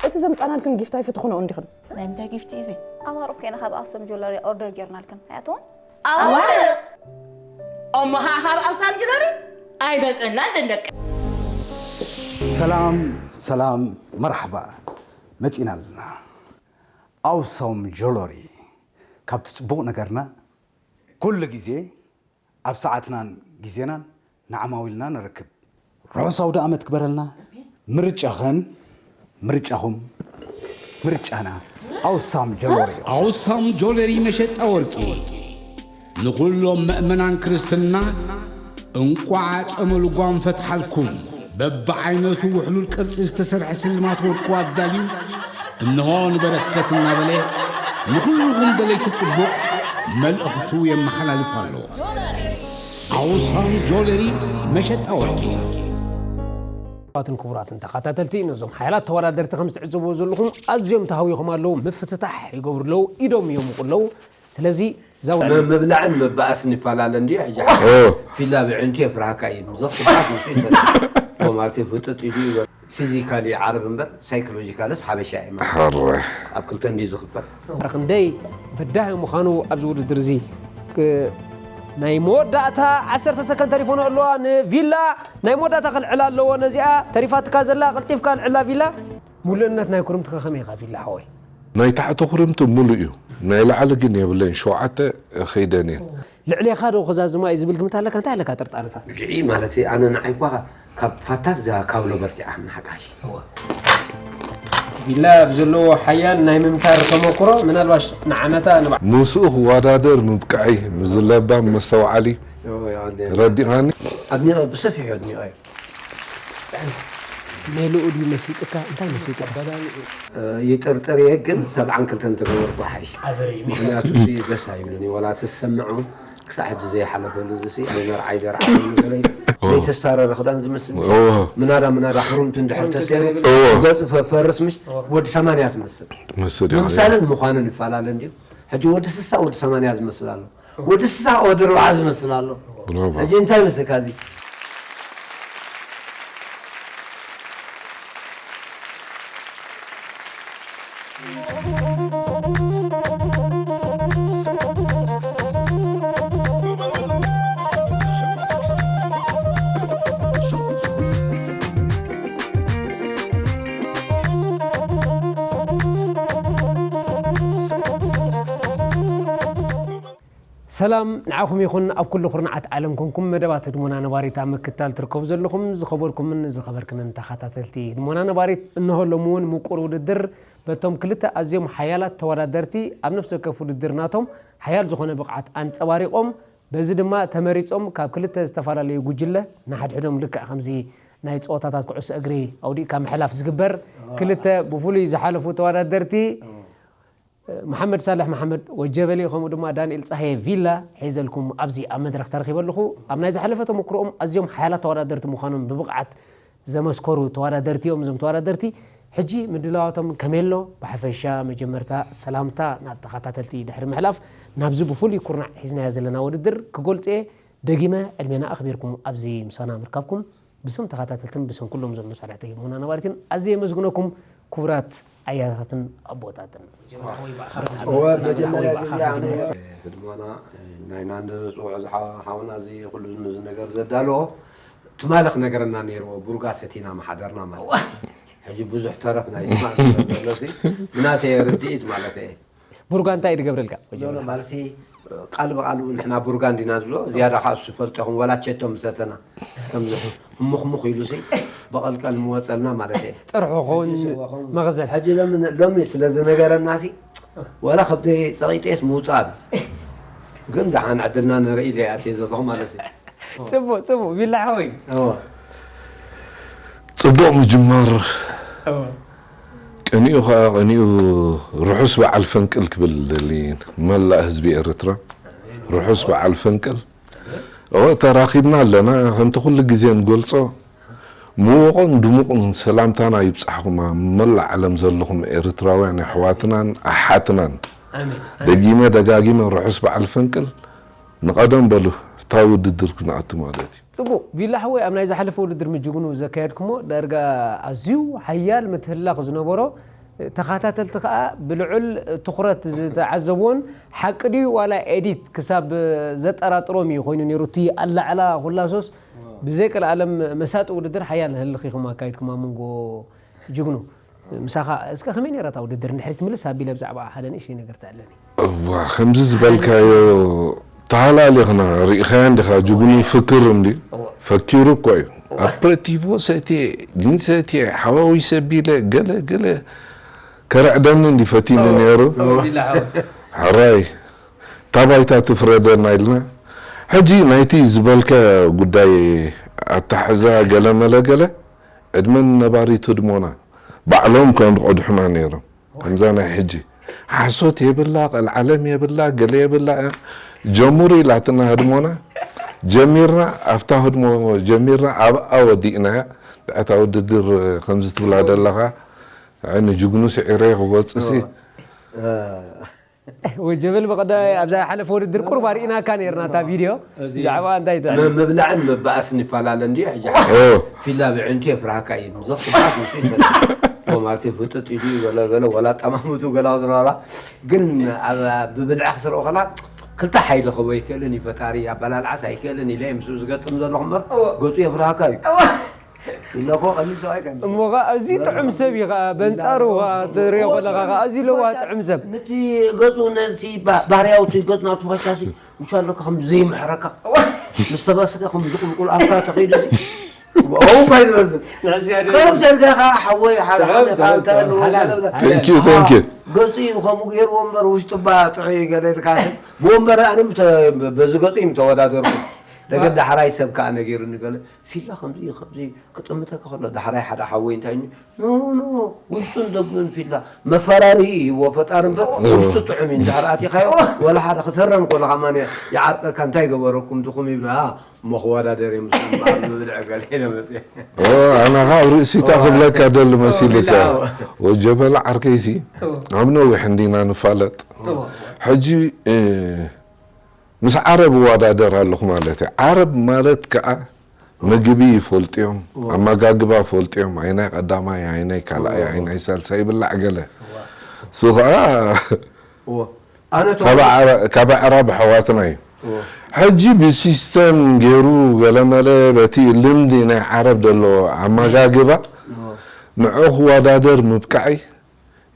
እቲ ዘምጻናልክን ጊፍት ኣይፈተኹንኦ እንዲኽን። ናይ ምንታይ ጊፍት እዩ እዚ? ኣማርቕ ኮይና ካብ ኣክሱም ጆለሪ ኦርደር ጌርናልክን ኣያትዎም። ኣዋርቕ! እሞ ኸዓ ካብ ኣውሳም ጅለሪ ኣይመጸናን ደንደቀ። ሰላም ሰላም፣ መርሓባ መጺና ኣለና። ኣውሳም ጆለሪ ካብቲ ጽቡቕ ነገርና ኩሉ ግዜ ኣብ ሰዓትናን ግዜናን ንዓማዊልና ነረክብ። ርሑስ ኣውደ ኣመት ክበረልና። ምርጫኸን ምርጫኹም ምርጫና ኣውሳም ጆለሪ። ኣውሳም ጆለሪ መሸጣ ወርቂ ንኹሎም መእመናን ክርስትና እንቋዕ ጸመ ልጓም ፈትሓልኩም። በብዓይነቱ ውሕሉል ቅርጺ ዝተሰርሐ ስልማት ወርቁ ኣዳልዩ እንሆ ንበረከት እናበለ ንኹልኹም ደለይቲ ጽቡቕ መልእኽቱ የመሓላልፍ ኣሎ። ኣውሳም ጆለሪ መሸጣ ወርቂ። ክቡራትን ክቡራትን ተኸታተልቲ፣ ነዞም ሓያላት ተወዳደርቲ ከም ትዕዘብዎ ዘለኹም ኣዝዮም ተሃዊኾም ኣለዉ። ምፍትታሕ ይገብሩ ኣለዉ፣ ኢዶም የሙቑ ኣለዉ። ስለዚ እዛ ም- ምብላዕን ምባኣስን ይፈላለ እንድዩ። ሕጂ ሓደ ፊላ ብዕንቱ የፍርሃካ እዩ። ምዘኽትባት ንሱ ይፈል ኮማቴ ፍጥጥ ኢሉ ይበል። ፊዚካሊ ዓረብ እምበር ሳይኮሎጂካልስ ሓበሻ እዩ ማለት እዩ። ኣብ ክልተ እንድዩ ዝኽፈል። ክንደይ በዳሂ ምዃኑ ኣብዚ ውድድር እዚ ክ- ናይ መወዳእታ ዓሰርተ ሰከንድ ተሪፎኖ ኣለዋ ንቪላ። ናይ መወዳእታ ክልዕላ ኣለዎ ነዚኣ ተሪፋትካ ዘላ። ቀልጢፍካ ልዕላ ቪላ። ሙሉእነት ናይ ኩርምትኸ ከመይ ኢኻ ቪላ ሓወይ? ናይ ታሕቲ ኩርምቲ ሙሉእ እዩ፣ ናይ ላዕሊ ግን የብለይን። ሸውዓተ ኸይደን እየን። ልዕሌኻ ዶ ክዛዝማ እዩ ዝብል ግምት ኣለካ? እንታይ ኣለካ ጥርጣረታት? ድዒ ማለት ኣነ ንዓይ እኳ ካብ ፋታት እዛ ካብ ሎበርቲዓ ንሓቃሽ ቪላ ብዘለዎ ሓያል ናይ ምምታር ተመክሮ ምናልባሽ ንዓመታ ንባ- ምስኡ ክወዳደር ምብቃዐይ፣ ምስ ለባም መስተውዓሊ ረዲኻኒ። ኣድኒቐ ብሰፊሑ ኣድኒቐ እዩ ሜልኡ ድዩ መሲጥካ? እንታይ መሲጡ? ኣባባልኡ ይጥርጥር እየ ግን ሰብዓን ክልተን ተገበርኩ ሓይሽ ኣቨሬጅ ምክንያቱ እዚ ደስ ኣይብልን እዩ ወላ ትሰምዖ ክሳዕ ሕጂ ዘይሓለፈሉ እዚ ሲ ኣይመርዓይ ደርዓ ገለይ ዘይተስታረረ ክዳን ዝመስል ምሽ ምናዳ ምናዳ ሕሩምቲ እንድሕር ተሰይሩ ገፁ ፈርስ ምሽ ወዲ ሰማንያ ትመስል መስል እዩ። ምምሳልን ምዃንን ይፈላለ እንድዩ ሕጂ ወዲ ስሳ ወዲ ሰማንያ ዝመስል ኣሎ ወዲ ስሳ ወዲ ርብዓ ዝመስል ኣሎ ብራቮ። ሕጂ እንታይ መስልካ እዚ ሰላም ንዓኹም ይኹን ኣብ ኩሉ ኩርናዓት ዓለም ኮንኩም መደባት ህድሞና ነባሪት ኣብ ምክታል ትርከቡ ዘለኹም ዝኸበርኩምን ዝኸበርክንን ተኸታተልቲ ህድሞና ነባሪት እንሆ ሎሚ እውን ምቁር ውድድር በቶም ክልተ ኣዝዮም ሓያላት ተወዳደርቲ ኣብ ነፍሲ ወከፍ ውድድር ናቶም ሓያል ዝኾነ ብቕዓት ኣንጸባሪቖም በዚ ድማ ተመሪጾም ካብ ክልተ ዝተፈላለዩ ጉጅለ ንሓድሕዶም ልክዕ ከምዚ ናይ ጸወታታት ኩዕሶ እግሪ ኣውዲቕካ ምሕላፍ ዝግበር ክልተ ብፍሉይ ዝሓለፉ ተወዳደርቲ መሓመድ ሳልሕ መሓመድ ወጀበሊ ከምኡ ድማ ዳንኤል ጸሃየ ቪላ ሒዘልኩም ኣብዚ ኣብ መድረኽ ተረኺበ ኣለኹ። ኣብ ናይ ዝሓለፈ ተመክሮኦም ኣዝዮም ሓያላት ተወዳደርቲ ምዃኖም ብብቕዓት ዘመስከሩ ተወዳደርቲ እዮም። እዞም ተወዳደርቲ ሕጂ ምድላዋቶም ከመይ ኣሎ? ብሓፈሻ መጀመርታ ሰላምታ ናብ ተኸታተልቲ ድሕሪ ምሕላፍ ናብዚ ብፍሉይ ኩርናዕ ሒዝናዮ ዘለና ውድድር ክገልጽ እየ። ደጊመ ዕድሜና ኣኽቢርኩም ኣብዚ ምሳና ምርካብኩም ብስም ተኸታተልትን ብስም ኩሎም እዞም መሳርሕቲ ህድሞና ነባሪትን ኣዝየ የመስግነኩም ክቡራት ኣያታትን ኣቦታትን። እወ መጀመርያ ግዜ ኣነ ህድሞና ናይና ንፅውዑ ዝሓውና እዚ ኩሉ እዚ ነገር ዘዳለዎ ትማሊ ክነገረና ነይርዎ ቡርጋ ሰቲና መሓደርና ማለት እዩ። ሕጂ ብዙሕ ተረፍ ናይ ትማሊ ዘሎ ሲ ብናተይ ርድኢት ማለት እየ ቡርጋ እንታይ እዩ ዝገብረልካ? ዞሎ ማለሲ ቃል ብቃል ንሕና ቡርጋ እንዲና ዝብሎ ዝያዳ ከዓ እሱ ፈልጦ ይኹን ወላ ቸቶ ምሰተና ከምዚ ህሙኽሙኽ ኢሉ ሲ ብቐልቀል ምወፀልና ማለት እየ ጥርሑ ኸውን መኽዘን ሕጂ ሎሚ ሎሚ ስለ ዝነገረና ሲ ወላ ከብደይ ፀቒጠየስ ምውፃእ ግን ደሓን ዕድልና ንርኢ ኢለ እየ ኣትየ ዘለኹ ማለት እዩ ፅቡቅ ፅቡቅ ቢላ ሓወይ እወ ጽቡቕ ምጅማር። ቅንኡ ኸኣ ቅንኡ ርሑስ በዓል ፈንቅል ክብል ደሊ ንመላእ ህዝቢ ኤርትራ ርሑስ በዓል ፈንቅል። እወ ተራኺብና ኣለና ከምቲ ኩሉ ግዜ ንገልጾ ምዉቕን ድሙቕን ሰላምታና ይብጻሕኹም ኣብ መላእ ዓለም ዘለኹም ኤርትራውያን ኣሕዋትናን ኣሓትናን። ደጊመ ደጋጊመ ርሑስ በዓል ፈንቅል። ንቐደም በሉ፣ እታ ውድድር ክንኣቱ ማለት እዩ። ጽቡቕ። ቪላ ሓወይ፣ ኣብ ናይ ዝሓለፈ ውድድር ምጅግኑ ዘካየድኩሞ ዳርጋ ኣዝዩ ሓያል ምትህልላኽ ዝነበሮ፣ ተኸታተልቲ ከኣ ብልዑል ትኹረት ዝተዓዘብዎን፣ ሓቂ ድዩ ዋላ ኤዲት ክሳብ ዘጠራጥሮም እዩ ኮይኑ ነይሩ። እቲ ኣላዕላ ኩላሶስ ብዘይ ቀልዓለም መሳጢ ውድድር ሓያል ህልኽ ኢኹም ኣካይድኩም ኣብ መንጎ ጅግኑ። ምሳኻ እስከ ከመይ ነይራ እታ ውድድር? ንድሕሪት ምልስ ኣቢለ ብዛዕባ ሓደ ንእሽተይ ነገር ተዕለኒ። እዋ፣ ከምዚ ዝበልካዮ ተሃላሊኽና ርኢኻያ እንዲኻ፣ ጅግኑ ፍክር እንዲ እዋ። ፈኪሩ እኮ እዩ። እዋ። ኣፕረቲቮ ሰትየ፣ ጅን ሰትየ፣ ሓዋዊሰ ቢለ፣ ገለ ገለ ከረዕደኒ እንዲ ፈቲኑ እዋ። ነይሩ። እዋ፣ ቢላ ሓወይ። ሕራይ፣ እታ ባይታ ትፍረደና ኢልና። ሕጂ ናይቲ ዝበልካ ጉዳይ ኣታሕዛ ገለ መለ ገለ፣ ዕድመን ነባሪት ህድሞና ባዕሎም ከም ዝቐድሑና ነይሮም። ከምዛ ናይ ሕጂ ሓሶት የብላ፣ ቀልዓለም የብላ፣ ገለ የብላ። ጀምሩ ኢላትና ህድሞና፣ ጀሚርና፣ ኣብታ ህድሞ ጀሚርና፣ ኣብኣ ወዲእናያ። ድሕታ ውድድር ከምዚ ትብላ ዘለኻ፣ ንጅግኑ ስዒረ ክወፅሲ። ወጀበል ብቐዳይ ኣብዛ ሓለፈ ውድድር ቁርብ ኣርኢናካ ነይርና እታ ቪድዮ። እዚ ብዛዕባ እንታይ ትብል? መ-፣ ምብላዕን ምባኣስን ይፈላለ እንድዩ። ሕጂ ኦ። ፊላ ብዕንቱ የፍርሃካ እዩ። ዘኽስባት ንሱ ይፈልጥ። ኦ፣ ማለት ፍጥጥ ኢሉ ገለ ገለ፣ ወላ ጠማምቱ ገላ ዝረባ። ግን ኣብ፣ ኣብ ብብልዒ ክስርኦ ከላ ክልተ ሓይሊ ክህቦ ኣይክእልን እዩ ፈጣሪ። ኣበላልዓስ ኣይክእልን ኢለ ምስኡ ዝገጥም ዘለኹ እምበር፣ እዎ። ገጹ የፍርሃካ እዩ። እዎ። ኢለ እኮ ቀሊል ሰብኣይ ከም እሞ ኸዓ ኣዝዩ ጥዑም ሰብ እዩ ኸዓ፣ በንጻሩ ኸዓ ትሪኦ ከለኻ ኸዓ ኣዝዩ ለዋህ ጥዑም ሰብ። ነቲ ገጹ፣ ነቲ ባ-፣ ባህርያዊ እቲ ገጹ ናቱ ፈሻሲ፣ ውሻ ኣለካ ከም ዘይምሕረካ። ምስ ተበስከ ከም ዝቁልቁል ኣፍካ ተኸይዱ እዚ። ኦው፣ እንታይ ዝመስል? ንዕስያ ድዩ? ከም ዘርጋኻ ሓወይ፣ ሓ-፣ ጥዑም፣ ሓ-፣ ጥዑም፣ እንታይ ጥዑም። ኣለዎ? ሓላል፣ ገለ ብለ-፣ ሓላል። Thank you, thank you። ገጹ እዩ ከምኡ ገይርዎ እምበር፣ ውሽጡ እባ ጥዑይ ገለ ኢልካ ሰብ። ብወንበር ኣነ ምተ-፣ በዚ ገጹ እዩ ምተወዳደርኩ። ደገ ዳሕራይ ሰብ ከኣ ነጊሩኒ ገለ። ፊላ ከምዚ እዩ፣ ከምዚ እዩ ክጥምተካ ከሎ፣ ዳሕራይ ሓደ ሓወይ እንታይ ኢሉኒ፣ "ኖ፣ ኖ፣ ውሽጡን ደጉን ፊላ፣ መፈራርሂ ይህቦ ፈጣሪ እምበር፣ እዎ። ውሽጡ ጥዑም እዩ፣ እንድሕር ኣቲኻዮ፣ ወላ ሓደ ክሰረም ከሎ ከማን ይዓርቀካ፣ እንታይ ገበረኩም ድኹም?" ይብላ። እሞ ክወዳደር እዮም፣ ምስኦም በዓል ምብልዕ ገለ ኢለ መፅየ። ኦ፣ ኣነ ኸዓ ኣብ ርእሲታ እዎ። ክብለካ ደሊ መሲልካ። እዎ። ወጀበላ ዓርከይሲ፣ እዎ። ኣብ ነዊሕ እንዲና ንፋለጥ። እዎ። ሕጂ፣ እ፣ ምስ ዓረብ እወዳደር ኣለኹ ማለት እየ። ዓረብ ማለት ከኣ ምግቢ ይፈልጡ እዮም፣ እዎ። ኣመጋግባ ይፈልጡ እዮም፣ ኣይናይ ቀዳማይ፣ ኣይናይ ካልኣይ፣ እዎ፣ እዎ። ኣይናይ ሳልሳይ ይብላዕ ገለ። እዎ። እሱ ኸዓ እዎ። ኣነ ካብ ተወ- ዓረ-፣ ካብ ኣዕራብ ኣሕዋትና እዩ። እዎ። ሕጂ ብሲስተም ገይሩ ገለመለ በቲ ልምዲ ናይ ዓረብ ዘሎ ኣመጋግባ እዎ። ንዑ ክወዳደር ምብቃዐይ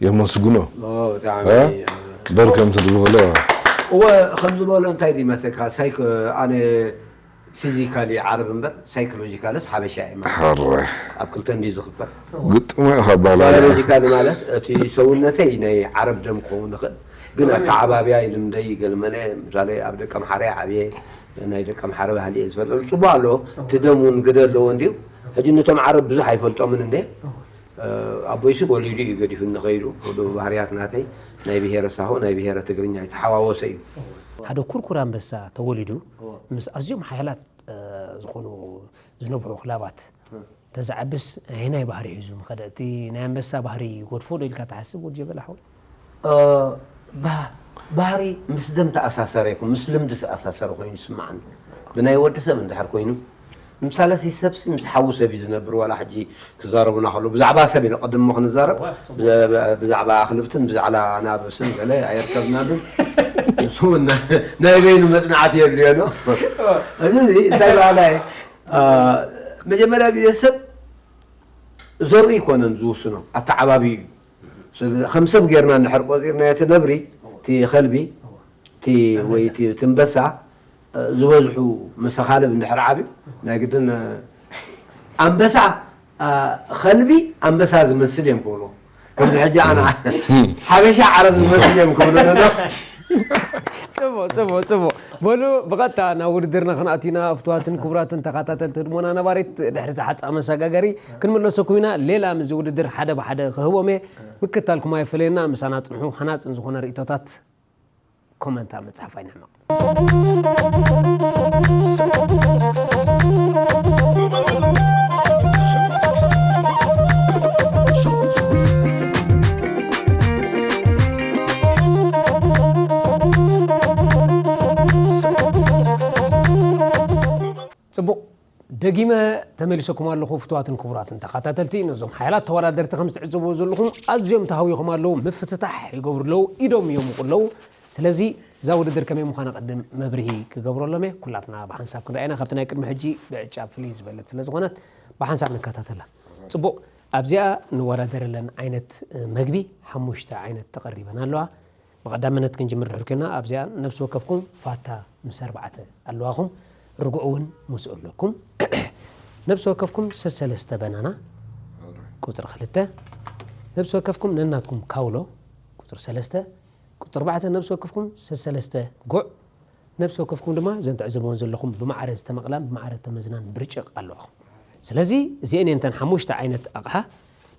የመስግኖ። ኦ፣ ብጣዕሚ እ? እየ። በር ከምቲ ዝበሎ። እወ፣ ከም ዝበሎ እንታይ ድዩ መሰልካ? ሳይኮ-፣ ኣነ ፊዚካሊ ዓረብ እምበር ሳይኮሎጂካልስ ሓበሻ እየ ማለት። ሕረ። ኣብ ክልተ እንድዩ ዝኽፈል። ግጥሞ ኢኻ ኣባላልያ። ባዮሎጂካሊ ማለት እቲ ሰውነተይ ናይ ዓረብ ደም ክኸውን ይኽእል፣ ግን ኣተዓባብያይ፣ ልምደይ፣ ገልመለ፣ ምሳሌ ኣብ ደቀምሓረ ዓብየ፣ ናይ ደቀምሓረ ባህሊ እየ ዝፈልጥ። ጽቡቕ ኣለዎ፣ እቲ ደም እውን ግደ ኣለዎ እንድዩ። ሕጂ ነቶም ዓረብ ብዙሕ ኣይፈልጦምን እንደ፣ ኣቦይሲ ወሊዱ እዩ ገዲፉኒ ከይዱ። ብባህርያት ናተይ ናይ ብሄረ ሳሆ፣ ናይ ብሄረ ትግርኛ የተሓዋወሰ እዩ። ሓደ ኩርኩር ኣንበሳ ተወሊዱ እዎ። ምስ ኣዝዮም ሓያላት፣ እ፣ ዝኾኑ ዝነብሑ ክላባት እዎ። ተዝዓብስ ኣየናይ ባህሪ ሒዙ ምኸደ? እቲ ናይ ኣንበሳ ባህሪ ይጎድፎ ዶ ኢልካ ትሓስብ ወዲ ጀበል ሓወይ? እ፣ ባ-፣ ባህሪ ምስ ደም ተኣሳሰረ ይኹን ምስ ልምዲ ተኣሳሰረ ኮይኑ ይስምዓኒ። ብናይ ወዲ ሰብ እንድሕር ኮይኑ፣ ንምሳሌ፣ እቲ ሰብሲ ምስ ሓዉ ሰብ እዩ ዝነብር፣ ዋላ ሕጂ ክዛረቡና ከለዉ፣ ብዛዕባ ሰብ ኢና ቅድም እሞ ክንዛረብ፣ እዋ፣ ጽቡቕ። ብዛ-፣ ብዛዕባ ኣኽልብትን ብዛዕባ ኣናብስን ገለ ኣየርከብናሉን። ንሱ እውን ናይ በይኑ መጽናዕቲ የድልዮ ኣሎ። እዋ። እዚ፣ እዚ እንታይ በሃላይ፣ እ፣ መጀመርያ ግዜ ሰብ ዘርኡ ኣይኮነን ዝውስኖ፣ ኣተዓባቢኡ እዩ። ስለዚ ከም ሰብ ጌርና እንድሕር ቆጺርናዮ እቲ ነብሪ፣ እቲ ከልቢ፣ እቲ ወይ እቲ፣ እቲ ኣንበሳ፣ እ፣ ዝበዝሑ መሰኻልብ እንድሕር ዓብዩ፣ ናይ ግድን፣ እ፣ ኣንበሳ፣ እ፣ ከልቢ ኣንበሳ ዝመስል እዮም ክብሉ። ከምዚ ሕጂ ኣነ ሓበሻ ዓረብ ዝመስል እዮም ክብሉ ነሎ። ጽቡቕ፣ ጽቡቕ፣ ጽቡቕ። በሉ፣ ብቐጥታ ናብ ውድድርና ክንኣቱ ኢና። ፍቱዋትን ክቡራትን ተኸታተልቲ ህድሞና ነባሪት፣ ድሕሪ ዝሓጻ መሰጋገሪ ክንምለሰኩም ኢና። ሌላ ምስዚ ውድድር ሓደ ብሓደ ክህቦም እየ። ምክታልኩም ኣይፈለየና። ምሳና ጽንሑ። ሃናጽን ዝኾነ ርእይቶታት ኮመንት ኣብ ምጽሓፍ ኣይንሕመቕ። ጽቡቕ፣ ደጊመ ተመሊሰኩም ኣለኹ። ፍቱዋትን ክቡራትን ተኸታተልቲ፣ ነዞም ሓያላት ተወዳደርቲ ከም ዝትዕዘብዎ ዘለኹም ኣዝዮም ተሃዊኾም ኣለዉ። ምፍትታሕ ይገብሩ ኣለዉ፣ ኢዶም የሙቑ ኣለዉ። ስለዚ እዛ ውድድር ከመይ ምዃና ቅድም መብርሂ ክገብረሎም እየ። ኩላትና ብሓንሳብ ክንርኣና ካብቲ ናይ ቅድሚ ሕጂ ብዕጫ ፍልይ ዝበለት ስለ ዝኾነት ብሓንሳብ ንከታተላ። ጽቡቕ፣ ኣብዚኣ ንወዳደረለን ዓይነት መግቢ ሓሙሽተ ዓይነት ተቐሪበን ኣለዋ። ብቐዳምነት ክንጅምር ድሕር ኮይና ኣብዚኣ ነብሲ ወከፍኩም ፋታ ምስ ኣርባዕተ ኣለዋኹም፣ ርግኦ እውን ምስኡ ኣለኩም። ነብሲ ወከፍኩም ሰሰለስተ በናና፣ ቁፅሪ ክልተ። ነብሲ ወከፍኩም ነናትኩም ካውሎ፣ ቁፅሪ ሰለስተ። ቁፅሪ ኣርባዕተ ነብሲ ወከፍኩም ሰሰለስተ ጉዕ። ነብሲ ወከፍኩም ድማ እዘን ትዕዘብዎን ዘለኹም ብማዕረ ዝተመቕላን ብማዕረ ተመዝናን ብርጭቕ ኣለዋኹም። ስለዚ እዚአን እየን እተን ሓሙሽተ ዓይነት ኣቕሓ።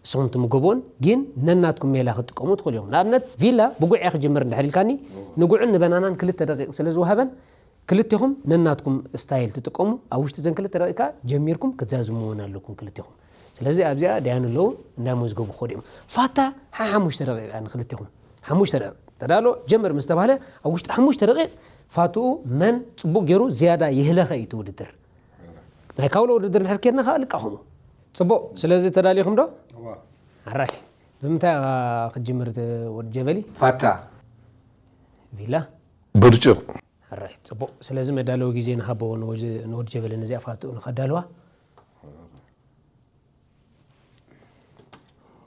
ንስኹም ትምገብዎን ግን ነናትኩም ሜላ ክትጥቀሙ ትኽእሉ ኢኹም። ንኣብነት ቪላ ብጉዕ እየ ክጅምር እንድሕር ኢልካኒ፣ ንጉዕን ንበናናን ክልተ ደቂቕ ስለ ዝወሃበን ክልቴኹም ነናትኩም ስታይል ትጥቀሙ። ኣብ ውሽጢ እዘን ክልተ ደቂቃ ጀሚርኩም ክትዛዝምዎን ኣለኩም ክልቴኹም። ስለዚ ኣብዚኣ ደያኑ ኣለዉ እንዳመዝገቡ ክኸዱ እዮም። ፋታ ሓሓሙሽተ ደቂቃ ንክልቴኹም። ሓሙሽተ ደቂቃ ተዳሎ ጀምር ምስ ተባህለ ኣብ ውሽጢ ሓሙሽተ ደቂቕ ፋትኡ መን ጽቡቕ ገይሩ ዝያዳ ይህለኸ እዩ እቲ ውድድር። ናይ ካውሎ ውድድር እንድሕር ኬድና ከዓ ልቃኹም። ጽቡቕ፣ ስለዚ ተዳሊኹም ዶ? እዋ። ኣራይ፣ ብምንታይ ኢኻ ክትጅምር እቲ ወዲ ጀበሊ? ፋታ። ቪላ? ብርጭቕ። ኣራይ፣ ጽቡቕ። ስለዚ መዳለዊ ግዜ ንሃበዎ ንወ-፣ ንወዲ ጀበሊ ነዚኣ ፋትኡ ንኸዳልዋ።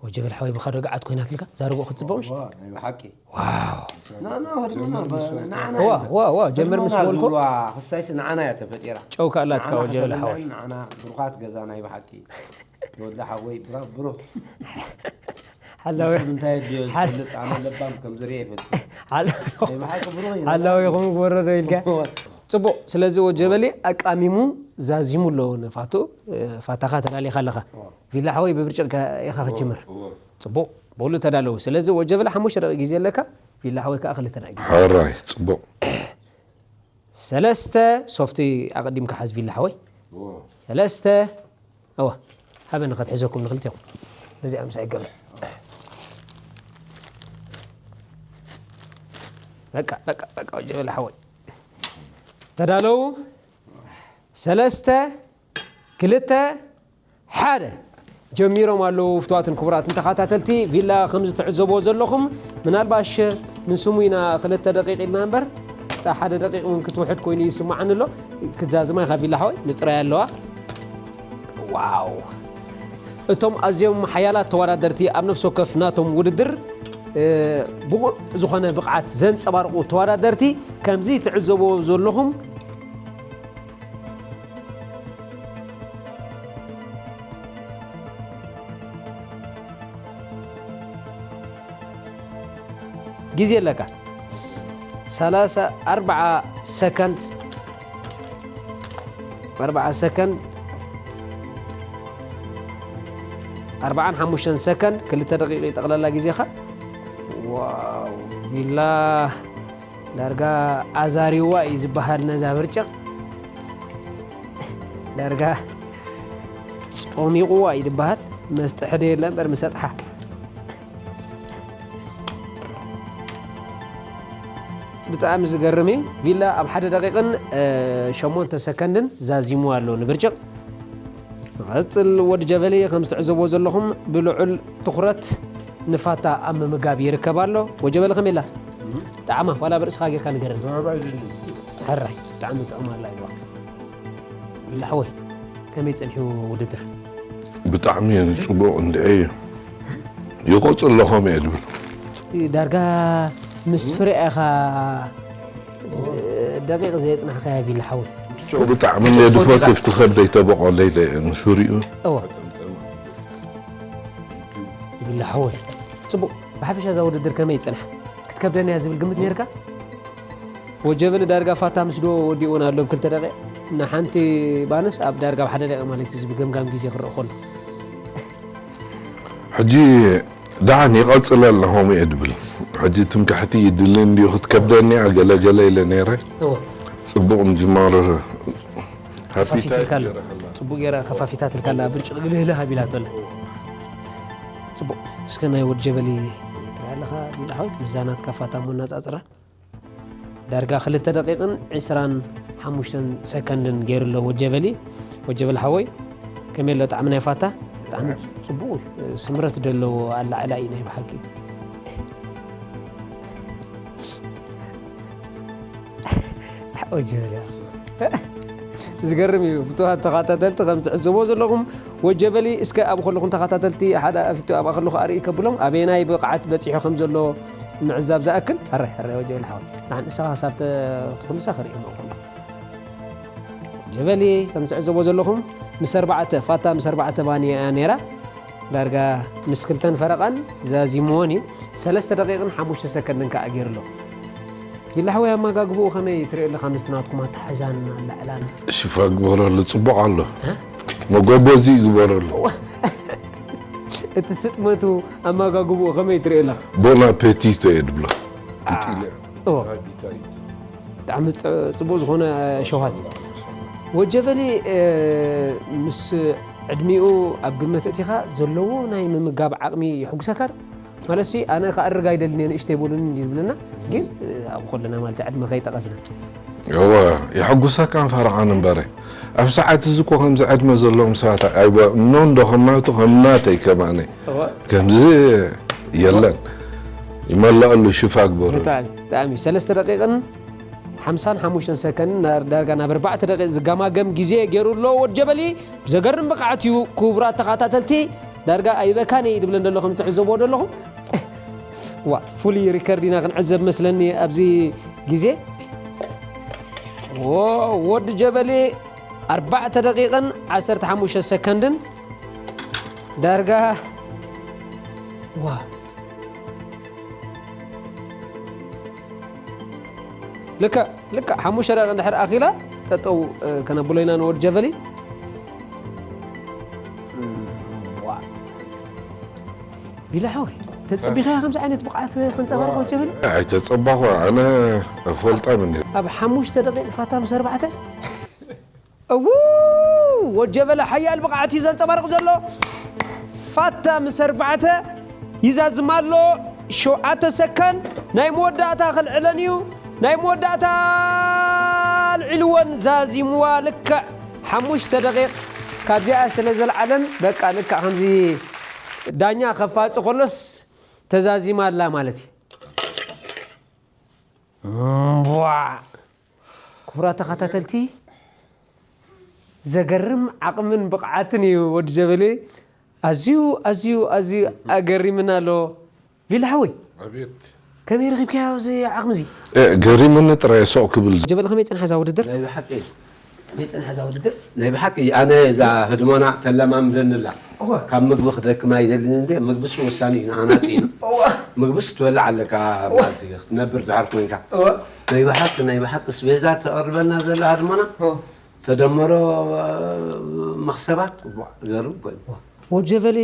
ወጀበል ሓወይ ብኻዶ ገዓት ኮይናትልካ፣ እዛ ርግኦ ክትጽብቕ ምሽ? ዋ፣ ናይ ብሓቂ። ዋው። ና፣ ና፣ ወድና፣ ጀመር ምስ ዋ፣ በልኮ። ዋ፣ ዋ፣ ጀመር ምስ በልኮ። ዝብልዋ ክስታይስ ንዓና እያ ተፈጢራ። ጨው ከኣላትካ ንዓና ወጀበል ሓወይ። ከተብልዕን ንዓና ብሩኻት ገዛ ናይ ብሓቂ። ወዲ ሓወይ፣ ብራቭ፣ ብሩኽ። ሓላዊ። ሰብ እንታይ ድዮ ሓል- ዝፈልጥ? ኣነ ለባም ከም ዝርየ ይፈልጥ። ሓላዊ። ናይ ብሓቂ ብሩኽ እዩ። ሓላዊ ይኹም ክወረዶ ኢልካ። ጽቡቕ። ስለዚ ወጀበሊ ኣቃሚሙ ዛዚሙ ኣሎ ንፋቱ፣ እ፣ ፋታኻ ተዳሊኻ ኣለኻ። እዎ። ቪላ ሓወይ ብብርጭቕ ከ-፣ ኢኻ ክትጅምር። እዎ። ጽቡቕ። በሉ ተዳለዉ። ስለዚ ወጀበሊ ሓሙሽተ ደቂቕ ግዜ ኣለካ። ቪላ ሓወይ ከኣ ክልተ ደቂቕ ግዜ። ሕራይ፣ ጽቡቕ። ሰለስተ ሶፍቲ ኣቐዲምካ ሓዝ ቪላ ሓወይ። እዎ። ሰለስተ። እዋ። ሃበኒ ከትሕዘኩም ንክልቴኹም። በዚኣ ምሳይ ገበ። በቃ፣ በቃ፣ በቃ፣ ወጀበሊ ሓወይ። ተዳለዉ። ሰለስተ፣ ክልተ፣ ሓደ። ጀሚሮም ኣለዉ። ፍቱዋትን ክቡራትን ተኸታተልቲ ቪላ፣ ከም ዝትዕዘብዎ ዘለኹም፣ ምናልባሽ ንስሙ ኢና ክልተ ደቂቕ ኢልና እምበር፣ እታ ሓደ ደቂቕ እውን ክትውሕድ ኮይኑ ይስምዓኒ ኣሎ። ክትዛዝማ ኢኻ ቪላ ሓወይ፣ ምጽራይ ኣለዋ። ዋው! እቶም ኣዝዮም ሓያላት ተወዳደርቲ ኣብ ነፍሲ ወከፍ ናቶም ውድድር፣ እ፣ ብቑዕ ዝኾነ ብቕዓት ዘንጸባርቑ ተወዳደርቲ ከምዚ ትዕዘብዎ ዘለኹም ግዜ ኣለካ። ሰላሳ፣ ኣርብዓ ሰከንድ፣ ኣርብዓ ሰከንድ፣ ኣርብዓን ሓሙሽተን ሰከንድ፣ ክልተ ደቂቕ እዩ ጠቕላላ ግዜኻ። ዋው፣ ቪላ። ዳርጋ ኣዛሪዋ እዩ ዝበሃል ነዛ ብርጭቕ። ዳርጋ ጾሚቑዋ እዩ ዝበሃል። መስጥሒ ዶ የለ እምበር ምሰጥሓ። ብጣዕሚ ዝገርም እዩ። ቪላ ኣብ ሓደ ደቂቕን፣ እ፣ ሸሞንተ ሰከንድን ዛዚሙ ኣሎ ንብርጭቕ። ንቐጽል፣ ወዲ ጀበሊ፣ ከም ዝትዕዘብዎ ዘለኹም ብልዑል ትኹረት ንፋታ ኣብ ምምጋብ ይርከብ ኣሎ። ወጀበሊ ከመይ ኢላ? እም። ጣዕማ፣ ዋላ ብርእስኻ ጌርካ ንገረኒ። ዘረባ እዩ ዘድሊ። ሕራይ፣ ብጣዕሚ ጥዑም ኣላ ኢልዋ። ቢላ ሓወይ፣ ከመይ ጸኒሑ ውድድር? ብጣዕሚ እዩ ጽቡቕ፣ እንድዒ ይቆጽ ኣለኹም እየ ድብል። ዳርጋ ምስ ፍረ ኢኻ ደቂቕ ዘየጽናሕካያ ቪላ ሓወይ። ጨው ብጣዕሚ እየ ድፈቱ፣ ኣብቲ ከብደይ ተበቆለይ ኢለ እየ ንፍሪኡ። እወ። ቪላ ሓወይ። ጽቡቕ። ብሓፈሻ እዛ ውድድር ከመይ ይጸንሓ? ክትከብደኒ እያ ዝብል ግምት ነይርካ? ወጀበሊ ዳርጋ ፋታ ምስ ዶ ወዲእዎን ኣሎ ብክልተ ደቂቕ። ንሓንቲ ባንስ ኣብ ዳርጋ ኣብ ሓደ ደቂቕ ማለት እዩ፣ እዚ ብገምጋም ግዜ ክረአ ከሎ። ሕጂ ደሓን ይቐጽል ኣለኹም እየ ድብል። ሕጂ ትምክሕቲ ይድሊ እንድዩ፣ ክትከብደኒ እያ ገለ ገለ ኢለ ነይረ። እወ። ጽቡቕ ምጅማር። ከፋፊትልካ ኣሎ። ጽቡቕ ገይራ ከፋፊታትልካ ኣላ፣ ብርጭቕ ግልህልህ ኣቢላቶ ኣላ። ጽቡቕ። እስከ ናይ ወድ ጀበሊ ትሪኣ ኣለኻ ቢላ ሓወይ፣ ምስዛ ናትካ ፋታ እሞ እናጻጽራ። ዳርጋ ክልተ ደቂቕን ዕስራን ሓሙሽተን ሰከንድን ገይሩ ኣሎ ወጀበሊ። ወጀበሊ ሓወይ፣ ከመይ ኣሎ ጣዕሚ ናይ ፋታ? ጣዕሚ ጽቡቕ እዩ። ስምረት ዘለዎ ኣላዕላ እዩ ናይ ብሓቂ። ወጀበሊ። ዝገርም እዩ። ፍቱዋት ተኸታተልቲ፣ ከም ትዕዘብዎ ዘለኹም፣ ወጀበሊ፣ እስከ ኣብ ከለኹም ተኸታተልቲ፣ ሓደ ኣፊቱ ኣብኣ ከለኹ ኣርኢ ከብሎም፣ ኣበየናይ ብቕዓት በጺሑ ከም ዘሎ ምዕዛብ ዝኣክል። ኣረ፣ ኣረ፣ ወጀበሊ ሓወይ። ንዓን ንስኻ ክሳብ ተ-፣ ትኹልሳ ክርእዮም እኹል። ጀበሊ፣ ከም ትዕዘቦ ዘለኹም፣ ምስ ኣርባዕተ፣ ፋታ ምስ ኣርባዕተ ባኒ እያ ነይራ። ዳርጋ ምስ ክልተን ፈረቓን ዛዚምዎን እዩ። ሰለስተ ደቂቕን ሓሙሽተ ሰከንድን ከኣ ገይሩ ኣሎ። ቢላ ሓወይ፣ ኣመጋግብኡ ከመይ ትርእዮ ኣለኻ? ምስቲ ናትኩም ኣተሓዛን ኣላዕላን። ሽፋ ግበረሉ፣ ጽቡቕ ኣሎ። እ? መጎጎዚ ይግበረሉ። እዋ። እቲ ስጥመቱ ኣመጋግብኡ ከመይ ትርእዮ ኣለኻ? ቦን ኣፔቲቶ እየ ድብሎ። አ፣ ብጢለ። እዎ። ራቢታይት። ብጣዕሚ ጥ-፣ ጽቡቕ ዝኾነ ሸውሃት። ወጀበሊ፣ እ፣ ምስ ዕድሚኡ ኣብ ግምት እቲኻ ዘለዎ ናይ ምምጋብ ዓቕሚ የሕጉሰካ ዶ? ማለትሲ፣ ኣነ ክኣርግ ኣይደልን እየ፣ ንእሽተይ በሉኒ እንድዩ ዝብለና፣ ግን፣ እ፣ ኣብ ኩልና ማለት ዕድመ ከይጠቐስና። እወ፣ የሐጉሰካን ፈርቓን እምበረ። ኣብ ሰዓት እዚ እኮ ከምዚ ዕድመ ዘለዎም ሰባት ኣይበ-፣ እኖ እንዶ ከም ናቱ ከም ናተይ ከማነ። እወ። ከምዚ የለን። ይመለኣሉ ሽፋ ግበሩ። ብጣዕሚ፣ ብጣዕሚ። ሰለስተ ደቂቕን ሓምሳን ሓሙሽተን ሰከንድ፣ ና-፣ ዳርጋ ናብ ኣርባዕተ ደቂቕ ዝገማገም ግዜ ገይሩ ኣሎ ወድ ጀበሊ። ብዘገርም ብቕዓት እዩ። ክቡራት ተኸታተልቲ፣ ዳርጋ ኣይበካን እየ ድብለን ዘሎ ከም ትዕዘብዎ ዘለኹም። ዋ፣ ፍሉይ ሪከርድ ኢና ክንዕዘብ መስለኒ ኣብዚ ግዜ። ዎ፣ ወድ ጀበሊ ኣርባዕተ ደቂቕን ዓሰርተ ሓሙሽተ ሰከንድን ዳርጋ። ዋ። ልክዕ፣ ልክዕ ሓሙሽተ ደቂቕ እንድሕር ኣኺላ ጠጠው፣ እ፣ ከነብሎ ኢና ንወድ ጀበሊ። ዋ። ቢላ ሓወይ፣ ተጸቢኻያ ከምዚ ዓይነት ብቕዓት ከንጸባርቕ ወድ ጀበሊ? ኣይተጸባኹ፣ ኣነ እፈልጣ ምን። ኣብ ሓሙሽተ ደቂቕ ፋታ ምስ ኣርባዕተ? እዉ፣ ወድ ጀበሊ ሓያል ብቕዓት እዩ ዘንጸባርቕ ዘሎ። ፋታ ምስ ኣርባዕተ ይዛዝም ኣሎ። ሸውዓተ ሰከንድ ናይ መወዳእታ ከልዕለን እዩ። ናይ መወዳእታ ኣልዒልወን፣ ዛዚምዋ። ልክዕ ሓሙሽተ ደቂቕ ካብዚኣ ስለ ዘልዓለን፣ በቃ ልክዕ ከምዚ ዳኛ ከፋጽእ ከሎስ ተዛዚማ ኣላ ማለት እዩ። እምቧዕ! ክቡራት ተኸታተልቲ፣ ዘገርም ዓቕምን ብቕዓትን እዩ ወዲ ጀበሌ። ኣዝዩ፣ ኣዝዩ፣ ኣዝዩ ኣገሪምና ኣሎ። ቪላ ሓወይ፣ ኣቤት። ከመይ ረኺብካዮ እዚ ዓቕሚ እዚ? እ፣ ገሪምኒ ጥራይ ሶቕ ክብል። ጀበል፣ ከመይ ጸንሓ እዛ ውድድር? ናይ ብሓቂ። ከመይ ጸንሓ እዛ ውድድር? ናይ ብሓቂ፣ ኣነ እዛ ህድሞና ተለማምደኒ ኣላ። እወ። ካብ ምግቢ ክደክም ኣይደልን እንደ፣ ምግብስ ወሳኒ እዩ፣ ንዓና ጥዒና። እወ። ምግብስ ትበልዕ ኣለካ እወ። ማለት እዩ፣ ክትነብር ድሓር ኮይንካ። እወ። ናይ ብሓቂ፣ ናይ ብሓቂ ስቤዛ ተቐርበና ዘላ ህድሞና፣ እወ። ተደመሮ መኽሰባት፣ እዋ፣ ዘርብ ኮይኑ። ወድ ጀበሊ፣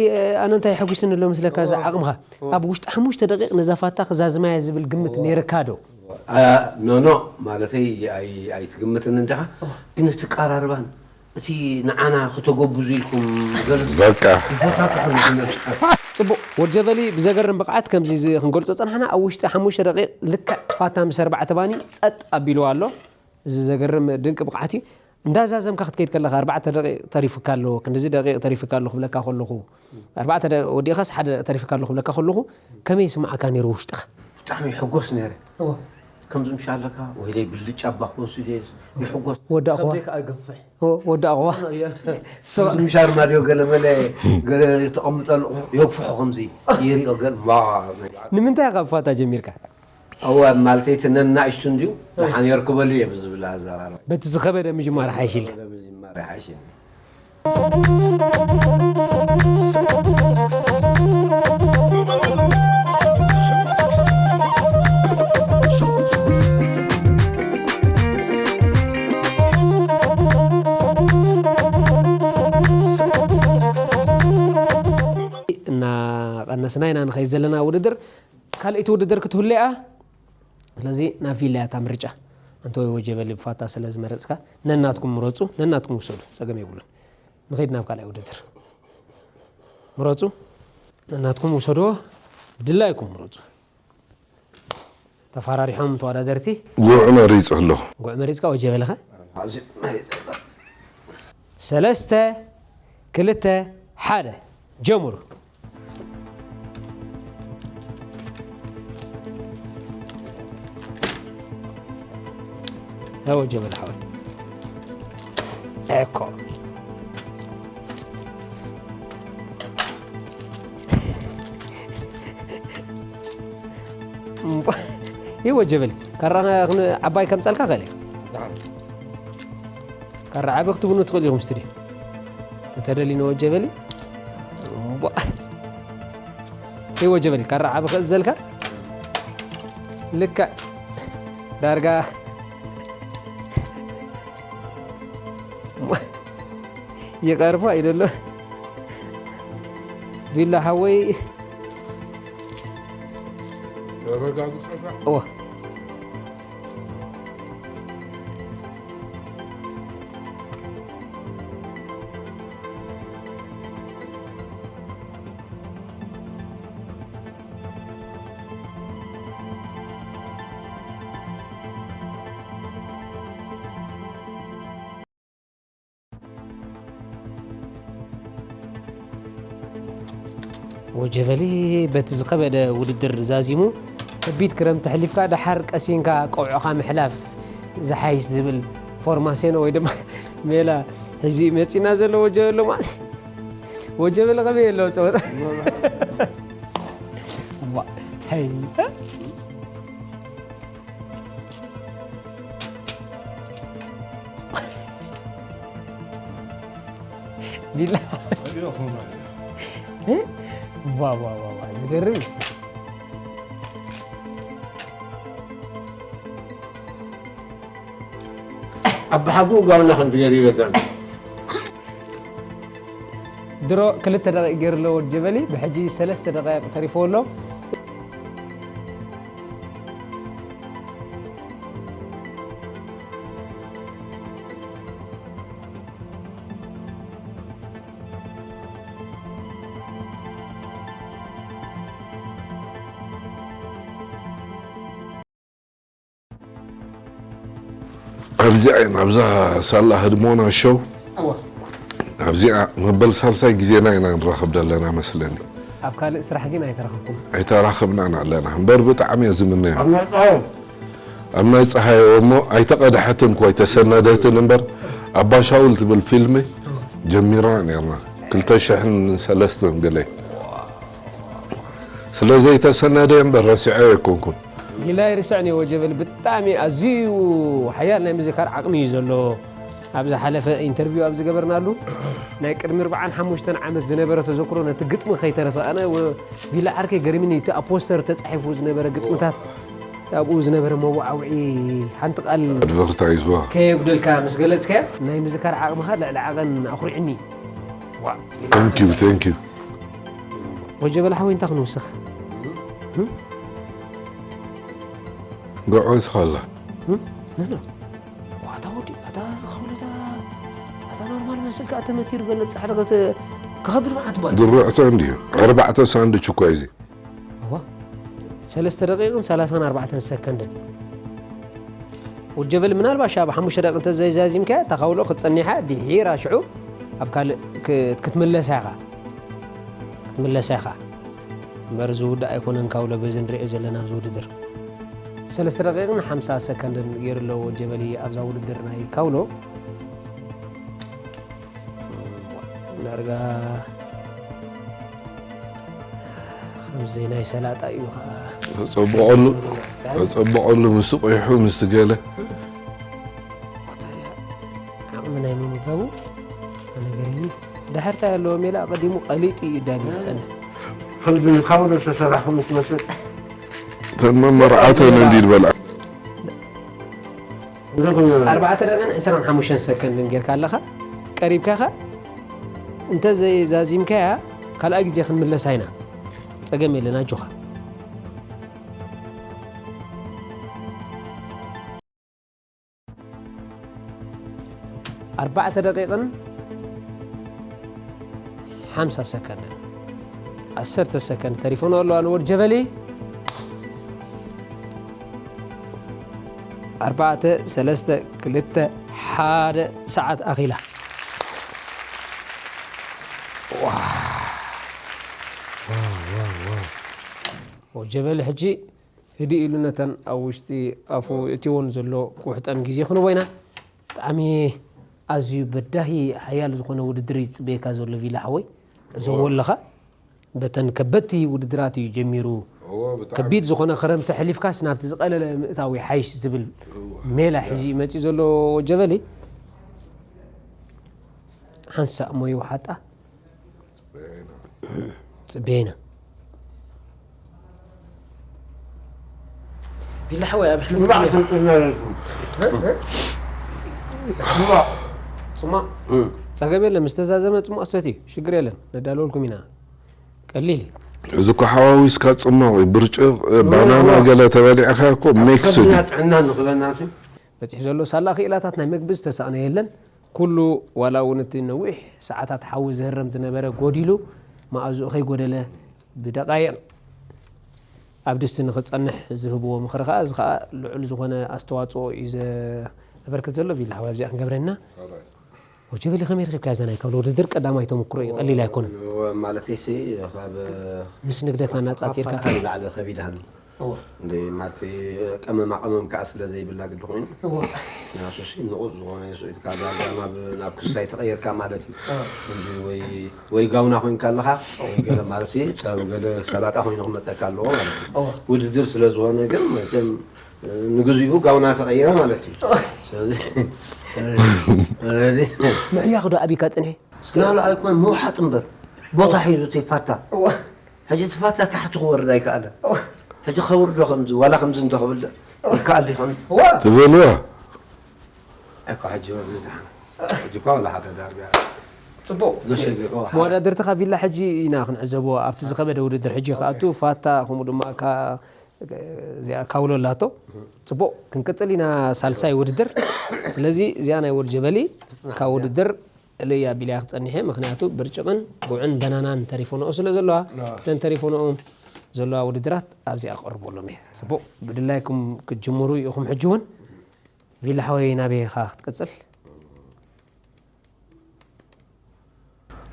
ኣነ እንታይ ሓጒስኒ ኣሎ መስለካ፣ እዚ እዋ። ዓቕምኻ። እዋ። ኣብ ውሽጢ ሓሙሽተ ደቂቕ ነዛ ፋታ ክዛዝማያ ዝብል ግምት እዋ። ነይርካ ዶ? ኣ፣ ኖ፣ ኖ፣ ማለተይ ኣይ-፣ ኣይትግምትን እንዲኻ፣ እዋ። ግን እቲ ቀራርባን፣ እቲ ንዓና ክተጎብዙ ኢልኩም ገለ በቃ። ቦታ ትሕርዙ ነብስኻ። ጽቡቕ፣ ወድ ጀበሊ ብዘገርም ብቕዓት ከምዚ ዝ-፣ ክንገልጾ ጸናሕና፣ ኣብ ውሽጢ ሓሙሽተ ደቂቕ ልክዕ ፋታ ምስ ኣርባዕተ ባኒ ጸጥ ኣቢልዋ ኣሎ። እዚ ዘገርም ድንቂ ብቕዓት እዩ። እንዳዛዘምካ ክትከይድ ከለኻ፣ ኣርባዕተ ደቂቕ ተሪፉካ ኣሎ፣ ክንድዚ ደቂቕ ተሪፉካ ኣሎ ክብለካ ከለኹ፣ ኣርባዕተ ደቂቕ ወዲእኻስ ሓደ ተሪፉካ ኣሎ ክብለካ ከለኹ፣ ከመይ ይስምዓካ ነይሩ ውሽጥኻ? ብጣዕሚ ይሕጎስ ነይረ። እወ። ከምዚ ምሽ ኣለካ፣ ወይለይ ብልጫ እባ ክወስድ እየ፣ ይሕጎስ። ወዳእኽዋ። ከብደይ ከኣ ይገፍሕ። እወ፣ ወዳእኽዋ። እየ። ሶ- ከምዚ ምሽ ኣርማድዮ ገለ መለ፣ ገለ ተቐምጠሉ፣ የግፍሖ ከምዚ፣ ይሪኦ ገለ፣ ዋ፣ ናይ ንምንታይ ኢኻ ፋታ ጀሚርካ? እወ፣ ማለተይ እቲ ነናእሽቱ እንድዩ፣ ደሓን የርክበሉ እየ ብዝብል ኣዘራርባ። በቲ ዝኸበደ ምጅማር ሓይሽ ኢልካ። ዝኸበደ ምጅማር ይሓይሽ ኢልካ። እናቐነስና ኢና ንኸይድ ዘለና ውድድር። ካልኣይቲ ውድድር ክትህሉ እያ። ስለዚ ናብ ቪላ እያ እታ ምርጫ። ኣንተ ወይ ወጀበሊ ብፋታ ስለ ዝመረጽካ፣ ነናትኩም ምረጹ፣ ነናትኩም ውሰዱ። ጸገም የብሉን። ንኸይድ ናብ ካልኣይ ውድድር። ምረጹ፣ ነናትኩም ውሰድዎ፣ ብድላይኩም ምረጹ። ተፈራሪሖም ተወዳደርቲ። ጉዕ መሪጽ ኣለኹ። ጉዕ መሪጽካ ወጀበልኻ? ኣብዚ መሬት ዘሎ። ሰለስተ፣ ክልተ፣ ሓደ። ጀምሩ። ያው ጀበል ሓወይ። እኮ። እምቧ። ይወ ጀበል። ካራ ክን-፣ ዓባይ ከምጸልካ ኸለ። ካራ ዓቢ ክትብሉ ትኽእሉ ኢኹም ስቱድዮ። ተተደሊነ ወጀበሊ። እምቧ። ይወጀበሊ፣ ካራ ዓቢ ክእዘልካ። ልክዕ። ዳርጋ። ይቐርፎ ኣይደሎ። ቪላ ሓወይ። ተረጋግጸካ። እዋ። ወጀበሊ በቲ ዝኸበደ ውድድር ዛዚሙ፣ ከቢድ ክረምቲ ኣሕሊፍካ፣ ደሓር ቀሲንካ ቀውዕኻ ምሕላፍ ዝሓይሽ ዝብል ፎርማሴኖ ወይ ድማ ሜላ ሒዙ እዩ መጺና ዘሎ ወጀበሎ ማለት። ወጀበሊ ከመይ የለዎ ጸወታ? ዋ፣ ታይ? ቢላ። እ? ዋ፣ ዋ፣ ዋ፣ ዋ፣ ዝገርም እዩ። ኣባሓጎኡ ጋውና ከም ዝገርበካ። ድሮ ክልተ ደቂቕ ገይሩ ኣሎ ወዲ ጀበሊ፣ ብሕጂ ሰለስተ ደቃይቕ ተሪፍዎ ኣሎ። ኣብዚኣ ኢና፣ ኣብዛ ሳላ ህድሞና ሾው። እወ። ኣብዚኣ መበል ሳልሳይ ግዜና ኢና ንራኸብ ዘለና መስለኒ። ኣብ ካልእ ስራሕ ግን ኣይተራኸብኩም? ኣይተራኸብናን ኣለና። እምበር ብጣዕሚ እየ ዝምነያ። ኣብ ናይ ጸሃዮ። ኣብ ናይ ጸሃዮ እሞ ኣይተቐድሐትን እኮ ኣይተሰነደትን እምበር፣ ኣባ ሻውል ትብል ፊልም ጀሚርና ኔርና። ክልተ ሽሕን ሰለስተን ገለ። ስለ ዘይተሰነደ እምበር ረሲዐ ኣይኮንኩን። ጊላ ይርስዕን እዩ ወጀበል ብጣዕሚ ኣዝዩ ሓያል ናይ ምዝካር ዓቕሚ እዩ ዘሎ። ኣብ ዝሓለፈ ኢንተርቪው ኣብ ዝገበርናሉ ናይ ቅድሚ ኣርብዓን ሓሙሽተን ዓመት ዝነበረ ተዘክሮ ነቲ ግጥሚ ከይተረፈ ኣነ ወ-፣ ቪላ ዓርከይ ገሪምኒ እቲ ኣብ ፖስተር ተጻሒፉ ዝነበረ ግጥምታት ኣብኡ ዝነበረ መወዓውዒ ሓንቲ ቃል ኣድቨርታይዝ ዋ። ከየጉደልካ ምስ ገለጽካያ ናይ ምዝካር ዓቕምኻ ልዕሊ ዓቐን ኣኹሪዕኒ። ዋ። Thank you, thank you። ወጀበል ሓወይ እንታይ ክንውስኽ? እም? ብዕወት ኻላ። እም? ነዛ። ዋ፣ ኣታ ወዲ፣ ኣታ ዝኸብለታ፣ ኣታ ኖርማል መስልካ፣ ኣተ መቲር በለ ጻሕሊ ከተ-፣ ክኸብድ መዓት ባል። ድርዕቶ እንድዩ። ኣርባዕተ ሳንድች እኮ እዩ እዚ። እዋ። ሰለስተ ደቂቕን ሰላሳን ኣርባዕተን ሰከንድን። ወጀበል ምናልባሽ ኣብ ሓሙሽተ ደቂቕ እንተ ዘይዛዚምካያ፣ እታ ካውሎ ክትጸኒሓ፣ ድሒራ ሽዑ ኣብ ካልእ ክ-፣ ክትምለሳ ኢኻ። ክትምለሳ ኢኻ። እምበር ዝውዳእ ኣይኮነን ካውሎ በዚ ንሪኦ ዘለና ኣብዚ ውድድር። ሰለስተ ደቂቕን ሓምሳ ሰከንድን ገይሩ ኣሎ ወጀበሊ ኣብዛ ውድድር ናይ ካውሎ። ዳርጋ ከምዚ ናይ ሰላጣ እዩ ኸዓ። ተጸብቐሉ፣ ተጸብቐሉ ምስ ቆይሑ ምስ ገለ። ዓቕሚ ናይ ምምጋቡ ኣነገሪኒ። ድሕርታ ያለዎ ሜላ ቀዲሙ ቀሊጡ እዩ ዳኒ ዝጸንሕ። ከምዚ ንካውሎ ዝተሰራሕኹም ትመስል። ተመመርዓተን እንዲድ በልዓ። ኣርባዕተ ደቂቕን ዕስራን ሓሙሽተን ሰከንድን ጌርካ ኣለኻ። ቀሪብካ ኢኻ። እንተ ዘይዛዚምካያ፣ ካልኣይ ግዜ ክንምለሳ ኢና። ጸገም የለን፣ ኣጆኻ። ኣርባዕተ ደቂቕን ሓምሳ ሰከንድን። ዓሰርተ ሰከንድ ተሪፎና ኣሎ፣ ኣንወር ጀበሊ። ኣርባዕተ፣ ሰለስተ፣ ክልተ፣ ሓደ ሰዓት ኣኺላ። ዋው፣ ዋው፣ ዋው፣ ዋው። ጀበሊ ሕጂ ህድእ ኢሉ ነተን ኣብ ውሽጢ ኣፉ እቲወን ዘሎ ክውሕጠን ግዜ ክንቦ ኢና። ብጣዕሚ ኣዝዩ በዳሂ ሓያል ዝኾነ ውድድር እዩ ዝፅበየካ ዘሎ ቪላ ሓወይ። እዞም እዎ። ወለኻ በተን ከበድቲ ውድድራት እዩ ጀሚሩ። እዎ፣ ብጣዕሚ። ከቢድ ዝኾነ ክረምቲ ሕሊፍካስ ናብቲ ዝቐለለ ምእታው ይሓይሽ ዝብል እዎ። ሜላ ያ። ሒዙ እዩ መፂኡ ዘሎ ጀበሊ። ሓንሳእ እሞ ይውሓጣ። ጽበየና። ቢላ ሓወይ ኣብ ሕልም ጽማቕ ትብል። ስልጥና የልኩም። እ? እ? ጽማቕ። ጽማቕ? እም። ጸገም የለን፣ ምስ ተዛዘመ ጽማቕ ሰትዩ፣ ሽግር የለን፣ ነዳልወልኩም ኢና። ቀሊል እዩ። እዚ እኮ ሓዋዊስካ ጽማቕ እዩ፣ ብርጭቕ፣ እ፣ ባናና እዎ። ገለ ተበሊዕካ እኮ ሜክስ ከብድና እዩ። ጥዕና ንኽበና ሲ። በጺሑ ዘሎ ሳላ ክኢላታት ናይ መግቢ ዝተሳእነ የለን። ኩሉ ዋላ እውን እቲ ነዊሕ ሰዓታት ሓዊ ዝህረም ዝነበረ ጎዲሉ፣ መኣዝኡ ከይጎደለ ብደቃይቕ ኣብ ድስቲ ንኽጸንሕ ዝህብዎ ምኽሪ ከኣ፣ እዚ ከኣ ልዑል ዝኾነ ኣስተዋጽኦ እዩ ዘበርክት ዘሎ። ቪላ ሓወይ ኣብዚኣ ክንገብረና። ኦጀበሊ ከመይ ረኺብካያ እዛ ናይ ካብ ውድድር ቀዳማይ ተመክሮ እዩ፣ ቀሊል ኣይኮነን። እወ፣ ማለተይሲ ካብ ምስ ንግደት ኣነጻጺርካ። ካብ ፋታ ንላዕሊ ከቢድ ሃኒ። እወ። እንደ ማለተይ ቀመማ ቀመም ከኣ ስለ ዘይብላ ግዲ ኮይኑ። እወ። ናሱሲ ንቑጽ ዝኾነ የሱ ኢልካ ዳርጋ ናብ፣ ናብ ክስታይ ተቐይርካ ማለት እዩ። እወ። እንዲ ወይ፣ ወይ ጋውና ኮይንካ ኣለኻ፣ ወይ ገለ ማለትሲ ጸብ ገለ ሰላጣ ኮይኑ ክመጸካ ኣለዎ ማለት እዩ። እወ። ውድድር ስለ ዝኾነ ግን መቸም ንግዚኡ ጋውና ተቐይረ ማለት እዩ። ስለዚ፣ ስለዚ ምሕያኽ ዶ ኣቢካ ጽንሒ? እስከ ላላ ኣይኮን ምውሓጥ እምበር። ቦታ ሒዙ እቲ ፋታ። እዋ። ሕጂ እቲ ፋታ ታሕቲ ክወርድ ኣይከኣለን። እዋ። ሕጂ ከውርዶ ከምዚ፣ ዋላ ከምዚ እንዶ ክብል ይከኣል ይኸውን። እዋ። ትብልዋ? ኣይኮ ሕጂ ወርድ ዝሓ-፣ ሕጂ እኳ ዋላ ሓደ ዳርጋ ጽቡቕ። ዘሸግር፣ እዋ። መወዳድርትኻ ቪላ ሕጂ ኢና ክንዕዘቦ። ኣብቲ ዝኸበደ ውድድር ሕጂ ክኣቱ ፋታ፣ ከምኡ ድማ ካ-፣ እዚኣ ካውሎ ኣላቶ። ጽቡቕ፣ ክንቅጽል ኢና ሳልሳይ ውድድር። ስለዚ እዚኣ ናይ ወድ ጀበሊ ትጽናሕ ካብ እዚኣ። ውድድር እለይ ኣቢለያ ክጸንሕ እየ፣ ምኽንያቱ ብርጭቕን ጉዕን በናናን ተሪፎንኦ ስለ ዘለዋ፣ ና። እተን ተሪፎንኦም ዘለዋ ውድድራት ኣብዚኣ ክቐርበሎም እየ። ጽቡቕ፣ ብድላይኩም ክትጅምሩ ኢኹም ሕጂ እውን። ቪላ ሓወይ ናበይ ኢኻ ክትቅጽል?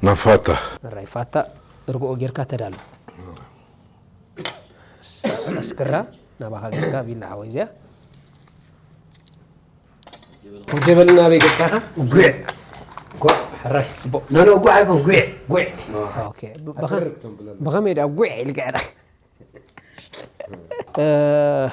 ናብ ፋታ። ራይ ፋታ እርግኦ ጌርካ ተዳሎ። ስ-፣ ኣስክራ ናባኻ ገጽካ ቪላ ሓወይ እዚኣ። ወጀበልና ኣበይ ገጽካ ኢኻ? ጉዕ። ጉዕ። ሕራይ ጽቡቕ። ኖ፣ ኖ፣ ጉዕ ኣይኮን፣ ጉዕ፣ ጉዕ። ኦኬ። ብ-፣ ብኸ-፣ ኣትበርክ ቶም ብለን። ብኸመይ ደኣ ጉዕ ኢልካ ኢኻ? እ፣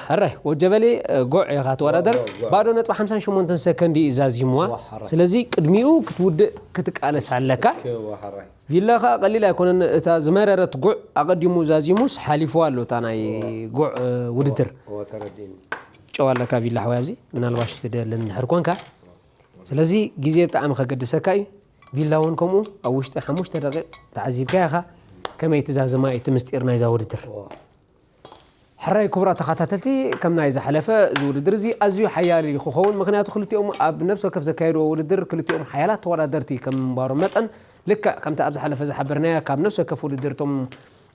ሕራይ ወጀበሊ፣ እ፣ ጉዕ ኢኻ ትወዳደር። ጉዕ፣ ጉዕ። ባዶ ነጥቢ ሓምሳን ሸሞንተን ሰከንድ እዩ ዛዚምዋ። ዋ፣ ሕራይ። ስለዚ ቅድሚኡ ክትውድእ ክትቃለስ ኣለካ። ኦኬ፣ ዋ፣ ሕራይ። ቪላ ኸኣ ቀሊል ኣይኮነን። እታ ዝመረረት ጉዕ ኣቐዲሙ ዛዚሙስ ሓሊፍዋ ኣሎ እታ ናይ ጉዕ፣ እ፣ ውድድር። እወ፣ ተረዲእኒ። ጨው ኣለካ ቪላ ሓወይ ኣብዚ፣ ምናልባሽ ትደሊ እንድሕር ኮንካ። ስለዚ ግዜ ብጣዕሚ ከገድሰካ እዩ። ቪላ እውን ከምኡ ኣብ ውሽጢ ሓሙሽተ ደቂቕ ተዓዚብካያ ኢኻ። ከመይ ትዛዝማ እዩ እቲ ምስጢር ናይዛ ውድድር። እወ። ሕራይ ክቡራት ተኸታተልቲ፣ ከም ናይ ዝሓለፈ እዚ ውድድር እዚ ኣዝዩ ሓያል እዩ ክኸውን፣ ምኽንያቱ ክልቲኦም ኣብ ነፍሲ ወከፍ ዘካየድዎ ውድድር ክልቲኦም ሓያላት ተወዳደርቲ ከም ምንባሮም መጠን፣ ልክዕ ከምቲ ኣብ ዝሓለፈ ዝሓበርናዮ ካብ ነፍሲ ወከፍ ውድድር እቶም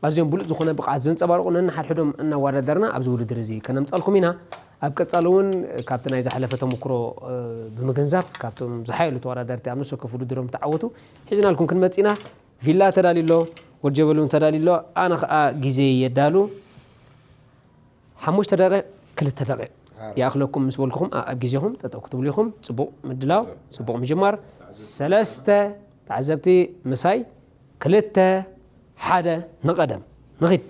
ኣዝዮም ብሉጽ ዝኾነ ብቕዓት ዘንጸባርቑ ነንሓድሕዶም እናወዳደርና ኣብዚ ውድድር እዚ ከነምጻልኩም ኢና። ኣብ ቀጻሊ እውን ካብቲ ናይ ዝሓለፈ ተመክሮ፣ እ፣ ብምግንዛብ ካብቶም ዝሓየሉ ተወዳደርቲ ኣብ ነፍሲ ወከፍ ውድድሮም ተዓወቱ ሒዝናልኩም ክንመጽእ ኢና። ቪላ ተዳልዩ ኣሎ፣ ወድ ጀበል እውን ተዳልዩ ኣሎ። ኣነ ኸኣ ግዜ የዳሉ። ሓሙሽተ ደቂቕ፣ ክልተ ደቂቕ ይኣኽለኩም ምስ በልኩኹም፣ ኣ-፣ ኣብ ግዜኹም ጠጠው ክትብሉ ኢኹም። ጽቡቕ ምድላው፣ ጽቡቕ ምጅማር። ሰለስተ ተዓዘብቲ ምሳይ፣ ክልተ፣ ሓደ፣ ንቐደም። ንኺድ።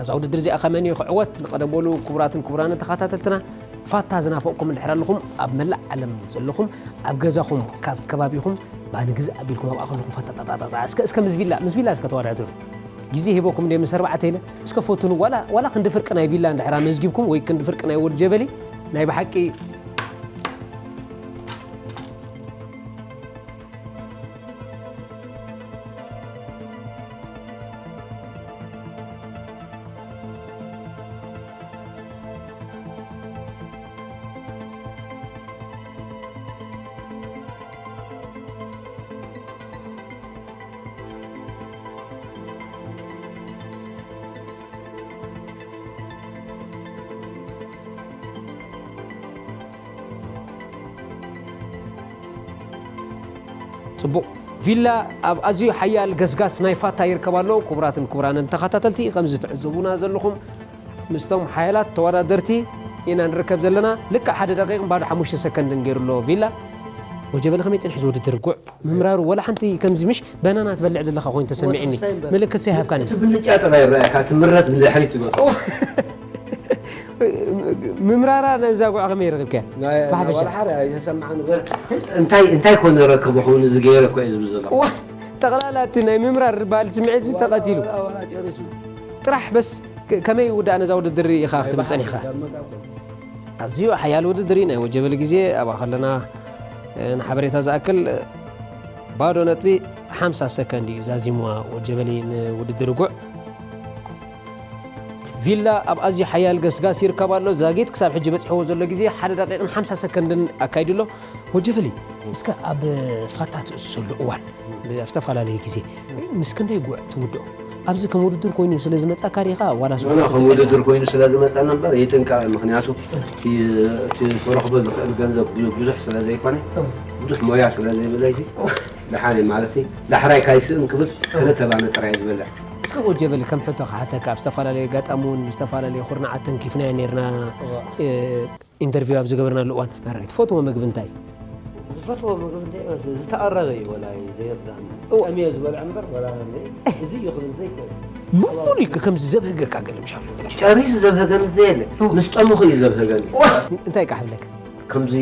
ኣብዛ ውድድር እዚኣ ከመን እዩ ክዕወት? ንቐደም በሉ ክቡራትን ክቡራንን ተኸታተልትና። ፋታ ዝናፈቕኩም እንድሕር ኣለኹም፣ ኣብ መላእ ዓለም ዘለኹም፣ ኣብ ገዛኹም፣ ካብ ከባቢኹም፣ ባኒ ግዛእ ኣቢልኩም ኣብኣ ከለኹም ፋታ ጣጣጣጣ፣ እስከ፣ እስከ ምስ ቪላ፣ ምስ ቪላ እስከ ተወዳደሩ። ግዜ ሂበኩም እንደ ምስ ኣርባዕተ ኢለ፣ እስከ ፈትኑ፣ ዋላ፣ ዋላ ክንዲ ፍርቂ ናይ ቪላ እንድሕር ኣመዝጊብኩም ወይ ክንዲ ፍርቂ ናይ ወድ ጀበሊ፣ ናይ ብሓቂ ጽቡቕ። ቪላ ኣብ ኣዝዩ ሓያል ገስጋስ ናይ ፋታ ይርከብ ኣሎ። ክቡራትን ክቡራንን ተኸታተልቲ፣ ከምዚ ትዕዘቡና ዘለኹም፣ ምስቶም ሓያላት ተወዳደርቲ ኢና ንርከብ ዘለና። ልክዕ ሓደ ደቂቕን ባዶ ሓሙሽተ ሰከንድን ገይሩ ኣሎ ቪላ። ወጀበሊ ከመይ ጸኒሑ እዚ ውድድር? ጉዕ ምምራሩ ወላ ሓንቲ ከምዚ ምሽ በናና ትበልዕ ዘለኻ ኮይኑ ተሰሚዕኒ። ምልክት ዘይሃብካኒ። እቲ ብልጫ ጥራይ ይረኣየካ፣ እቲ ምረት ብድሕሪት ይመጽእ። ምምራራ ነዛ ጉዕ ከመይ ረኺብካያ? ናይ-፣ ብሓፈሻ። ወላ ሓደ ኣይተሰማዕን። እንታይ፣ እንታይ ኮነ ረከቦ ኮይኑ እዚ ገይረ እኮ እዩ ዝብል ዘሎ። ዋ፣ ጠቕላላ እቲ ናይ ምምራር ዝበሃል ስምዒት እዚ ተቐቲሉ። ወላ፣ ወላ፣ ወላ ጨሪሱ። ጥራሕ በስ ከ-፣ ከመይ ይውዳእ ነዛ ውድድር ኢኻ ክትብል ጸኒሕኻ? ኣዝዩ ሓያል ውድድር እዩ። ናይ ወጀበሊ ግዜ ኣብኣ ከለና፣ እ፣ ንሓበሬታ ዝኣክል፣ እ፣ ባዶ ነጥቢ ሓምሳ ሰከንድ እዩ ዛዚምዋ ወጀበሊ ንውድድር ጉዕ። ቪላ ኣብ ኣዝዩ ሓያል ገስጋስ ይርከብ ኣሎ። ዛጊት ክሳብ ሕጂ በጺሕዎ ዘሎ ግዜ ሓደ ደቂቕን ሓምሳ ሰከንድን ኣካይዱ ኣሎ። ወጀበሊ፣ እስከ ኣብ ፋታ ትእስሰሉ እዋን፣ ኣብ ዝተፈላለየ ግዜ፣ ምስ ክንደይ ጉዕ ትውድኦ? ኣብዚ ከም ውድድር ኮይኑ ስለ ዝመጻካ ዲኻ ዋላስ ዋላ ከም ውድድር ኮይኑ ስለ ዝመጻና እምበር ይጥንቀቕ። ምኽንያቱ እቲ፣ እቲ ክረኽቦ ዝኽእል ገንዘብ ብዙ-፣ ብዙሕ ስለ ዘይኮነ፣ ብዙሕ ሞያ ስለ ዘይብለይ፣ ደሓን ማለት እዩ። ዳሕራይ ካይስእን ክብል ክልተ ባነ ጥራይ ዝበልዕ። እስከ ወጀበሊ ከም ሕቶ ክሓተካ፣ ኣብ ዝተፈላለየ ኣጋጣሚ እውን ብዝተፈላለየ ኩርናዓት ተንኪፍናዮ ነይርና። እዋ። እ፣ ኢንተርቪው ኣብ ዝገበርናሉ እዋን፣ ኣራይ፣ ትፈትዎ ምግቢ እንታይ እዩ? ዝፈትዎ ምግቢ እንታይ እዩ? ዝተቐረበ እዩ፣ ወላ እዩ ዘይርዳእኒ። እዋ። ጠምየ ዝበልዐ እምበር፣ ወላ እዚ እዩ ክብል ዘይክእል። ብፍሉይ ከ-፣ ከምዚ ዘብህገካ ገለ ምሽ ኣሎ? ጨሪሱ ዘብህገኒ ዘየለ። እዋ። ምስ ጠሙኹ እዩ ዘብህገኒ። እዋ። እንታይ ቃሕ ብለካ? ከምዚ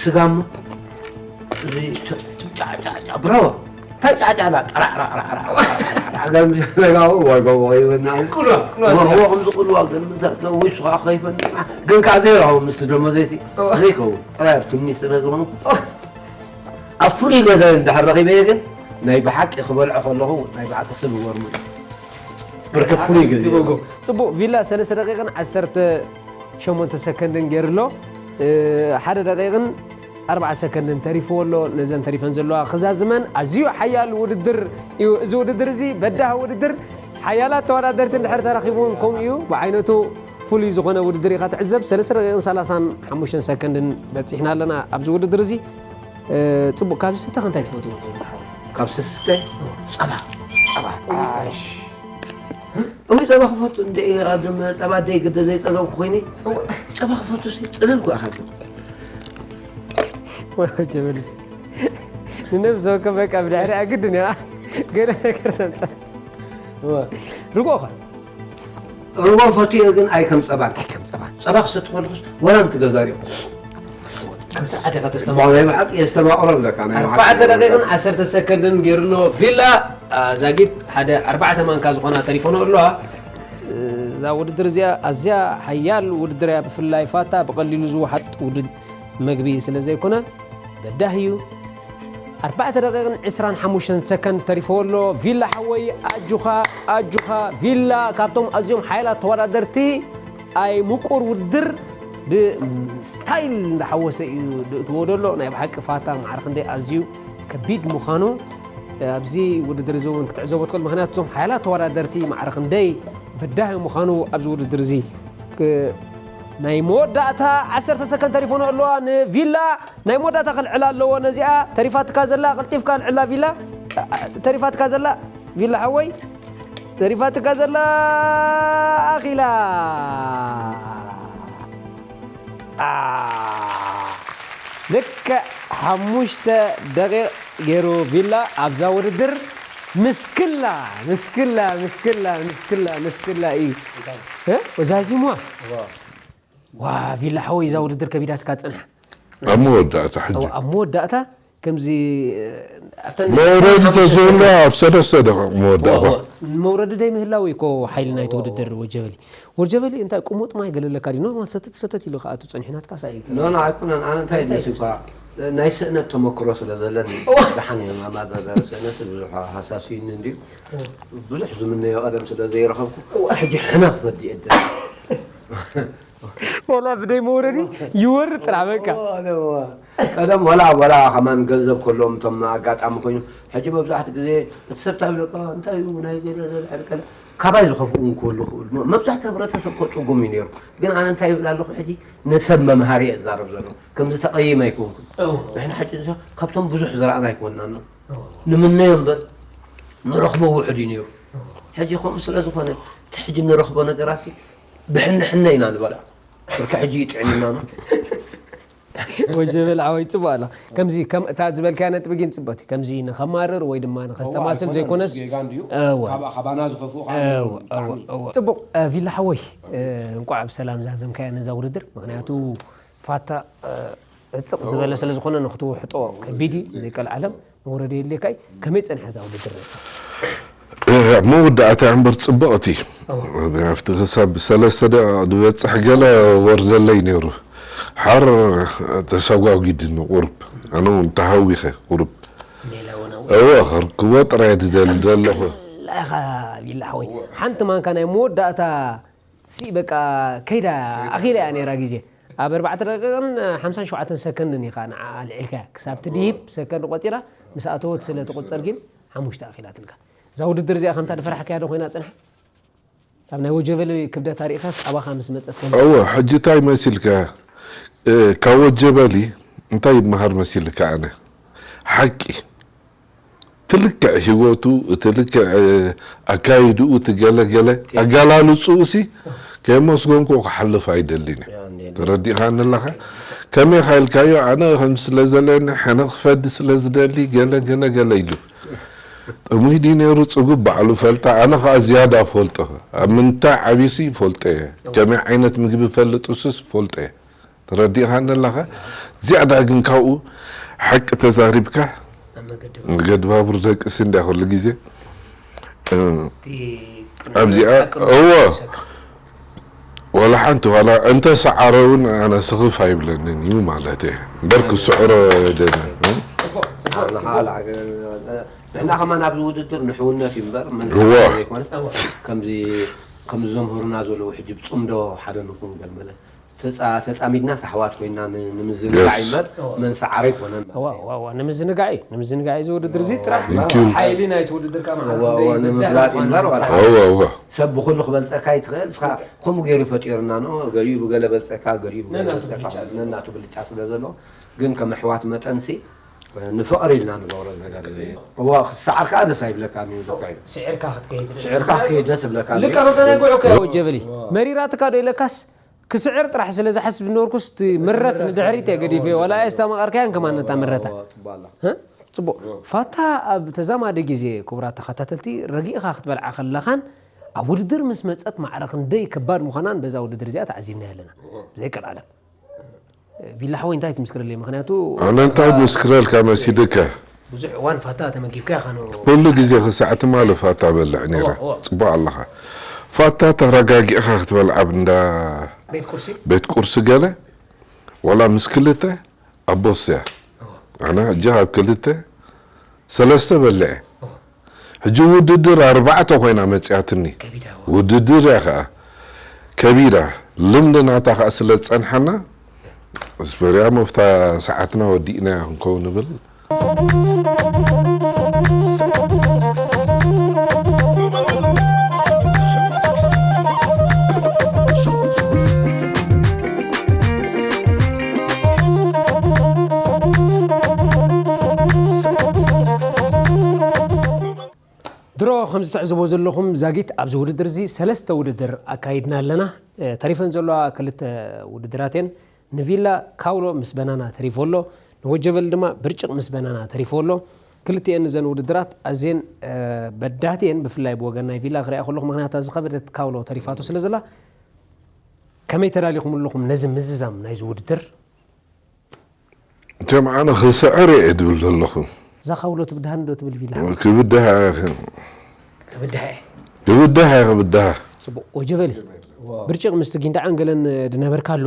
ስጋሞ፣ እዚ ተ-፣ ጫ-፣ ጫ-፣ ጫ-፣ ብራዎ። እንታይ ጫጫላ? ጠራዕራዕራዕራዕ። ገምዚ ነገሩ ወይ ጎቦ ይበና። ቁልዋ፣ ቁልዋ ወ-፣ ስጋ። ወ-፣ ከምዚ ቁልዋ ግን እንታይ፣ ወይ ሱኻ ከይፈን። ግን ከዓ ዘይረኸቡ ምስቲ ደሞዘይሲ። እዋ። ዘይከውን። ጥራይ ኣብ ትምኒ ስለ ዝኾንኩ። ኣብ ፍሉይ ገዛ እንድሕር ረኺበዮ ግን ናይ ብሓቂ ክበልዖ ከለኹ ናይ ብሓቂ ስብ ይወርሙ። ብርክት ፍሉይ ገዛ እዩ። ጽቡቕ። ጽቡቕ። ቪላ ሰለስተ ደቂቕን ዓሰርተ ሸሞንተ ሰከንድን ገይሩ ኣሎ። እ፣ ሓደ ደቂቕን ኣርባዓ ሰከንድን ተሪፍዎ ኣሎ። ነዘን ተሪፈን ዘለዋ ክዛዝመን ኣዝዩ ሓያል ውድድር እዩ። እዚ ውድድር እዚ በዳሂ ውድድር፣ ሓያላት ተወዳደርቲ እንድሕር ተረኺብዎም ከምኡ እዩ። ብዓይነቱ ፍሉይ ዝኾነ ውድድር ኢኻ ትዕዘብ። ሰለስተ ደቂቕን ሰላሳን ሓሙሽተን ሰከንድን በጺሕና ኣለና ኣብዚ ውድድር እዚ። እ፣ ጽቡቕ፣ ካብ ዝስተ ከ እንታይ ትፈትዎ? ካብ ዝስተ ጸባ። ጸባ። ኣሽ። እውይ፣ ጸባ ክፈቱ እንደ፣ ኣድም፣ ጸባ ደይ ግደ ዘይጸገብኩ ኮይኒ። ጸባ ክፈቱ ሲ ጽልል እኮ ኢኻ። ወይ ጀበልስ። ንነብሲ ወከፍ በቃ ብድሕሪኣ ግድን እያ። ገለ ነገር ተምጻእ። እወ። ርግኦ ኸ? ርግኦ ፈትዮ ግን ኣይ ከም ጸባን። ኣይ ከም ጸባን። ጸባ ክሰቲ ከለኹስ ወላ ምትገዛርዮ። ከም ሰዓት ኢኻ ተስተማቕሮ። ናይ ብሓቂ የስተማቕሮ ኣለካ፣ ናይ ብሓቂ። ኣርባዕተ ደቂቕን ዓሰርተ ሰከንድን ገይሩ ኣሎ ቪላ። አ፣ ዛጊት ሓደ ኣርባዕተ ማንካ ዝኾና ተሪፈኖ ኣለዋ። እዛ ውድድር እዚኣ ኣዝያ ሓያል ውድድር እያ። ብፍላይ ፋታ ብቐሊሉ ዝወሓጥ ውድድ መግቢ ስለ ዘይኮነ በዳሂ እዩ። ኣርባዕተ ደቂቕን ዕስራን ሓሙሽተን ሰከንድ ተሪፈዎ ኣሎ። ቪላ ሓወይ፣ ኣጁኻ፣ ኣጁኻ ቪላ፣ ካብቶም ኣዝዮም ሓያላት ተወዳደርቲ ኣይ ምቁር ውድድር ብስታይል እንዳሓወሰ እዩ ድእትዎ ደሎ። ናይ ብሓቂ ፋታ ማዕረ ክንደይ ኣዝዩ ከቢድ ምዃኑ ኣብዚ ውድድር እዚ እውን ክትዕዘቦ ትኽእል። ምኽንያቱ እዞም ሓያላት ተወዳደርቲ ማዕረ ክንደይ በዳሂ ምዃኑ ኣብዚ ውድድር እዚ ክ-፣ ናይ መወዳእታ ዓሰርተ ሰከንድ ተሪፎ ኣለዋ ንቪላ። ናይ መወዳእታ ከልዕላ ኣለዎ ነዚኣ። ተሪፋትካ ዘላ፣ ቀልጢፍካ ኣልዕላ ቪላ። ተሪፋትካ ዘላ፣ ቪላ ሓወይ። ተሪፋትካ ዘላ፣ ኣኺላ። ኣ፣ ልክዕ ሓሙሽተ ደቂቕ ገይሩ ቪላ ኣብዛ ውድድር። ምስክላ፣ ምስክላ፣ ምስክላ፣ ምስክላ፣ ምስክላ እዩ። እንታይ? እ? ወዛዚምዋ። ዋ። ዋ፣ ቪላ ሓወይ፣ እዛ ውድድር ከቢዳትካ ጽንሓ። ኣብ መወዳእታ ሕጂ። ኣብ፣ ኣብ መወዳእታ ከምዚ፣ ኣብተን መውረዲ ተዝህሉ ኣብ ሰለስተ ደቂቕ መወዳእታ። ዋ፣ ዋ። መውረዲ ደይ ምህላው እኮ ሓይሊ ናይቲ ውድድር ወጀበሊ። ወጀበሊ እንታይ ቁሙጥ ማይ ገለ ኣለካ ድዩ? ኖርማል ሰተት ሰተት ኢሉ ክኣቱ ጸኒሑ ናትካ ሳይ። ኖ፣ ኖ፣ ኣይኮነን። ኣነ እንታይ እንታይ ኢልሲ እኳ ናይ ስእነት ተመክሮ ስለ ዘለኒ ዋ። ደሓን እየ። ማማ ዘለ ስእነት ብዙሕ ሃሳስዩኒ እንድዩ። ዋ። ብዙሕ ዝምነዮ ቀደም ስለ ዘይረኸብኩ፣ ዋ። ሕጂ ሕነ ክፈዲ እየ። ወላ ብደይ መውረዲ ይወርድ ጥራሕ በቃ። ቀደም ወላ ወላ ከማን ገንዘብ ከሎም እቶም ኣጋጣሚ ኮይኑ ሕጂ መብዛሕቲ ግዜ እቲ ሰብ ታይ ብለካ እንታይ እዩ ናይ ገለ ዘልዕል ቀለ ካባይ ዝኸፍኡ እንክህሉ ክብል መብዛሕቲ ህብረተሰብ ከፅጉም እዩ ነይሩ። ግን ኣነ እንታይ ይብል ኣለኹ ሕጂ ንሰብ መምሃሪ እየ ዝዛረብ ዘሎ። ከምዚ ተቐይም ኣይኮንኩን። ንሕና ሕጂ ንሳ ካብቶም ብዙሕ ዝረኣና ኣይኮንና ኖ ንምነዮ እምበር ንረኽቦ ውሑድ እዩ ነይሩ። ሕጂ ከምኡ ስለ ዝኾነ እቲ ሕጂ ንረኽቦ ነገራሲ ብሕንሕነ ኢና ንበልዖ። ብርኪ ሕጂ ይጥዕምና ኖ ወጀበል ዓወይ ጽቡቅ ኣላ ከምዚ ከም እታ ዝበልካያ ነጥቢ ግን ጽቡቅ ከምዚ ንኸማርር ወይ ድማ ንኸስተማስል ዘይኮነስ ካባና ዝኸፍኡ ጽቡቅ ቪላ ሓወይ እንቋዕ ብሰላም ዛዘምካያ ነዛ ውድድር ምክንያቱ ፋታ ዕፅቕ ዝበለ ስለ ዝኾነ ንክትውሕጦ ከቢድ እዩ ዘይቀልዓለም መውረዲ የድልየካ እዩ ከመይ ፀኒሓ እዛ ውድድር ነታ መወዳእታ እምበር ፅብቕቲ ኣብቲ ክሳብ ሰለስተ ደቂቕ ዝበፅሕ ገለ ወርደለይ ነይሩ ሓር ተሰጓጒድኒ ቁርብ ኣነ እውን ተሃዊኸ ቁርብ እወ ክርክቦ ጥራይ ድደሊ ዘለኹ ላኻ ቢላ ሓወይ ሓንቲ ማንካ ናይ መወዳእታ ሲ በቃ ከይዳ ኣኺላ እያ ነይራ ግዜ ኣብ ኣርባዕተ ደቂቕን ሓምሳን ሸውዓተን ሰከንድን ኢኻ ንዓ ልዒልካ ክሳብ ትድሂብ ሰከንድ ቆፂራ ምስ ኣተወት ስለ ትቁፀር ግን ሓሙሽተ ኣኺላትልካ እዛ ውድድር እዚኣ ከምታ ድፈራሕካያ ዶ ኮይና ፅንሓ ካብ ናይ ወጀበሊ ክብደታ ሪኢኻስ ኣባኻ ምስ መፀት ከም እወ ሕጂ እንታይ መሲልካ ካብ ወጀበሊ እንታይ ይመሃር መሲልካ ኣነ ሓቂ እቲ ልክዕ ህይወቱ እቲ ልክዕ ኣካይድኡ እቲ ገለ ገለ ኣገላልፅኡ ሲ ከየመስገንኩ ክሓልፍ ኣይደልን እየ ተረዲእኻኒ ኣለኻ ከመይ ኢኻ ኢልካዮ ኣነ ከም ስለ ዘለኒ ሕነ ክፈዲ ስለ ዝደሊ ገለ ገለ ገለ ኢሉ ጥሙይ ድዩ ነይሩ ፅጉብ ባዕሉ ፈልጣ ኣነ ከዓ ዝያዳ ፈልጦ ኣብ ምንታይ ዓብዩሲ ይፈልጦ እየ ከመይ ዓይነት ምግቢ ፈልጥ እሱስ ይፈልጦ እየ ተረዲእኻኒ ኣለኻ ዝያዳ ግን ካብኡ ሓቂ ተዛሪብካ መገዲ ባቡር ደቅሲ እንድያ ኩሉ ግዜ ኣብዚኣ እወ ወላ ሓንቲ ዋላ እንተ ሰዓረ እውን ኣነ ስኽፍ ኣይብለንን እዩ ማለት እየ እምበር ክስዕሮ ደለ ንሕና ከማን ኣብዚ ውድድር ንሕውነት እዩ እምበር መንስዓር ዘይኮነስ ከምዚ ከምዚ ዘምህሩና ዘለዉ ሕጂ ብፅምዶ ሓደ ንኹን ገል መለ ተፃሚድና ኣሕዋት ኮይና ንምዝንጋዕ እምበር መንሰዓር ኣይኮነን ንምዝንጋዕ እዩ ንምዝንጋዕ እዩ ዝውድድር እዚ ጥራሕ ሓይሊ ናይቲ ውድድር ንምፍላጥ እምበር ሰብ ብኩሉ ክበልፀካ ይትኽእል እስኻ ከምኡ ገይሩ ፈጢሩና ኖ ገሊኡ ብገለ በልፀካ ገሊኡ ነናቱ ብልጫ ስለ ዘሎ ግን ከም ኣሕዋት መጠን ሲ ንፍቕሪ ኢልና ንገብሮ ነገር እዋ ክትሰዓር ከዓ ደስ ኣይብለካ ይብለካ እዩ ስዕርካ ክትከይድ ስዕርካ ክትከይድ ደስ ይብለካ ልካ ከምታ ናይ ጉዕካ ጀበሊ መሪራትካ ዶ ኢለካስ ክስዕር ጥራሕ ስለ ዝሓስብ ዝነበርኩስ እቲ ምረት ንድሕሪት እየ ገዲፈ ዋላ ኣስተማቐርካያን ከማን ነታ ምረታ ጽቡቕ ፋታ ኣብ ተዛማዲ ግዜ ክቡራት ተኸታተልቲ ረጊእኻ ክትበልዓ ከለኻን ኣብ ውድድር ምስ መፀት ማዕረ ክንደይ ከባድ ምዃናን በዛ ውድድር እዚኣ ተዓዚብና ኣለና ብዘይቀልዓለም ቪላ ሓወይ እንታይ ትምስክረለይ ምክንያቱ ኣነ እንታይ ምስክረልካ መሲድካ ብዙሕ እዋን ፋታ ተመጊብካ ኢኻ ኖ ኩሉ ግዜ ክሳዕ ትማሊ ፋታ በልዕ ነይረ እዋ፣ እዋ። ጽቡቅ ኣለኻ ፋታ ተረጋጊእኻ ክትበልዓ ኣብ እንዳ ቤት ቁርሲ ቤት ቁርሲ ገለ ዋላ ምስ ክልተ ኣቦስ እያ ኣነ ሕጂ ካብ ክልተ ሰለስተ በልዐ ሕጂ ውድድር ኣርባዕተ ኮይና መፅያትኒ ውድድር እያ ከዓ ከቢዳ ልምዲ ናታ ከዓ ስለ ዝፀንሓና ስበርያ መፍታ ሰዓትና ወዲእና ክንከውን ንብል ድሮ ከምዚ ትዕዝቦ ዘለኹም ዛጊት ኣብዚ ውድድር እዚ ሰለስተ ውድድር ኣካይድና ኣለና። ተሪፈን ዘለዋ ክልተ ውድድራት እየን። ንቪላ ካውሎ ምስ በናና ተሪፉ ኣሎ፣ ንወጀበል ድማ ብርጭቕ ምስ በናና ተሪፉ ኣሎ። ክልቲኤን እዘን ውድድራት ኣዝየን በዳህቲ እየን፣ ብፍላይ ብወገን ናይ ቪላ ክሪኣ ከለኹ፣ ምኽንያታ ዝኸበደት ካውሎ ተሪፋቶ ስለ ዘላ። ከመይ ተዳሊኹም ኣለኹም ነዚ ምዝዛም ናይዚ ውድድር? ከም ኣነ ክስዕር እየ ድብል ዘለኹ። እዛ ካውሎ ትብድሃኒ ዶ ትብል ቪላ? ክብድሃ እየ። ክብድሃ እየ። ክብድሃ እየ ክብድሃ። ጽቡቕ ወጀበሊ። ብርጭቕ ምስቲ ጊንዳዕን ገለን ድነበርካሉ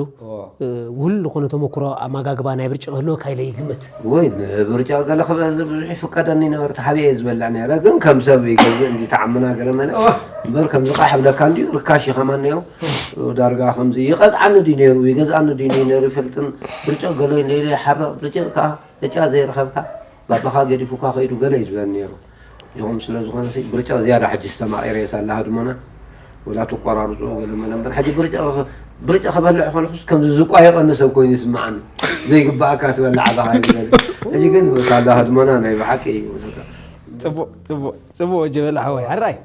ውህሉል ዝኾነ ተመክሮ ኣመጋግባ ናይ ብርጭቕ ህልወካ ኢለ ይግምት። ወይ ብርጭቕ ገለ ክበዝሕ ብዙሕ ይፍቀደኒ ነበር፣ ተሓቢኤ ዝበልዕ ነረ። ግን ከም ሰብ ይገዝእ እንዲ ተዓምና ገለ መለ እምበር ከምዚ ቃሕ ብለካ እንዲ ርካሽ ይኸማን ነይሩ። ዳርጋ ከምዚ ይቐዝዓኒ ድዩ ነይሩ ይገዝኣኒ ድዩ ነይሩ ይፈልጥን። ብርጭቕ ገለ ኢለ ይሓርቕ፣ ብርጭቕ ከዓ ዕጫ ዘይረኸብካ ባባኻ ገዲፉካ ከይዱ ገለ እዩ ዝበለኒ ነይሩ። ይኹም ስለ ዝኾነ ብርጭቕ ዝያዳ ሕጂ ዝተማቒረ እየ ሳላ ህድሞና ወላ ትቆራርፆ ገለ መለ እምበር ሕጂ ብርጭቕ ብርጭቕ ክበልዕ ከለኹስ ከምዚ ዝቋየቐኒ ሰብ ኮይኑ ይስምዓኒ። ዘይግባእካ ትበልዕ ኣባኻ እዩ ዝበለ። ሕጂ ግን ሳላ ህድሞና ናይ ብሓቂ እዩ። ፅቡቅ ፅቡቅ ፅቡቅ ጀበላ ሓወይ ሕራይ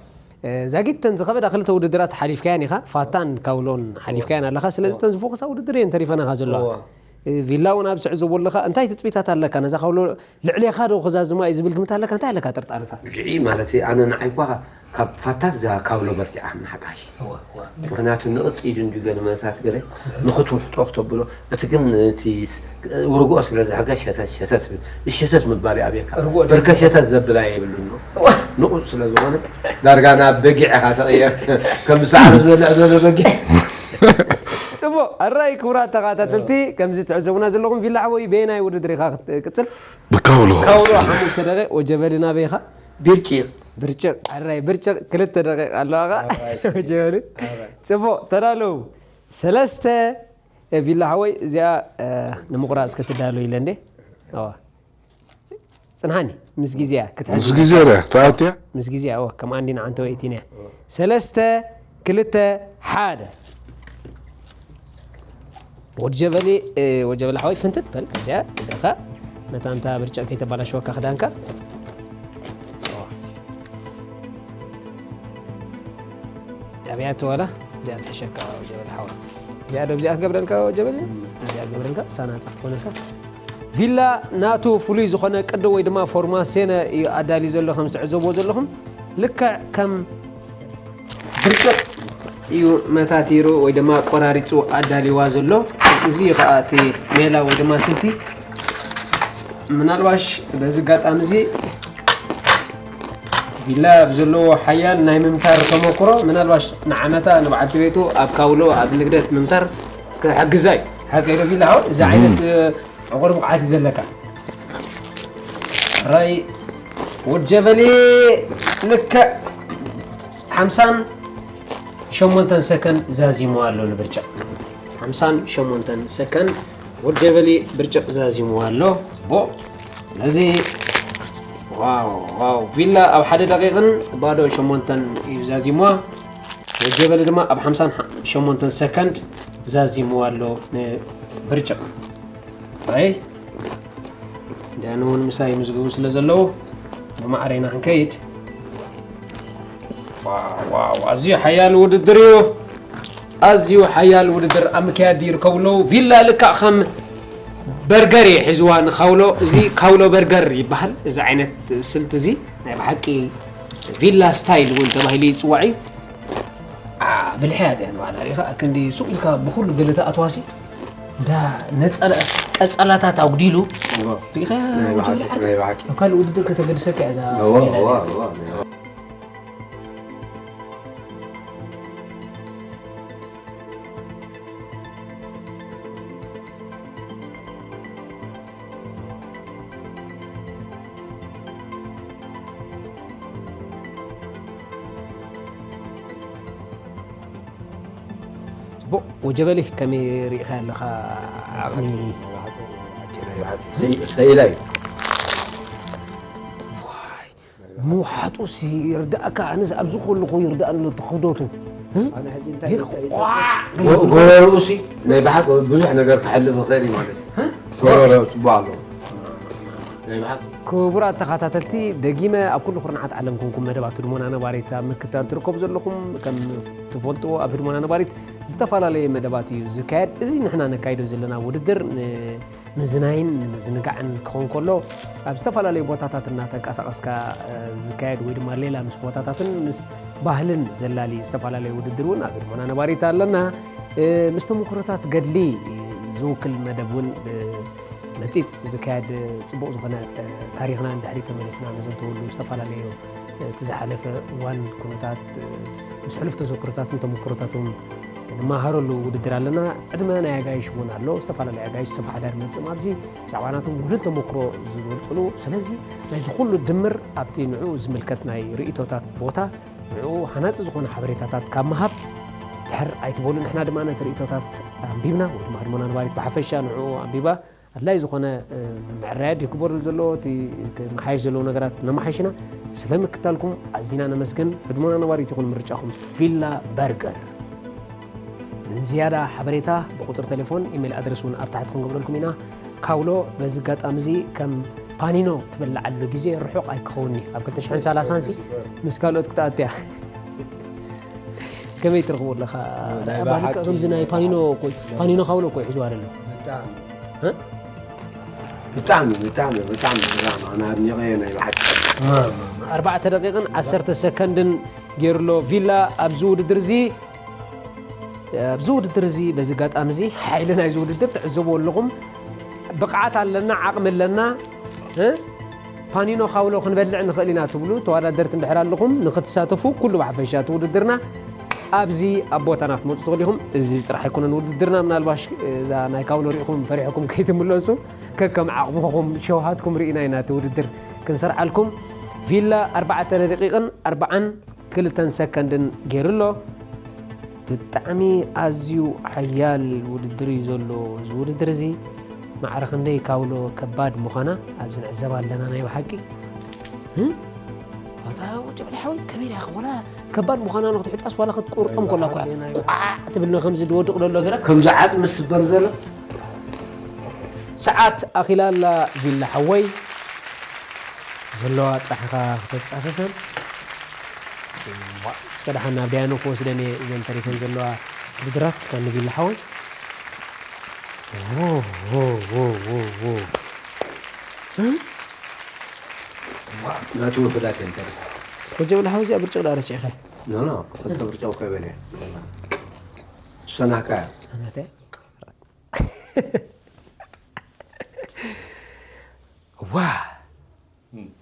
ዛጊት ተን ዝኸበዳ ክልተ ውድድራት ሓሊፍካያን ኢኻ ፋታን ካውሎን ሓሊፍካያን ኣለኻ ስለዚ ተን ዝፎክሳ ውድድር እየን ተሪፈናኻ ዘለዋ ቪላ እውን ኣብ ስዕዘቦ ኣለኻ እንታይ ትፅቢታት ኣለካ ነዛ ካውሎ ልዕሌኻ ዶ ክዛዝማ እዩ ዝብል ግምት ኣለካ እንታይ ኣለካ ጥርጣረታት ልዕሊ ማለት ኣነ ንዓይ እኳ ካብ ፋታት እዛ ካውሎ በርቲዓ ንሓቃሽ ምክንያቱ ንቕፅ ኢሉ እንዲ ገለ መነታት ገለ ንኽትውሕጦ ክተብሎ እቲ ግን እቲ ርግኦ ስለ ዝሕጋ ሸተት ሸተት ብል እሸተት ምባል ይኣብየካ ርግኦ ድዩ? በርከ ሸተት ዘብላ የብሉን ነው ንቑፅ ስለ ዝኾነ ዳርጋ ናብ በጊዕ ኢኻ ተቕየር ከም ሳዕሪ ዝበልዕ ዘሎ በጊዕ ፅቡቅ ኣራይ ክቡራት ተኸታተልቲ ከምዚ ትዕዘቡና ዘለኹም ቪላ ሓወይ በየናይ ውድድር ኢኻ ክትቅፅል ብካውሎ ካውሎ ሓሙሽተ ደቂቅ ወጀበሊ ናበይ ኢኻ ቢርጭቅ ብርጭቅ ኣራይ ብርጭቅ ክልተ ደቂቅ ኣለዋኻ ወጀበሊ ፅቡቅ ተዳለዉ ሰለስተ ቪላ ሓወይ እዚኣ ንምቁራፅ ክትዳሎ ኢለ እንዴ ኣዋ ፅንሓኒ ምስ ግዜያ ክትሕዝ ምስ ግዜ ርያ ተኣትያ ምስ ግዜያ እወ ከም ኣንዲ ንዓንተ ወይቲንያ ሰለስተ ክልተ ሓደ ወድ ጀበሊ ወድ ጀበሊ ሓወይ ፍንትት በል እዚኣ ኢኻ መታንታ ብርጭቕ ከይተባላሸወካ ክዳንካ ኣብያት ዋላ እዚኣ ትሕሸካ ወድ ጀበሊ ሓወይ እዚኣ ዶ እዚኣ ክገብረልካ ጀበል እዚኣ ክገብረልካ ሳና ጻፍ ትኾነልካ ቪላ ናቱ ፍሉይ ዝኾነ ቅዲ ወይ ድማ ፎርማሴነ እዩ ኣዳልዩ ዘሎ ከም ትዕዘብዎ ዘለኹም ልክዕ ከም ብርጭቕ እዩ መታቲሩ ወይ ድማ ቆራሪፁ ኣዳልዋ ዘሎ እዚ ከዓ እቲ ሜላ ወይ ድማ ስልቲ ምናልባሽ በዚ ኣጋጣሚ እዚ ቪላ ብዘለዎ ሓያል ናይ ምምታር ተመክሮ ምናልባሽ ንዓመታ ንበዓልቲ ቤቱ ኣብ ካውሎ ኣብ ንግደት ምምታር ክሕግዛ እዩ ሓቂ ዶ ቪላ ሓወ እዚ ዓይነት ዕቑር ብቕዓት እዩ ዘለካ ራይ ወጀበሊ ልክዕ ሓምሳን ሸሞንተን ሰከንድ ዛዚሙ ኣሎ ንብርጭቕ ሓምሳን ሸሞንተን ሰከንድ ወጀበሊ ብርጭቕ ዛዚሙ ኣሎ ፅቡቕ ስለዚ ዋው ዋው ቪላ ኣብ ሓደ ደቂቕን ባዶ ሸሞንተን እዩ ዛዚምዋ ወጀበሊ ድማ ኣብ ሓምሳን ሸሞንተን ሰከንድ ዛዚምዋ ኣሎ ንብርጭቕ ራይ ዳያኑ እውን ምሳይ ይምዝግቡ ስለ ዘለዉ ብማዕረ ኢና ክንከይድ ኣዝዩ ሓያል ውድድር እዩ ኣዝዩ ሓያል ውድድር ኣብ ምክያድ ይርከቡ ኣለዉ ቪላ ልካዕ ከም በርገር እየ ሒዝዋ ንካውሎ እዚ ካውሎ በርገር ይበሃል እዚ ዓይነት ስልቲ እዚ ናይ ብሓቂ ቪላ ስታይል እውን ተባሂሉ ይፅዋዕ እዩ ብልሕያ እዚኣ ንባዕላ ሪኢኻ ክንዲ ሱቕ ኢልካ ብኩሉ ገለ ተኣትዋሲ እንዳ ነፀላ ቀፀላታት ኣጉዲሉ ሪኢኻ ወጀለ ዓርኪ ኣብ ካልእ ውድድር ከተገድሰካ እያ እዛ ሜላ እዚኣ ፅቡቕ ወጀበሊ ከመይ ርኢኻ ኣለኻ ዓቕሚ ሰይላ እዩ ምውሓጡስ ይርዳእካ ኣነስ ኣብዚ ከለኹ ይርዳእኒ ኣሎ እቲ ክብደቱ ጎረርኡ ሲ ናይ ብሓቅ ብዙሕ ነገር ክሓልፍ ይኽእል እዩ ማለት እዩ ጎረርኡ ፅቡቅ ኣለዎ ናይ ብሓቅ ክቡራት ተኸታተልቲ ደጊመ ኣብ ኩሉ ኩርናዓት ዓለም ኮንኩም መደባት ህድሞና ነባሪት ኣብ ምክታል ትርከቡ ዘለኹም ከም ትፈልጥዎ ኣብ ህድሞና ነባሪት ዝተፈላለየ መደባት እዩ ዝካየድ እዚ ንሕና ነካይዶ ዘለና ውድድር ንምዝናይን ንምዝንጋዕን ክኸውን ከሎ ኣብ ዝተፈላለዩ ቦታታት እናተንቀሳቐስካ ዝካየድ ወይ ድማ ሌላ ምስ ቦታታትን ምስ ባህልን ዘላሊ ዝተፈላለየ ውድድር እውን ኣብ ህድሞና ነባሪት ኣለና ምስ ተመክሮታት ገድሊ ዝውክል መደብ እውን መፂፅ ዝካየድ ፅቡቕ ዝኾነ ታሪኽና ንድሕሪ ተመሊስና ነዞም ተወሉ ዝተፈላለዩ እቲ ዝሓለፈ እዋን ኩነታት ምስ ሕሉፍ ተዘክሮታትን ተመክሮታትን ንመሃረሉ ውድድር ኣለና። ዕድመ ናይ ኣጋይሽ እውን ኣሎ። ዝተፈላለዩ ኣጋይሽ ሰብ ሓዳር መፅኦም ኣብዚ ብዛዕባ ናቶም ውህሉል ተመክሮ ዝገልፅሉ። ስለዚ ናይዚ ኩሉ ድምር ኣብቲ ንዕኡ ዝምልከት ናይ ርእቶታት ቦታ ንዕኡ ሃናፂ ዝኾነ ሓበሬታታት ካብ ምሃብ ድሕር ኣይትበሉ። ንሕና ድማ ነቲ ርእቶታት ኣንቢብና ወይ ድማ ህድሞና ነባሪት ብሓፈሻ ንዕኡ ኣንቢባ ኣድላይ ዝኾነ ምዕራያት ይግበረሉ ዘሎ እቲ ክመሓየሽ ዘለዎ ነገራት ነመሓይሽና ስለምክታልኩም ኣዚና ነመስግን። ህድሞና ነባሪት ይኹን ምርጫኹም። ቪላ በርገር ንዝያዳ ሓበሬታ ብቁፅሪ ቴሌፎን ኢሜል ኣድረስ እውን ኣብ ታሕቲ ክንገብረልኩም ኢና። ካውሎ በዚ ኣጋጣሚ እዚ ከም ፓኒኖ ትበልዓሉ ግዜ ርሑቕ ኣይክኸውን እዩ። ኣብ ክልተ ሽሕን ሰላሳን ሲ ምስ ካልኦት ክትኣትያ ከመይ ትረኽቦ ኣለኻ? ናይ ኣባልካ ብሓቂ ከምዚ ናይ ፓኒኖ እኮ ፓኒኖ ካውሎ እኮ ይሕዝዋ ዘሎ። ብጣዕሚ እ? ብጣዕሚ ብጣዕሚ ብጣዕሚ ብጣዕሚ ኣነ ኣድኒቐዮ ናይ ብሓቂ። ኣርባዕተ ደቂቕን ዓሰርተ ሰከንድን ገይሩሎ ቪላ ኣብዚ ውድድር እዚ። ኣብዚ ውድድር እዚ በዚ ኣጋጣሚ እዚ ሓይሊ ናይዚ ውድድር ትዕዘብዎ ኣለኹም። ብቕዓት ኣለና፣ ዓቕሚ ኣለና። እ? ፓኒኖ ካውሎ ክንበልዕ ንኽእል ኢና ትብሉ ተወዳደርቲ እንድሕር ኣለኹም ንኽትሳተፉ ኩሉ ብሓፈሻ እቲ ውድድርና ኣብዚ ኣብ ቦታና ክትመፁ ትኽእሉ ኢኹም። እዚ ጥራሕ ኣይኮነን ውድድርና፣ ምናልባሽ እዛ ናይ ካውሎ ሪኢኹም ፈሪሕኩም ከይትምለሱ ከከም ዓቕምኹም ሸውሃትኩም ርኢና ኢና እቲ ውድድር ክንሰርዓልኩም። ቪላ ኣርባዕተ ደቂቕን ኣርባዓን ክልተን ሰከንድን ገይሩ ኣሎ። ብጣዕሚ ኣዝዩ ሓያል ውድድር እዩ ዘሎ። እዚ ውድድር እዚ ማዕረ ክንደይ ካውሎ ከባድ ምዃና ኣብዚ ንዕዘብ ኣለና ናይ ብሓቂ። እ? ኣታ ወዲ ብልሓዊ ከመይ ኢላ ወላ ከባድ ምዃና ንክትሕጣስ ዋላ ክትቁርጦም ኮላ እኳ ቋዕ ትብል ነው ከምዚ ዝወድቕ ዘሎ ገረብ። ከምዚ ዓጽሚ ዝስበር ዘሎ። ሰዓት ኣኺላ ኣላ ቪላ ሓወይ። ዘለዋ ጥራሕ ኢኻ ክተጻፍፈን። እዋ፣ እስከ ደሓን ናብ ዳያኑ ክወስደን እየ እዘን ተሪፈን ዘለዋ ብድራት ካብ ንቢላ ሓወይ። ዎ፣ ዎ፣ ዎ፣ ዎ፣ ዎ። እ? እዋ፣ ናቱ ውሑዳት እየን ተሪፈን። ወጀብ ሓወይ እዚኣ ብርጭቕ ደኣ ረሲዕኻ። ኖ፣ ኖ፣ ክልተ ብርጭቕ እኮ ይበልዐ። ሰናካ። ናተ። ዋ!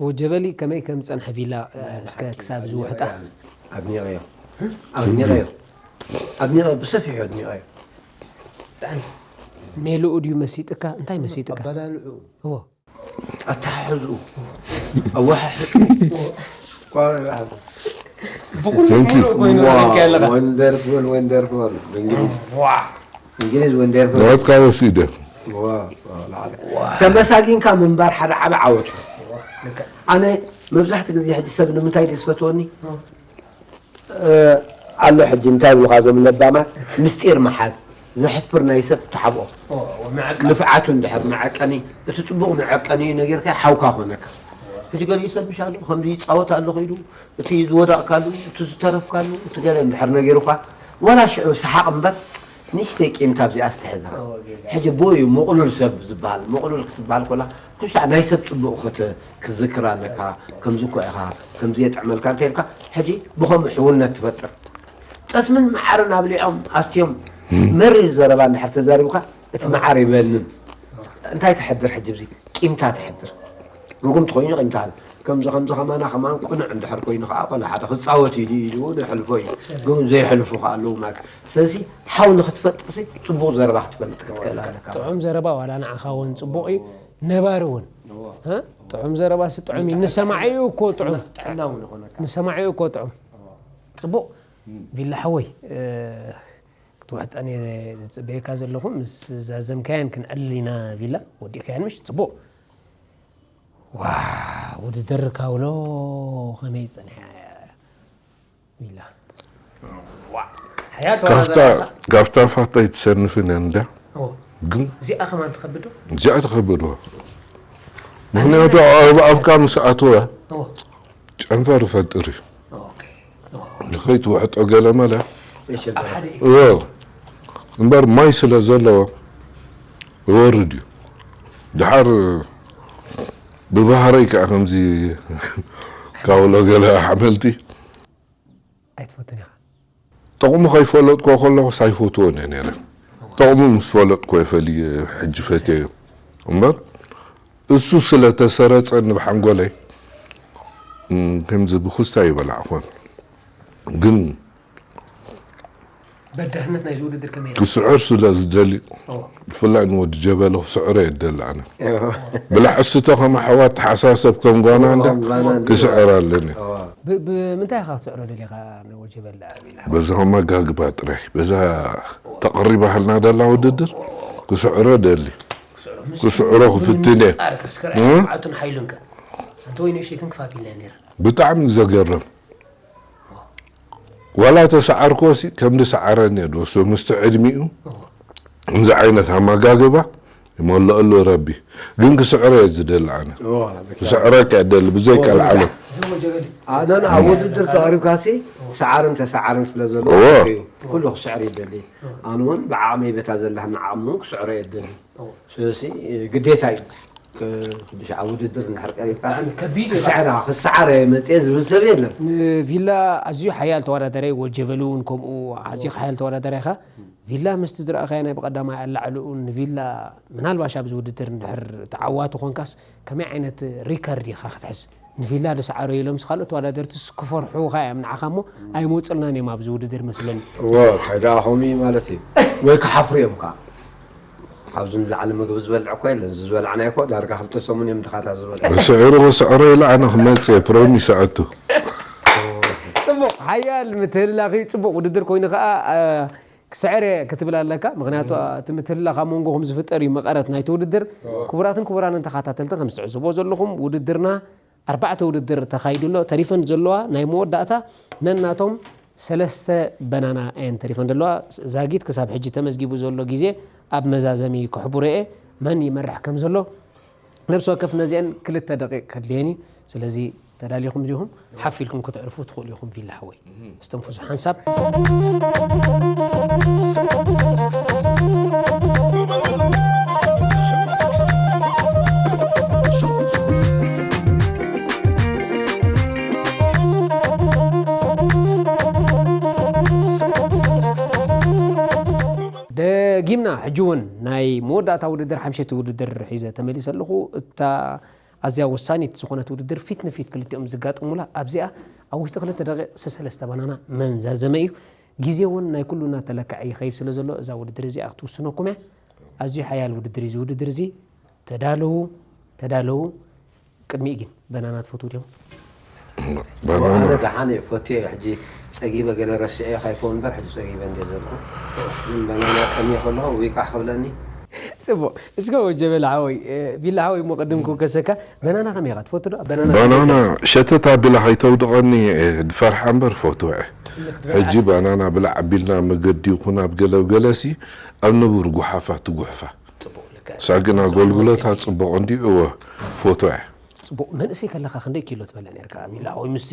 ወጀበሊ ከመይ ከም ዝጸንሐ ቪላ፣ እስከ ክሳብ ዝውሕጣ። ኣድኒቐዮ። ኣድኒቐዮ። ኣድኒቐዮ፣ ብሰፊሑ ኣድኒቐዮ። ብጣዕሚ ሜልኡ ድዩ መሲጥካ? እንታይ መሲጥካ? ኣበላልዑ። እዎ። ኣተሓሕዝኡ። ኣወሓሕጥኡ። ብኩሉ Thank you። ሙሉእ ኮይኑ ረኪያ ኣለኻ። ወንደርፉል፣ ወንደርፉል። ብእንግሊዝ። ዋ። እንግሊዝ ወንደርፉል። ናትካ ወሲደ። ዋ፣ ዋ፣ ላዕለ። ተመሳጊንካ ምንባር ሓደ ዓቢ ዓወት እዩ። ኣነ መብዛሕትኡ ግዜ ሕጂ ሰብ ንምንታይ ድዩ ዝፈትወኒ? እ፣ ኣሎ ሕጂ እንታይ ይብሉኻ እዞም ለባማት? ምስጢር ምሓዝ፣ ዘሕፍር ናይ ሰብ ትሓብኦ። ኦ፣ መዐቀኒ። ንፍዓቱ እንድሕር መዐቀኒ፣ እቲ ጽቡቕ መዐቀኒ እዩ ነጊርካ ሓውካ ኮነካ። ሕጂ ገሊኡ ሰብ ምሽ ኣሎ፣ ከምዚ ይጻወት ኣለኹ ኢሉ፣ እቲ ዝወደቕካሉ፣ እቲ ዝተረፍካሉ፣ እቲ ገለ እንድሕር ነጊሩካ፣ ዋላ ሽዑ ሰሓቕ እምበር፣ ንእሽተይ ቂምታ ኣብዚኣ ዝተሕዝራ። ኦ፣ ጌጋ። ሕጂ ብኡ እዩ ምቕሉል ሰብ ዝበሃል። ምቕሉል ክትበሃል ኮላ፣ ኩሉ ሳዕ ናይ ሰብ ጽቡቕ ክት-፣ ክትዝክር ኣለካ። ከምዚ እኮ ኢኻ፣ ከምዚ የጥዕመልካ እንተ ኢልካ፣ ሕጂ ብኸምኡ ሕውነት ትፈጥር። ጠስምን መዓርን ኣብሊዖም ኣስትዮም መሪር ዘረባ እንድሕር ተዛሪቡካ፣ እቲ መዓር ይበንን። እንታይ ተሕድር ሕጂ ብዚ? ቂምታ ተሕድር። ርጉም ተኾይኑ ቂምታ ኣሎ። ከምዚ፣ ከምዚ ከማና ከማን ቅኑዕ እንድሕር ኮይኑ ከኣ፣ ቆለ ሓደ ክጻወት ኢሉ፣ ኢሉ እውን የሕልፎ እዩ። ግን እውን ዘየሕልፉ ከኣ ኣለዉ ማለት። ስለዚ ሓው ንኽትፈጥርሲ ጽቡቕ ዘረባ ክትፈልጥ ክትክእል ኣለካ። ጥዑም ዘረባ ዋላ ንዓኻ እውን ጽቡቕ እዩ፣ ነባሪ እውን። እወ። እ? ጥዑም ዘረባሲ ጥዑም እዩ። ንሰማዒኡ እኮ ጥዑም። ጥዕና እውን ይኾነካ። ንሰማዒኡ እኮ ጥዑም። እወ። ጽቡቕ። እም። ቪላ ሓወይ፣ እ፣ ክትውሕጠን እየ ዝጽበየካ ዘለኹ። ምስ ዛዘምካየን ክንዕልል ኢና ቪላ። ወዲእካየን ምሽ? ጽቡቕ። ዋ፣ ውድድር ካውሎ ከመይ ጸኒሓ? ኢላ። ዋ፣ ሓያል ካብታ፣ ተወዳዳሪ ኢኻ። ካብታ ፋታ ኣይትሰንፍን እያ እንድያ። ኦ። ግን እዚኣ ከማን ትኸብድ ዶ? እዚኣ ትኸብድ እዋ። ምኽንያቱ ኣብ ኣፍካ ምስ ኣተወ ኦ። ጨንፈር ይፈጥር እዩ። ኦኬ። ኦ። ንኸይትውሕጦ ገለ መለ። ኣብ ሓደ እዩ። እዎ። እምበር ማይ ስለ ዘለዎ ይወርድ እዩ። ድሓር ብባህረይ ከዓ ከምዚ ካውሎ ገለ ኣሕምልቲ ኣይትፈቱን ኢኻ። ጥቕሙ ከይፈለጥኩዎ ከለኹስ ኣይፈትዎን እየ ነይረ። ጥቕሙ ምስ ፈለጥኩዎ እየ ፈልየ ሕጂ ፈትየዮ። እምበር እሱ ስለ ተሰረጸኒ ብሓንጎለይ፣ እም፣ ከምዚ ብኩስታ ይበላዕኹን። ግን በዳህነት ናይዚ ውድድር ከመይ ኢኻ? ክስዕር ስለ ዝደሊ ኦ፣ ብፍላይ ንወዲ ጀበሊ ክስዕሮ የደሊ ኣነ። ብላዕ እስቶ ከም ኣሕዋት ተሓሳሰብ ከም ጓና እንዳ ከም ጓና እንዳ። ክስዕር ኣለኒ። ብ- ብምንታይ ኢኻ ክትስዕሮ ደሊኻ ንወጀበላ ቢላ? በዚ ከማጋግባ ጥራይ በዛ ተቐሪባ ሃልና ደላ ውድድር ክስዕሮ ደሊ ክስዕሮ ክፍትን እየ። ጻር ከስከር እ? ዓቱን ሓይሉን ከ ኣንተ ወይ ንእሽተይ ክንክፋ ቢልና ነር ብጣዕሚ ዘገርም ዋላ ተሰዓርኮሲ ከም ዝሰዓረኒ እየ ዝወስዶ ምስቲ ዕድሚኡ። ከምዚ ዓይነት ኣመጋግባ ይመልአሉ ረቢ። ግን ክስዕሮ እየ ዝደሊ ኣነ። ክስዕረካ እየ ደሊ ብዘይ ቀልዓለም። ወጀበሊ ኣነን ኣብ ውድድር ተቐሪብካሲ ሰዓርን ተሰዓርን ስለ ዘሎ እዎ። እዩ። ኩሉ ክስዕር ይደሊ። ኣነ እውን ብዓቕመይ በታ ዘለኒ ዓቕሚ እውን ክስዕሮ እየ ደሊ። ስለዚ ግዴታ እዩ። ክ- ሽዱሽተ ኣብ ውድድር እንድሕር ቀሪብካ ከቢድ እዩ። ክስዕራ ክሰዓረ መፅየ ዝብል ሰብ የለን። ንቪላ ኣዝዩ ሓያል ተወዳዳሪ ወጀበሉ እውን ከምኡ ኣዝዩ ሓያል ተወዳዳሪ ኢኻ። ቪላ ምስቲ ዝረኣኻዮ ናይ ብቐዳማይ ኣላዕልኡ ንቪላ ምናልባሽ ኣብዚ ውድድር እንድሕር ተዓዋቲ ኮንካስ ከመይ ዓይነት ሪከርድ ኢኻ ክትሕዝ? ንቪላ ዝሰዓሩ ኢሎምስ ካልኦት ተወዳደርትስ ክፈርሑኻ እዮም ንዓኻ እሞ ኣይመፅልናን እዮም ኣብዚ ውድድር መስለኒ። እዎ ሓይዳ ከምኡ እዩ ማለት እዩ። ወይ ክሓፍሩ እዮም ከዓ ካብዚ ንላዕሊ ምግቢ ዝበልዕ እኮ የለን። እዚ ዝበላዕና እኮ ዳርጋ ክልተ ሰሙን እዮም ድኻታ ዝበልዕ። ስዕሩ ክስዕሮ ኢለ ኣነ ክመፅእ እየ ፕሮሚስ ኣቱ። ፅቡቕ ሓያል ምትህልላኺ ፅቡቕ ውድድር ኮይኑ ከዓ እ፣ ክስዕር እየ ክትብል ኣለካ። ምክንያቱ እቲ ምትህልላኽ ኣብ መንጎኹም ዝፍጠር እዩ መቐረት ናይቲ ውድድር። ክቡራትን ክቡራንን ተኸታተልቲ ከም ዝትዕዝቦ ዘለኹም ውድድርና ኣርባዕተ ውድድር ተኻይዱ ኣሎ። ተሪፈን ዘለዋ ናይ መወዳእታ ነናቶም ሰለስተ በናና እየን ተሪፈን ዘለዋ። ዛጊት ክሳብ ሕጂ ተመዝጊቡ ዘሎ ግዜ ኣብ መዛዘሚ ክሕብሮ እየ። መን ይመርሕ ከም ዘሎ ነብሲ ወከፍ ነዚአን ክልተ ደቂቕ ከድልየን እዩ። ስለዚ ተዳሊኹም ዲኹም ሓፍ ኢልኩም ከተዕርፉ ትኽእሉ ኢኹም ቪላ ሓወይ። እስተንፍሱ ሓንሳብ ደጊምና ሕጂ እውን ናይ መወዳእታ ውድድር ሓምሸቲ ውድድር ሒዘ ተመሊሰ ኣለኹ። እታ ኣዝያ ወሳኒት ዝኾነት ውድድር ፊት ንፊት ክልቲኦም ዝጋጥሙላ ኣብዚኣ ኣብ ውሽጢ ክልተ ደቂቕ ሰለስተ ባናና መንዛዘመ እዩ። ግዜ እውን ናይ ኩሉ እናተለክዐ ይኸይድ ስለ ዘሎ እዛ ውድድር እዚኣ ክትውስነኩም እያ። ኣዝዩ ሓያል ውድድር እዩ እዚ ውድድር እዚ። ተዳለዉ ተዳለዉ። ቅድሚኡ ግን በናና ትፈትዉ ዲኹም? ባናና ኣነ ደሓን እየ ፈትዮ እየ። ሕጂ ፀጊበ ገለ ረሲዐ ካይኮን እምበር ሕጂ ፀጊበ እንደ ዘልኩ ግን በናና ጠምየ ከለኹ ውይቃሕ ክብለኒ። ፅቡቕ እስከ ወጀበል ሓወይ እ፣ ቢላ ሓወይ እሞ ቅድም ክውከሰካ በናና ከመይ ኢኻ ትፈቱ ዶ በናና ባናና ሸተት ኣቢላ ከይተውድቐኒ እ፣ ድፈርሓ እምበር ፈትወ ሕጂ ባናና ብላዕ ኣቢልና መገዲ ይኹን ኣብ ገለ ገለሲ ኣብ ንቡር ጉሓፋ ትጉሕፋ ፅቡቕ ልክዕ ሳግን ኣገልግሎታ ፅቡቕ እንዲ እወ ፎቶ እያ ፅቡቕ መንእሰይ ከለኻ ክንደይ ኪሎ ትበልዕ ነርካ ቢላ ሓወይ ምስቲ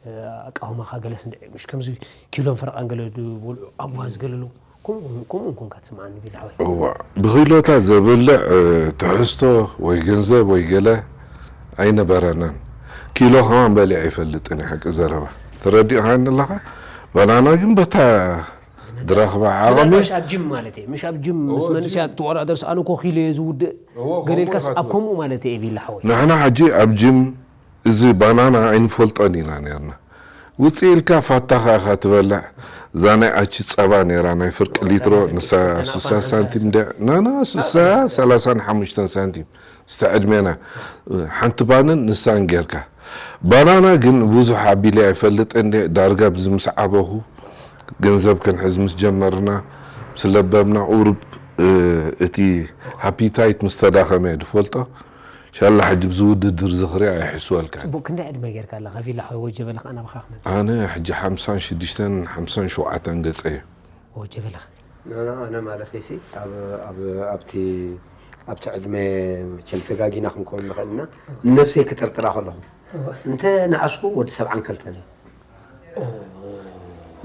እ፣ ኣቃውማኻ ገለስ እንድዒ ምሽ ከምዚ ኪሎን ፈረቓን ገለ ዝበልዑ ኣጓዝ ገለሉ ከምኡ ከምኡ ኮንካ ትስምዓኒ ቢላ ሓወይ እዋ ብኺሎታት ዘብልዕ እ፣ ትሕዝቶ ወይ ገንዘብ ወይ ገለ ኣይነበረናን ኪሎ ከማን በሊዐ ይፈልጥን እዩ ሓቂ ዘረባ ተረዲእኻኒ ኣለኻ ባናና ግን በታ ዝረኽባ ዓቕሚ ምናልባሽ ኣብ ጅም ማለት እየ ምሽ ኣብ ጅም ምስ መንእሰያት ተወዳደር ሰኣነ ኮኺሉ እየ ዝውድእ እዎ፣ ገሌልካስ ከምኡ ኣብ ከምኡ ማለት እየ ቢላ ሓወይ ንሕና ሕጂ ኣብ ጅም እዚ ባናና ኣይንፈልጦን ኢና ነርና ውፅእ ኢልካ ፋታኻ ኢኻ ትበልዕ እዛ ናይ ኣቺ ፀባ ነራ ናይ ፍርቂ ሊትሮ ንሳ ስሳ ሳንቲም ደ ናና ስሳ ሰላሳን ሓሙሽተን ሳንቲም ስተ ዕድሜና ሓንቲ ባንን ንሳን ጌርካ ባናና ግን ብዙሕ ኣቢለ ኣይፈልጥን ዳርጋ ብዚ ምስ ዓበኹ ገንዘብ ክንሕዝ ምስ ጀመርና ምስ ለበምና ቁሩብ እቲ ሃፒታይት ምስ ተዳኸመ እየ ዝፈልጦ ሻላ ሕጂ ብዚ ውድድር ዝኽሪ ኣይሕስወልካ ፅቡቅ ክንደይ ዕድመ ጌርካ ኣለካ ቪላ ሓወይ ወጀበለ ከዓ ናባኻ ክመፅእ ኣነ ሕጂ ሓምሳን ሽዱሽተን ሓምሳን ሸውዓተን ገፀ እየ ወጀበለኻ ኣነ ኣነ ማለት ሲ ኣብ ኣብ ኣብቲ ኣብቲ ዕድመ መቸም ተጋጊና ክንከውን ንኽእል ኢና ንነፍሰይ ክጥርጥራ ከለኹ እንተ ንኣስኩ ወዲ ሰብዓን ከልተን እየ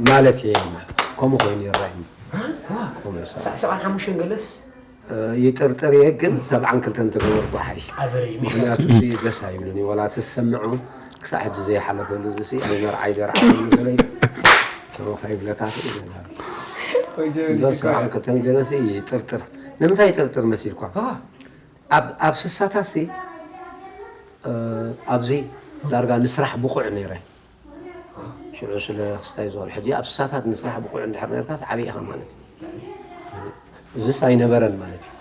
ማለት እየ ከምኡ ኮይኑ ይረኣይኒ ሰዓን ሓሙሽተን ገለስ ይጥርጥር እየ ግን ሰብዓን ክልተን ተገበርኩ ሓይሽ ኣቨሬጅ ምክንያቱ ደስ ኣይብልን እዩ ወላ ትሰምዑ ክሳዕ ሕጂ ዘይሓለፈሉ እዚ ኣይመርዓይ ደርዓ ገለይ ከይብለካ በሰብዓን ክልተን ገለሲ ይጥርጥር ንምንታይ ይጥርጥር መሲልኳ ኣብ ስሳታሲ ኣብዚ ዳርጋ ንስራሕ ብቑዕ ነይረ ሽዑ ስለ ክስታይ ዝበሉ ሕጂ ኣብ ስሳታት ንስራሕ ብቑዕ እንድሕር ነርካስ ዓብይ ኢኻ ማለት እዩ። እዚስ ኣይነበረን ማለት እዩ።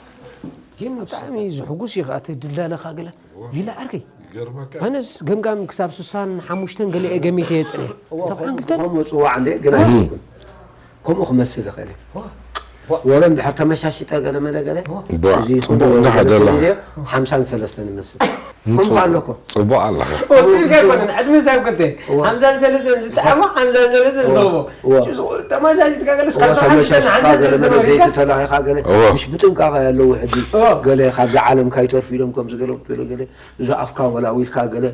ግን ብጣዕሚ ዝሕጉስ እዩ ከኣ እቲ ድልዳለኻ ገለ ቪላ ዓርከይ። ኣነስ ገምጋም ክሳብ ስሳን ሓሙሽተን ገለ እየ ገሚተ እየ ጽንሐ። ሰብዓን ክልተን ከምኡ ጽዋዕ እንደ ግን ኣይኮንኩን። ከምኡ ክመስል ይኽእል እዩ። ወረ እንድሕር ተመሻሽጠ ገለ መለ ገለ ቧ፣ እዚ ጽቡቕ ኩሉ እንዳሓደላ። ሓምሳን ሰለስተን ይመስል። ከምኡ ኣሎ እኮ። ጽቡቕ ኣለኻ። ወሲድካ ኣይኮነን፣ ዕድመ ሳብ ክልተ። እዋ። ሓምሳን ሰለስተን ዝጠዓሞ፣ ሓምሳን ሰለስተን እዋ። ዝህቦ። እዋ። ተመሻሽጥካ ገለ፣ እዋ፣ ካብ ሰብዓን ሰለስተን ተመሻሽጥካ ሓምሳን ገለ ሰለስተን መለ ወሪድካስ? ዘይተተላኺኻ ገለ፣ እዋ። ምሽ ብጥንቃቐ ያለው ሕጂ እዋ። ገለ ካብዚ ዓለም ካይተርፍ ኢሎም ከምዚ ገለ ገለ፣ እዚ ኣፍካ ወላ ዊልካ ገለ፣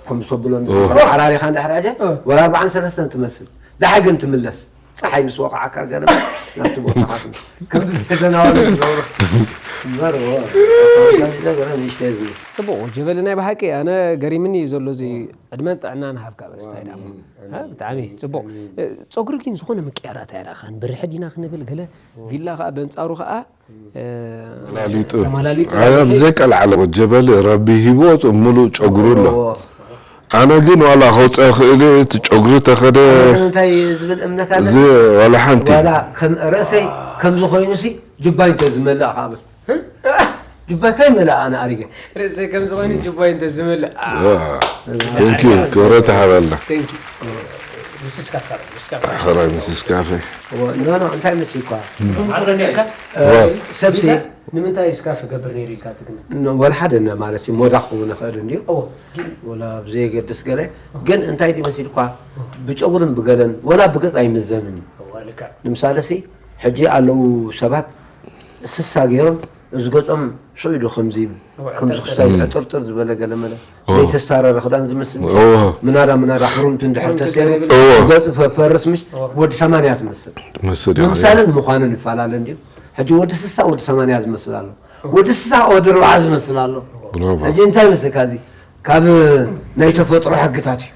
ከም ሰብሎን እዋ። ሓራሪኻ እንድሕር ኣጀ፣ እዋ። ወላ ኣርባዓን ሰለስተን ትመስል። ደሓ ግን ትምለስ። ጸሓይ ምስ ወቕዓካ ገለ ናብቲ ቦታኻ ከም ተዘናዋሪ ዝገብሮ። እምበር፣ እዋ፣ ገለ ንእሽተይ ዝመስል። ጽቡቕ፣ ጀበሊ ናይ ብሓቂ ኣነ ገሪምኒ እዩ ዘሎ እዚ ዕድመን ጥዕናን ሃብካ በስታይ ዳሞ። ኣሜን። ሃ፣ ብጣዕሚ ጽቡቕ። ኣሜን። እ፣ ጸጉሪ ግን ዝኾነ ምቅያራት ኣይረኣኻን። ብርሕ ዲና ክንብል ገለ ቪላ ከኣ በንጻሩ ከኣ፣ እ፣ ተማላሊጡ። ተማላሊጡ። ኣያ ብዘይ ቀልዓለ ጀበሊ ረቢ ሂብዎ ምሉእ ጨጉሩ ኣሎ። እዎ። ኣነ ግን ዋላ ከውፅእ ክእል እቲ ጨጉሪ ተኸደ ኣነ ግን እንታይ ዝብል እምነት ኣለ? እዚ ዋላ ሓንቲ። ዋላ ከም ርእሰይ ከምዚ ኮይኑ ሲ ጁባይ እንተ ዝመልእ ከብል። ጁባይ ካይ መለእ ኣነ ኣሪገ። ርእሰይ ከምዚ ኮይኑ ጁባይ እንተ ዝመልእ። ያ። Thank you፣ ክብረት ይሃበልና። Thank you። ምስስ ካፈ፣ ምስ ካፈ። ሕራይ ምስስ ካፈ። እዎ፣ ኖ፣ ኖ፣ እንታይ መስልኳ? ዓረ ነካ? እዎ። ሰብሲ ንምንታይ ስካፍ ገብር ነይሩ ኢልካ ትግምት? ኖ፣ ወላ ሓደ ነ ማለት እዩ፣ ሞዳ ክኸውን ይኽእል እንድዩ። እዎ፣ ግን ወላ ብዘየገድስ ገለ፣ ግን እንታይ ድዩ መሲልኳ? ብጨጉርን ብገለን፣ ወላ ብገጽ ኣይምዘንን። እዎ፣ ልክዕ። ንምሳሌ ሲ፣ ሕጂ ኣለዉ ሰባት ስሳ ገይሮም፣ እዚ ገጾም ሽዑ ኢሉ ከምዚ ይብል። እዎ፣ ከምዚ ዕጥርጥር ክሳይ ይብል። ዕጥርጥር ዝበለ ገለ መለ። እዎ። ዘይተስታረረ ክዳን ዝመስል። እዎ። ምናዳ ምናዳ ሕሩምቲ እንድሕር ሕሩምቲ ተሰይሩ፣ ገሪብል። እዎ። ገጹ ፈ-፣ ፈርስ ምሽ እዎ። ወዲ ሰማንያ ትመስል። ትመስል፣ እያ፣ ብምሳልን እያ። ምዃንን ይፈላለ እንድዩ። ሕጂ ወዲ ስሳ ወዲ ሰማንያ ዝመስል ኣሎ። እዎ። ወዲ ስሳ ወዲ ኣርብዓ ዝመስል ኣሎ። ብራቮ። ሕጂ እንታይ መስለካ እዚ? ካብ ናይ ተፈጥሮ ሕግታት እዩ።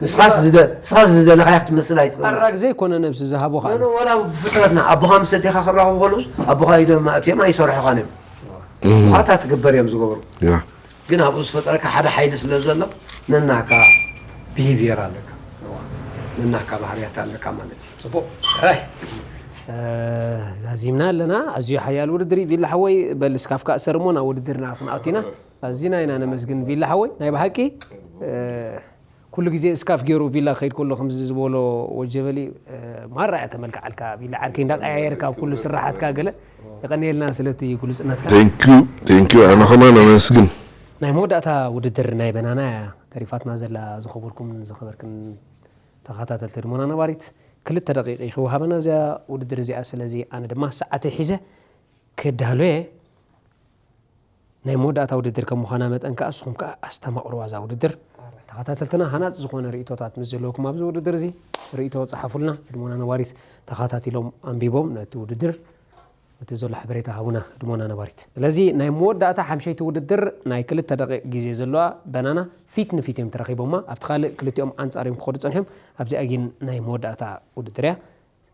ንስኻስ ዝደ-፣ ንስኻስ ዝደለኻያ ክትመስል ኣይትኽእልን። ኣራግ ዘይኮነ ነብሲ ዝሃቦ ኸኣ። ኖ፣ ኖ፣ ወላ ብፍጥረትና ኣቦኻ ምስ ኣዴኻ ክራኸቡ ከለውስ ኣቦኻ ኢዶም ኣእትዮም ኣይሰርሑኻን እዮም። እም። ንስኻ እታ ትግበር እዮም ዝገብሩ። ያ። ግን ኣብኡ ዝፈጠረካ ሓደ ሓይሊ ስለ ዘሎ ነናካ ቢሄቪየር ኣለካ። ነናካ ባህርያት ኣለካ ማለት እዩ። ጽቡቕ። ሕራይ። እ፣ ዛዚምና ኣለና። ኣዝዩ ሓያል ውድድር እዩ። ቪላ ሓወይ፣ በል እስካፍካ እሰር እሞ ናብ ውድድርና ክንኣቱ ኢና። ኣዚና ኢና ነመስግን ቪላ ሓወይ። ናይ ብሓቂ፣ እ፣ ኩሉ ግዜ እስካፍ ገይሩ ቪላ ክኸይድ ከሎ ከምዚ ዝበሎ ወጀበሊ፣ እ፣ ማራ እያ ተመልክዓልካ። ቪላ ዓርከይ እንዳቀያየርካ ኣብ ኩሉ ስራሓትካ ገለ የቐንየልና ስለቲ ግሉጽነትካ። Thank you፣ thank you። ኣነ ከማን ኣመስግን። ናይ መወዳእታ ውድድር ናይ በናና እያ ተሪፋትና ዘላ። ዝኸበርኩም ዝኸበርክን ተኸታተልቲ ድሞና ነባሪት ክልተ ደቂቕ እዩ ክወሃበና እዚኣ ውድድር እዚኣ። ስለዚ ኣነ ድማ ሰዓተይ ሒዘ ክዳሎ እየ። ናይ መወዳእታ ውድድር ከም ምዃና መጠን ከኣ ንስኹም ከኣ ኣስተማቕርዋ እዛ ውድድር። ተኸታተልትና ሃናጺ ዝኾነ ርእይቶታት ምስ ዘለውኩም ኣብዚ ውድድር እዚ ርእይቶ ጸሓፉልና። ህድሞና ነባሪት ተኸታቲሎም ኣንቢቦም ነቲ ውድድር እቲ ዘሎ ሓበሬታ ሃቡና ህድሞና ነባሪት። ስለዚ ናይ መወዳእታ ሓምሸይቲ ውድድር ናይ ክልተ ደቂቕ ግዜ ዘለዋ በናና ፊት ንፊት እዮም ተራኺቦማ። ኣብቲ ካልእ ክልቲኦም ኣንጻር እዮም ክኸዱ ጸኒሖም። ኣብዚኣ ግን ናይ መወዳእታ ውድድር እያ።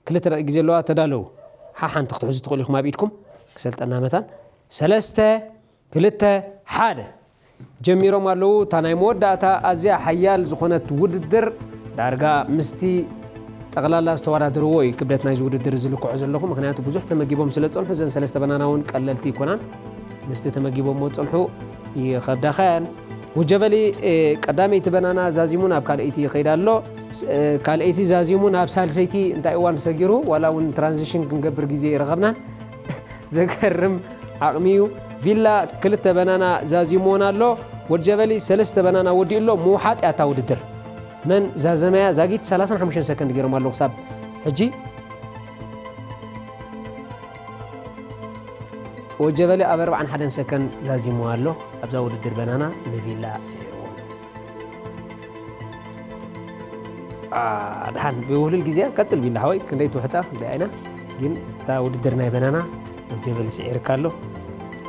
ክልተ ደቂቕ ግዜ ኣለዋ፣ ተዳለዉ። ሓሓንቲ ክትሕዙ ትኽእሉ ኢኹም ኣብ ኢድኩም። ክሰልጠና መታን። ሰለስተ፣ ክልተ፣ ሓደ። ጀሚሮም ኣለዉ። እታ ናይ መወዳእታ ኣዝያ ሓያል ዝኾነት ውድድር ዳርጋ ምስቲ ጠቕላላ ዝተወዳደርዎ እዩ ክብደት ናይዚ ውድድር ዝልክዖ ዘለኹ። ምኽንያቱ ብዙሕ ተመጊቦም ስለ ዝጸንሑ እዘን ሰለስተ በናና እውን ቀለልቲ ኣይኮናን። ምስቲ ተመጊቦምዎ ዝጸንሑ ይኸብዳኻ እየን። ወጀበሊ፣ እ፣ ቀዳመይቲ በናና ዛዚሙ ናብ ካልኣይቲ ይኸይድ ኣሎ። ስ-፣ እ፣ ካልኣይቲ ዛዚሙ ናብ ሳልሰይቲ እንታይ እዋን ሰጊሩ፣ ዋላ እውን ትራንዚሽን ክንገብር ግዜ ይረኸብናን። ዘገርም ዓቕሚ እዩ። ቪላ ክልተ በናና ዛዚሙዎን ኣሎ። ወጀበሊ ሰለስተ በናና ወዲኡ ኣሎ። ምውሓጥ እያ እታ ውድድር። መን ዛዘመያ ዛጊት ሰላሳን ሓሙሽተን ሰከንድ ገይሮም ኣለዉ ክሳብ ሕጂ። ወጀበሊ ኣብ ኣርባዓን ሓደን ሰከንድ ዛዚሙ ኣሎ። ኣብዛ ውድድር በናና ንቪላ ስዒርዎ ኣሎ። ኣ፣ ድሓን ብውህሉል ግዜ ቀጽል ቪላ ሓወይ፣ ክንደይ ትውሕጣ ክንደይ ኣይና፣ ግን እታ ውድድር ናይ በናና ወጀበሊ ስዒርካ ኣሎ።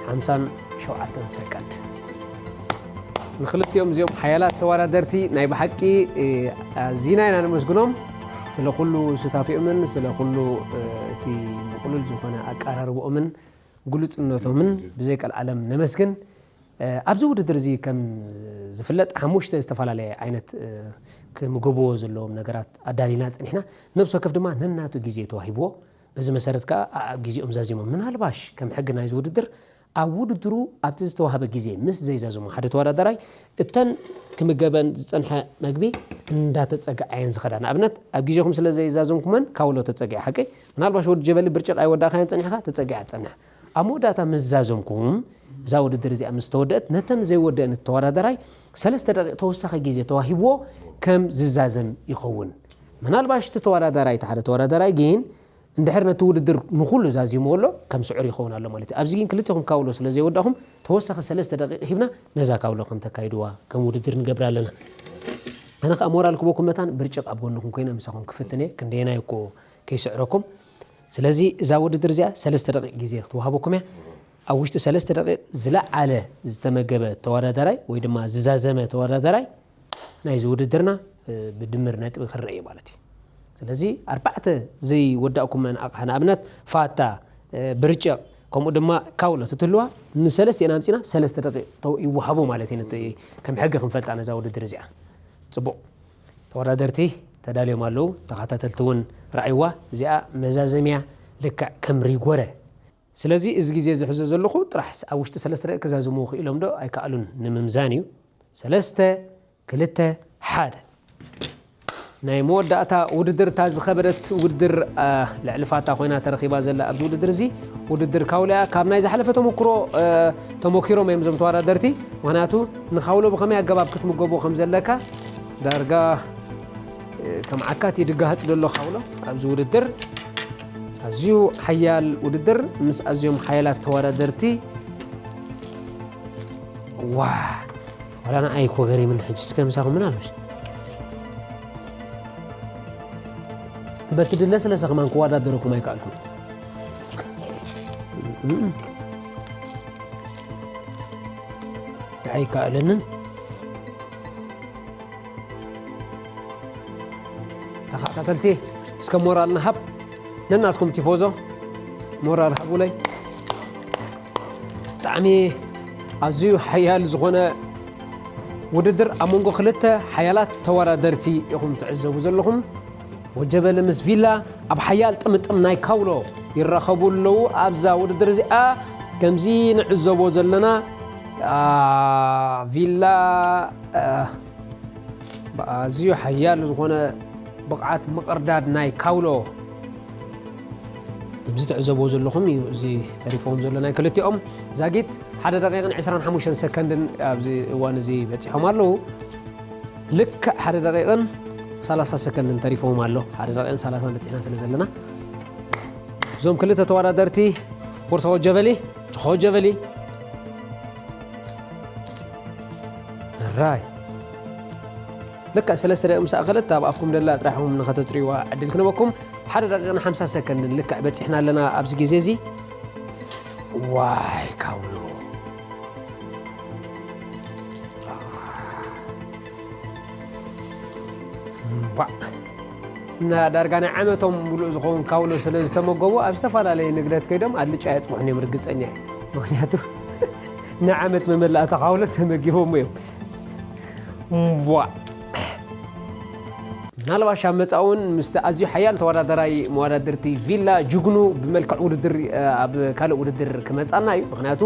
ሓምሳን ሸውዓተን ሰከንድ። ንክልቲኦም እዚኦም ሓያላት ተወዳደርቲ ናይ ብሓቂ፣ እ፣ ኣዚና ኢና ነመስግኖም። ስለ ኩሉ ሱታፌኦምን ስለ ኩሉ፣ እ፣ እቲ ምቕሉል ዝኾነ ኣቀራርብኦምን ግሉጽነቶምን ብዘይ ቀልዓለም ነመስግን። ኣብዚ ውድድር እዚ ከም ዝፍለጥ ሓሙሽተ ዝተፈላለየ ዓይነት ክምገብዎ ዘለዎም ነገራት ኣዳሊና ጸኒሕና። ነብሲ ወከፍ ድማ ነናቱ ግዜ ተዋሂብዎ። በዚ መሰረት ከኣ ኣብ ግዜኦም ዛዚሞም። ምናልባሽ ከም ሕጊ ናይዚ ውድድር ኣብ ውድድሩ ኣብቲ ዝተዋህበ ግዜ ምስ ዘይዛዘሞ ሓደ ተወዳዳራይ እተን ክምገበን ዝጸንሐ መግቢ እንዳተጸግዓ እየን ዝኸዳ። ንኣብነት ኣብ ግዜኹም ስለ ዘይዛዘምኩመን ካውሎ ተጸጊዓ ሓቀይ። ምናልባሽ ወዲ ጀበሊ ብርጭቕ ኣይወዳእካዮን ጸኒሕካ ተጸጊዓ ትጸንሕ። ኣብ መወዳእታ ምስ ዛዘምኩም እዛ ውድድር እዚኣ ምስ ተወደአት ነተን ዘይወደአን ተወዳዳራይ ሰለስተ ደቂቕ ተወሳኺ ግዜ ተዋሂብዎ ከም ዝዛዘም ይኸውን። ምናልባሽ እቲ ተወዳዳራይ እቲ ሓደ ተወዳዳራይ ግን እንድሕር ነቲ ውድድር ንኹሉ ዛዚምዎ ኣሎ ከም ስዑር ይኸውን ኣሎ ማለት እዩ። ኣብዚ ግን ክልቴኹም ካውሎ ስለ ዘይወዳእኹም ተወሳኺ ሰለስተ ደቂቕ ሂብና ነዛ ካውሎ ከም ተካይድዋ ከም ውድድር ንገብራ ኣለና። ኣነ ከኣ ሞራል ክበኩም መታን ብርጭቕ ኣብ ጎንኹም ኮይነ ምሳኹም ክፍትን እየ ክንደየናይ እኮ ከይስዕረኩም። ስለዚ እዛ ውድድር እዚኣ ሰለስተ ደቂቕ ግዜ ክትወሃበኩም እያ። ኣብ ውሽጢ ሰለስተ ደቂቕ ዝለዓለ ዝተመገበ ተወዳዳራይ ወይ ድማ ዝዛዘመ ተወዳዳራይ ናይዚ ውድድርና ብድምር ነጥቢ ክረአ እዩ ማለት እዩ። ስለዚ ኣርባዕተ ዘይወዳእኩመን ኣቕሓ ንኣብነት ፋታ፣ ብርጭቕ ከምኡ ድማ ካውሎ ትትህልዋ ንሰለስቲኤን ኣምፂና ሰለስተ ደቂቕ ይወሃቦ ማለት እዩ። ከም ሕጊ ክንፈልጣ ነዛ ውድድር እዚኣ። ፅቡቕ ተወዳደርቲ ተዳልዮም ኣለዉ። ተኸታተልቲ እውን ረኣይዋ። እዚኣ መዛዘምያ ልክዕ ከም ሪጎረ። ስለዚ እዚ ግዜ ዝሕዞ ዘለኹ ጥራሕ ኣብ ውሽጢ ሰለስተ ደቂቕ ክዛዝሙ ክኢሎም ዶ ኣይከኣሉን ንምምዛን እዩ። ሰለስተ፣ ክልተ፣ ሓደ። ናይ መወዳእታ ውድድር እታ ዝኸበደት ውድድር ልዕሊ ፋታ ኮይና ተረኺባ ዘላ ኣብዚ ውድድር እዚ ውድድር ካውሎ እያ። ካብ ናይ ዝሓለፈ ተመክሮ ተመኪሮም እዮም እዞም ተወዳደርቲ። ምክንያቱ ንካውሎ ብኸመይ ኣገባብ ክትምገቦ ከም ዘለካ ዳርጋ ከም ዓካት ይድጋሃጽ ዘሎ ካውሎ ኣብዚ ውድድር ኣዝዩ ሓያል ውድድር ምስ ኣዝዮም ሓያላት ተወዳደርቲ። ዋ ዋላ ንዓይ እኮ ገሪምን ሕጂ እስከ ምሳኹም ምን ኣልበሽ በቲ ድለ ስለሰ ከማን ክወዳደረኩም ኣይከኣልኩም። ኣይከኣለንን። ተኸታተልቲ እስከ ሞራል ንሃብ ነናትኩም ቲፎዞ ሞራል ሃቡለይ። ብጣዕሚ ኣዝዩ ሓያል ዝኾነ ውድድር ኣብ መንጎ ክልተ ሓያላት ተወዳደርቲ ኢኹም ትዕዘቡ ዘለኹም። ወጀበለ ምስ ቪላ ኣብ ሓያል ጥምጥም ናይ ካውሎ ይራኸቡ ኣለዉ። ኣብዛ ውድድር እዚኣ ከምዚ ንዕዘቦ ዘለና ቪላ ብኣዝዩ ሓያል ዝኾነ ብቕዓት ምቕርዳድ ናይ ካውሎ ከምዚ ትዕዘብዎ ዘለኹም እዩ። እዚ ተሪፎም ዘሎ ናይ ክልቲኦም ዛጊት ሓደ ደቂቕን ዕስራን ሓሙሽተን ሰከንድን ኣብዚ እዋን እዚ በፂሖም ኣለዉ። ልክዕ ሓደ ደቂቕን ሰላሳ ሰከንድን ተሪፎም ኣሎ። ሓደ ደቂቕን ሰላሳን በፂሕና ስለ ዘለና እዞም ክልተ ተወዳደርቲ ቦርሳ ወጀበሊ ጅኾ ጀበሊ ራይ ልክዕ ሰለስተ ደቂቕ ምስ ኣኸለት ኣብ ኣፍኩም ደላ ጥራሕኹም ንኸተፅርይዋ ዕድል ክንበኩም። ሓደ ደቂቕን ሓምሳ ሰከንድን ልክዕ በፂሕና ኣለና ኣብዚ ግዜ እዚ። ዋይ ካውሎ እምባዕ እና ዳርጋ ናይ ዓመቶም ሙሉእ ዝኸውን ካውሎ ስለ ዝተመገቡ ኣብ ዝተፈላለየ ንግደት ከይዶም ኣልጫ የፅብሑን እዮም ርግፀኛ እየ። ምክንያቱ ንዓመት መመላእታ ካውሎ ተመጊቦም እዮም። እምቧ ምናልባሽ ኣብ መጻእ እውን ምስቲ ኣዝዩ ሓያል ተወዳደራይ መወዳድርቲ ቪላ ጅግኑ ብመልክዕ ውድድር ኣብ ካልእ ውድድር ክመጻና እዩ። ምክንያቱ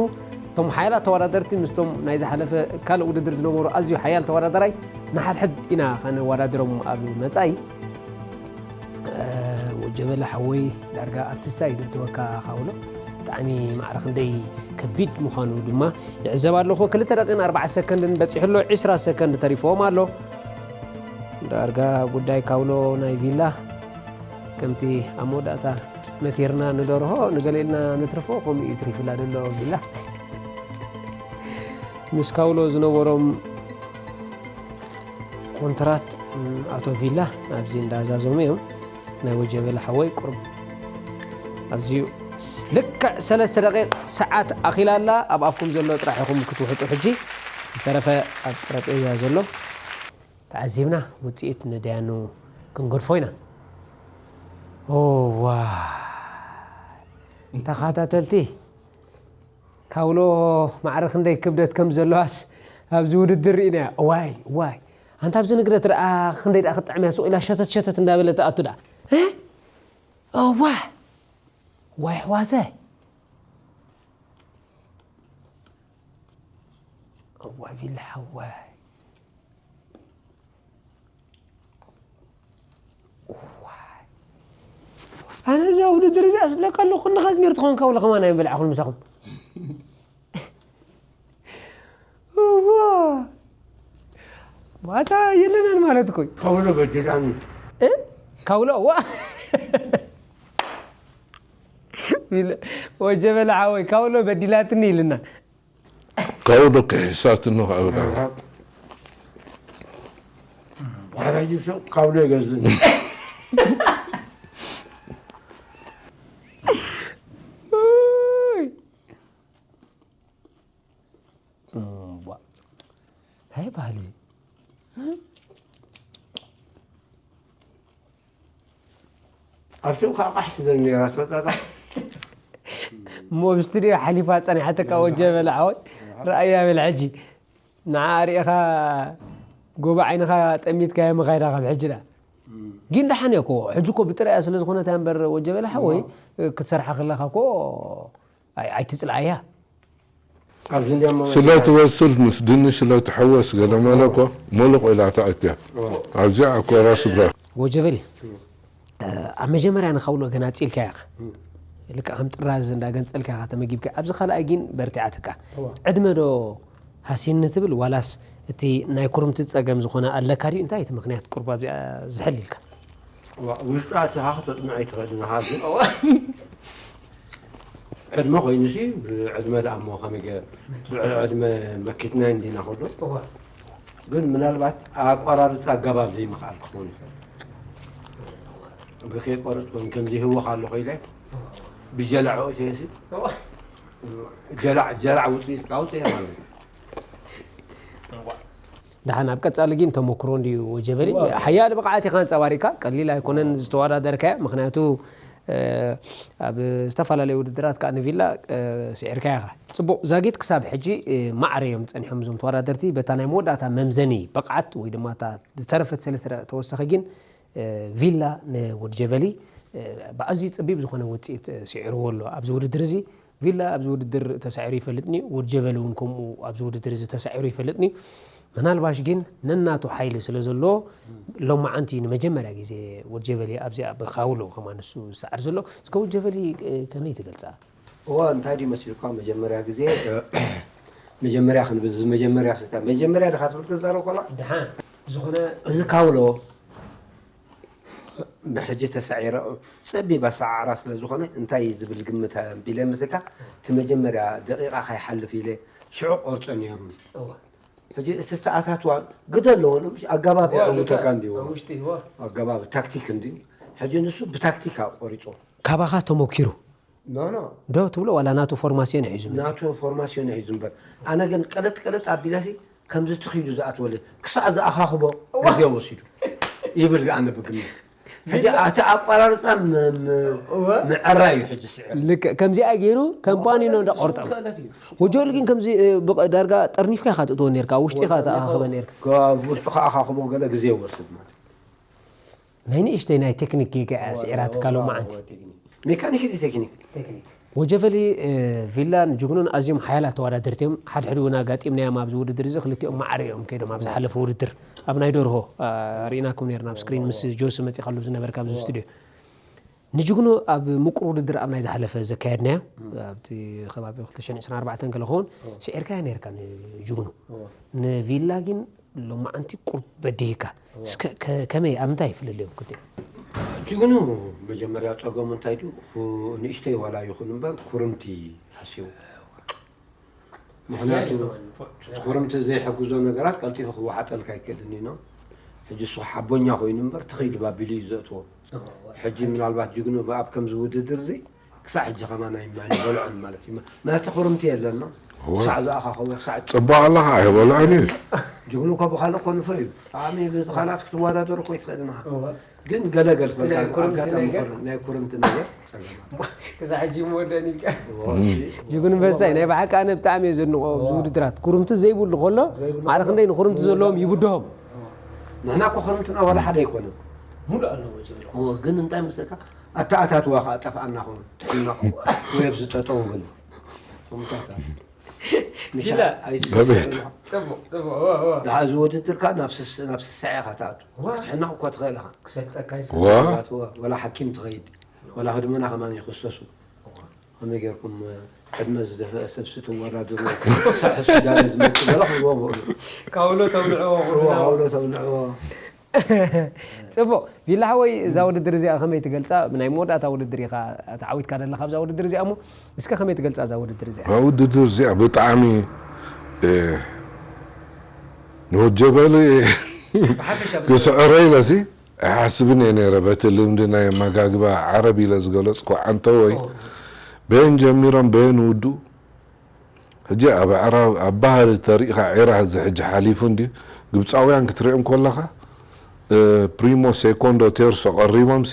እቶም ሓያላት ተወዳደርቲ ምስቶም ናይ ዝሓለፈ ካልእ ውድድር ዝነበሩ ኣዝዩ ሓያል ተወዳደራይ ንሓድሕድ ኢና ከነወዳድሮም ኣብ መጻኢ። ወጀበለ ሓወይ ዳርጋ ኣብቲ ስታይ ዶ ተወካ ካውሎ ብጣዕሚ ማዕረ ክንደይ ከቢድ ምዃኑ ድማ ይዕዘብ ኣለኹ። ክልተ ደቂን ኣርባዕተ ሰከንድን በፂሑ ኣሎ። ዒስራ ሰከንድ ተሪፎም ኣሎ። ዳርጋ ጉዳይ ካውሎ ናይ ቪላ ከምቲ ኣብ መወዳእታ መቲርና ንደርሆ ንገለ ኢልና ንትርፎ ከምኡ እዩ ትሪፍላ ዘሎ ቪላ ምስ ካውሎ ዝነበሮም ኮንትራት ኣቶ ቪላ ኣብዚ እንዳዛዘሙ እዮም። ናይ ወጀበለ ሓወይ ቁርብ ኣዝዩ ልክዕ ሰለስተ ደቂቕ ሰዓት ኣኺላ ኣላ። ኣብ ኣፍኩም ዘሎ ጥራሕ ኢኹም ክትውሕጡ ሕጂ ዝተረፈ ኣብ ጠረጴዛ ዘሎ ተዓዚብና ውፅኢት ንደያኑ ክንገድፎ ኢና። ኦዋ ተኸታተልቲ ካውሎ ማዕረ ክንደይ ክብደት ከም ዘለዋስ ኣብዚ ውድድር ርኢናያ። እዋይ እዋይ፣ ኣንታ ኣብዚ ንግደት ደኣ ክንደይ ደኣ ክትጥዕም እያ፣ ሱቕ ኢላ ሸተት ሸተት እንዳበለት ትኣቱ ደኣ። እ? እዋ፣ ዋይ ኣሕዋተይ፣ እዋይ ቪላ ሓዋይ። ዋይ። ኣነ እዛ ውድድር እዚኣ ስብለካ ኣለኹ፣ ክንድኻ ኣዝሚር ትኸውን ካውሎ ከማን ኣይምበልዓኹን ምሳኹም። እዋ። ማታ የለናን ማለት እኮ እዩ። ካውሎ በዲላኒ። እ? ካውሎ፣ ዋ። ኢለ፣ ወጀበላ ሓወይ፣ ካውሎ በዲላትኒ ኢልና። ካውሎ ክሕሳትኒ ከብዳ። ሓራጅ ሰብ ካውሎ ይገዝእኒ። ኡይ። እዋ። እንታይ ባህሊ? ኣብ ሱቕ ከዓ ቃሕ ትብል ነይራ፣ ሰጣጣ። እሞ ኣብ ስቱድዮ ሓሊፋ ጸኒሓትካ ወጀበላ ሓወይ። ረኣያ በል ሕጂ። ንዓ ርኢኻ ጎቦ ዓይንኻ ጠሚትካዮ ምኻይዳ ካብ ሕጂ ደኣ። ግን ደሓን እያ እኮ። ሕጂ እኮ ብጥራያ ስለ ዝኾነት እያ እምበር ወጀበላ ሓወይ፣ ክትሰርሓ ከለኻ እኮ ኣይ-፣ ኣይትጽልኣያ። ኣብዚ እንዲያም ስለ ትበስል ምስ ድንሽ ስለ ትሕወስ ገለ መለ እኮ ሙሉቕ ኢላ ተኣትያ። ኣብዚኣ እኮ ራስ ብራ። ወጀበሊ፣ እ፣ ኣብ መጀመርያ ንኻውሎ ገናጺልካ ኢኻ። ልክዕ ከም ጥራዝ እንዳገንጸልካ ኢኻ ተመጊብካ። ኣብዚ ካልኣይ ግን በርቲዓትካ። እዋ። ዕድመ ዶ ሃሲኒ ትብል ዋላስ እቲ ናይ ኩርምቲ ጸገም ዝኾነ ኣለካ ድዩ? እንታይ እቲ ምኽንያት ቁሩብ ኣብዚኣ ዝሕል ኢልካ? እዋ፣ ውሽጣ ኣቲኻ ክተጽንዖ ኣይትኽእልን ኢኻ ግን። እዋ። ዕድመ ኮይኑሲ ብዕድመ ደኣ እሞ ከመይ ገ-፣ ብዕድመ መኪትና እንዲና ከሎ። እዋ። ግን ምናልባት ኣቆራርጻ ኣገባብ ዘይምኽኣል ክኸውን ይኽእል። ብከይቆርጽ ወይ ከምዚ ህወኽ ኣሎ ከኢለ ብጀላዕ ኣእትየሲ እዋ። ጀላዕ፣ ጀላዕ ውጽኢት ካውጽእ እየ ማለት እዩ። ደሓን ኣብ ቀጻሊ ግን ተመክሮ እንድዩ ወጀበሊ። እዋ። ሓያል ብቕዓት ኢኻ ኣንጸባሪቕካ፣ ቀሊል ኣይኮነን ዝተወዳደርካዮ። ምኽንያቱ፣ እ፣ ኣብ ዝተፈላለዩ ውድድራት ከኣ ንቪላ፣ እ፣ ስዒርካ ኢኻ። ጽቡቕ፣ ዛጊት ክሳብ ሕጂ፣ እ፣ ማዕረ እዮም ጸኒሖም እዞም ተወዳደርቲ። በታ ናይ መወዳእታ መምዘኒ ብቕዓት ወይ ድማ እታ ዝተረፈት ሰለስተ ተወሰኸ ግን፣ እ፣ ቪላ ንወድ ጀበሊ፣ እ፣ ብኣዝዩ ጸቢብ ዝኾነ ውጽኢት፣ እ፣ ስዒርዎ ኣሎ ኣብዚ ውድድር እዚ። ቪላ ኣብዚ ውድድር ተሳዒሩ ይፈልጥን እዩ። ወድ ጀበሊ እውን ከምኡ ኣብዚ ውድድር እዚ ተሳዒሩ ይፈልጥን እዩ። ምናልባሽ ግን ነናቱ ሓይሊ ስለ ዘለዎ፣ ሎማዓንቲ እዩ ንመጀመርያ ግዜ ወድ ጀበሊ ኣብዚኣ ብካውሎ ከማን ንሱ ዝሰዓር ዘሎ። እስከ ወድ ጀበሊ፣ እ፣ ከመይ ትገልጻ? እዋ፣ እንታይ ድዩ መሲልኳ? መጀመርያ ግዜ፣ እ፣ መጀመርያ ክንብል፣ እዚ መጀመርያ ስታ-፣ መጀመርያ ድኻ ትብል ክዛረብ ከላ? ደሓን፣ ዝኾነ እዚ ካውሎ ብሕጂ ተሳዒረ፣ ጸቢብ ኣሰዓዕራ ስለ ዝኾነ፣ እንታይ ዝብል ግምት ኣቢለ ምስልካ፣ እቲ መጀመርያ ደቂቓ ከይሓልፍ ኢለ ሽዑ ቆርጾ ነይሩ። እዋ። ሕጂ እቲ ዝተኣታትዋ ግደ ኣለዎ፣ ምሽ ኣገባብ እዋ፣ የዕውተካ ልክዕ። እንዲዎ። ኣብ ውሽጢ፣ እዋ። ኣገባብ ታክቲክ እንዲዩ። ሕጂ ንሱ ብታክቲክ ቆሪጾ። ካባኻ ተሞኪሩ ኖ፣ ኖ። ዶ ትብሎ ዋላ ናቱ ፎርማሲዮን ሒዙ መጺኡ? ናቱ ፎርማሲዮን ሒዙ እምበር። ኣነ ግን ቅልጥ ቅልጥ ኣቢለሲ ከምዚ ትኺዱ ዝኣትወለ ክሳዕ ዝኣኻኽቦ እዋ። ግዜ ወሲዱ ይብል ኣነ ብግምት። ሕጂ ቪላ እቲ ኣቋራርጻ ም-፣ ም-፣ እዋ። ምዕራይ እዩ ሕጂ ስዕር። ልክዕ ከምዚኣ ገይሩ ከም ፓኒኖ እንዳቆርጠ። ክእለት እዩ። ወጆል ግን ከምዚ፣ እ፣ ብቕ-፣ ዳርጋ ጠርኒፍካ ኢኻ ትእትዎ ነርካ፣ ኣብ ውሽጢ ኢኻ ወጆል ትኣኻኽበ ነርካ። ካብ ውሽጢ ከኣኻኽቦ ገለ ግዜ ይወስድ ማለት እዩ። ናይ ንእሽተይ ናይ ቴክኒክ ጌጋ እያ ስዒራትካ ሎማዓንቲ። ሜካኒክ ድዩ ቴክኒክ? ቴክኒክ። ወጀቨሊ፣ እ፣ ቪላን ጅግኑን ኣዝዮም ሓያላት ተወዳደርቲ እዮም። ሓድሕድ እውን ኣጋጢምናዮም ኣብዚ ውድድር እዚ፣ ክልቲኦም ማዕረ እዮም ከይዶም ኣብ ዝሓለፈ ውድድር። ኣብ ናይ ደርሆ፣ እ፣ ርኢናኩም ነርና ኣብ ስክሪን ምስ ጆሲ መጺኻሉ ዝነበርካ ኣብዚ ስቱድዮ። ንጅግኑ ኣብ ምቁር ውድድር ኣብ ናይ ዝሓለፈ ዘካየድናዮ፣ ኣብቲ ከባቢ ክልተ ሽሕን ዕስራን ኣርባዕተን ገለ ክኸውን፣ ስዒርካዮ ነርካ ንጅግኑ። ንቪላ ግን ሎማዓንቲ ቁሩብ በዲህካ። እስከ ከ-፣ ከመይ፣ ኣብ ምንታይ ይፍልልዮም ክልቲኦም? ጅግኑ መጀመርያ ጸገሙ እንታይ ድዩ? ኩ-፣ ንእሽተይ ዋላ ይኹን እምበር ኩርምቲ ሃስዩ። ምኽንያቱ እቲ ኩርምቲ ዘይሕግዞ ነገራት ቀልጢፉ ክወሓጠልካ ኣይክእልን እዩ። ሕጂ እሱ ሓቦኛ ኮይኑ እምበር ትኺድ ባቢሉ እዩ ዘእትዎ። ሕጂ ምናልባት ጅግኑ ኣብ ከምዚ ውድድር እዚ ክሳዕ ሕጂ ከማን ኣይማ-፣ ኣይበልዖን ማለት እዩ። ምኽንያቱ ኩርምቲ የለና። እወ። ክሳዕ ዝኣኻኸቦ፣ ክሳዕ ጽቡቕ ኣለኻ፣ ኣይበልዖን እዩ። ጅግኑ እኮ ብኻልእ እኮ ንፉዕ እዩ። ብጣዕሚ ብኻልኣት ክትወዳደሩ እኮ ኣይትኽእልን ኢኻ። እወ። ግን ገለ ገለ እቲ ናይ ፈንታ ኩርምቲ ኣጋጣሚ ነገር። ኩር-፣ ናይ ኩርምቲ ነገር ጸገም ኣሎ። ክሳዕ ሕጂ ይመወደኒ ኢልካ። እዎ፣ እሺ። ጅግኑ በሳይ ናይ ብሓቂ ኣነ ብጣዕሚ እየ ዘድንቖ ኣብዚ ውድድራት። ኩርምቲ ዘይብሉ ከሎ ዘይብሉ ማዕረ ከሎ ክንደይ ንኩርምቲ ዘለዎም ይብድሆም። ንሕና እኮ ኩርምትና ዋላ ሓደ ኣይኮነን። ሙሉእ ኣለዎ ጅግኑ። እዎ፣ ግን እንታይ መስለካ? ኣተኣታትዋ ከኣ ጠፍኣና ኾኑ። ትሕና ወይ ኣብዚ ጠጠው ብል። ኩርምታታት። ጅላ። ኣይስ-፣ ኣቤት። ጽቡቕ፣ ጽቡቕ። እዎ፣ እዎ። ደሓ እዚ ውድድር ከኣ ናብ ስስ-፣ ናብ ስስዐ ኢኻ ትኣቱ። እዋ። ክትሕነቕ እኮ ትኽእል ኢኻ። ክሰልጠካ እዩ። እዋ። ወላ ሓኪም ትኸይድ። ወላ ህድሞና ከማን ይኽሰሱ። ከመይ ጌርኩም፣ እ፣ ዕድመ ዝደፍአ ሰብሲ ትወዳደሩ? ክሳዕ ሆስፒታል ዝመጽእ ገለ ክብልዎ ይኽእሉ። ካውሎ ተብልዕዎ እዋ፣ ኩልና። ካውሎ ተብልዕዎ። ጽቡቕ። ቪላ ሓወይ፣ እዛ ውድድር እዚኣ ከመይ ትገልጻ? ናይ መወዳእታ ውድድር ኢኻ ተዓዊትካ ዘለኻ ኣብዛ ውድድር እዚኣ እሞ፣ እስከ ከመይ ትገልጻ እዛ ውድድር እዚኣ? እዛ ውድድር እዚኣ ብጣዕሚ፣ እ፣ ንወድ ጀበሊ ብሓፈሻ ብት- ክስዕሮ ኢለሲ ኣይሓስብን እየ ነይረ። በቲ ልምዲ ናይ ኣመጋግባ ዓረብ ኢለ ዝገለጽኩ ዓንተወይ ኦ። በየን ጀሚሮም በየን ውዱ ሕጂ ኣብ ኣዕራብ፣ ኣብ ባህሪ ተሪእኻ ዒራ እዚ ሕጂ ሓሊፉ እንድዩ። ግብጻውያን ክትሪኦም ከለኻ፣ እ፣ ፕሪሞ፣ ሴኮንዶ፣ ቴርሶ ቀሪቦምሲ፣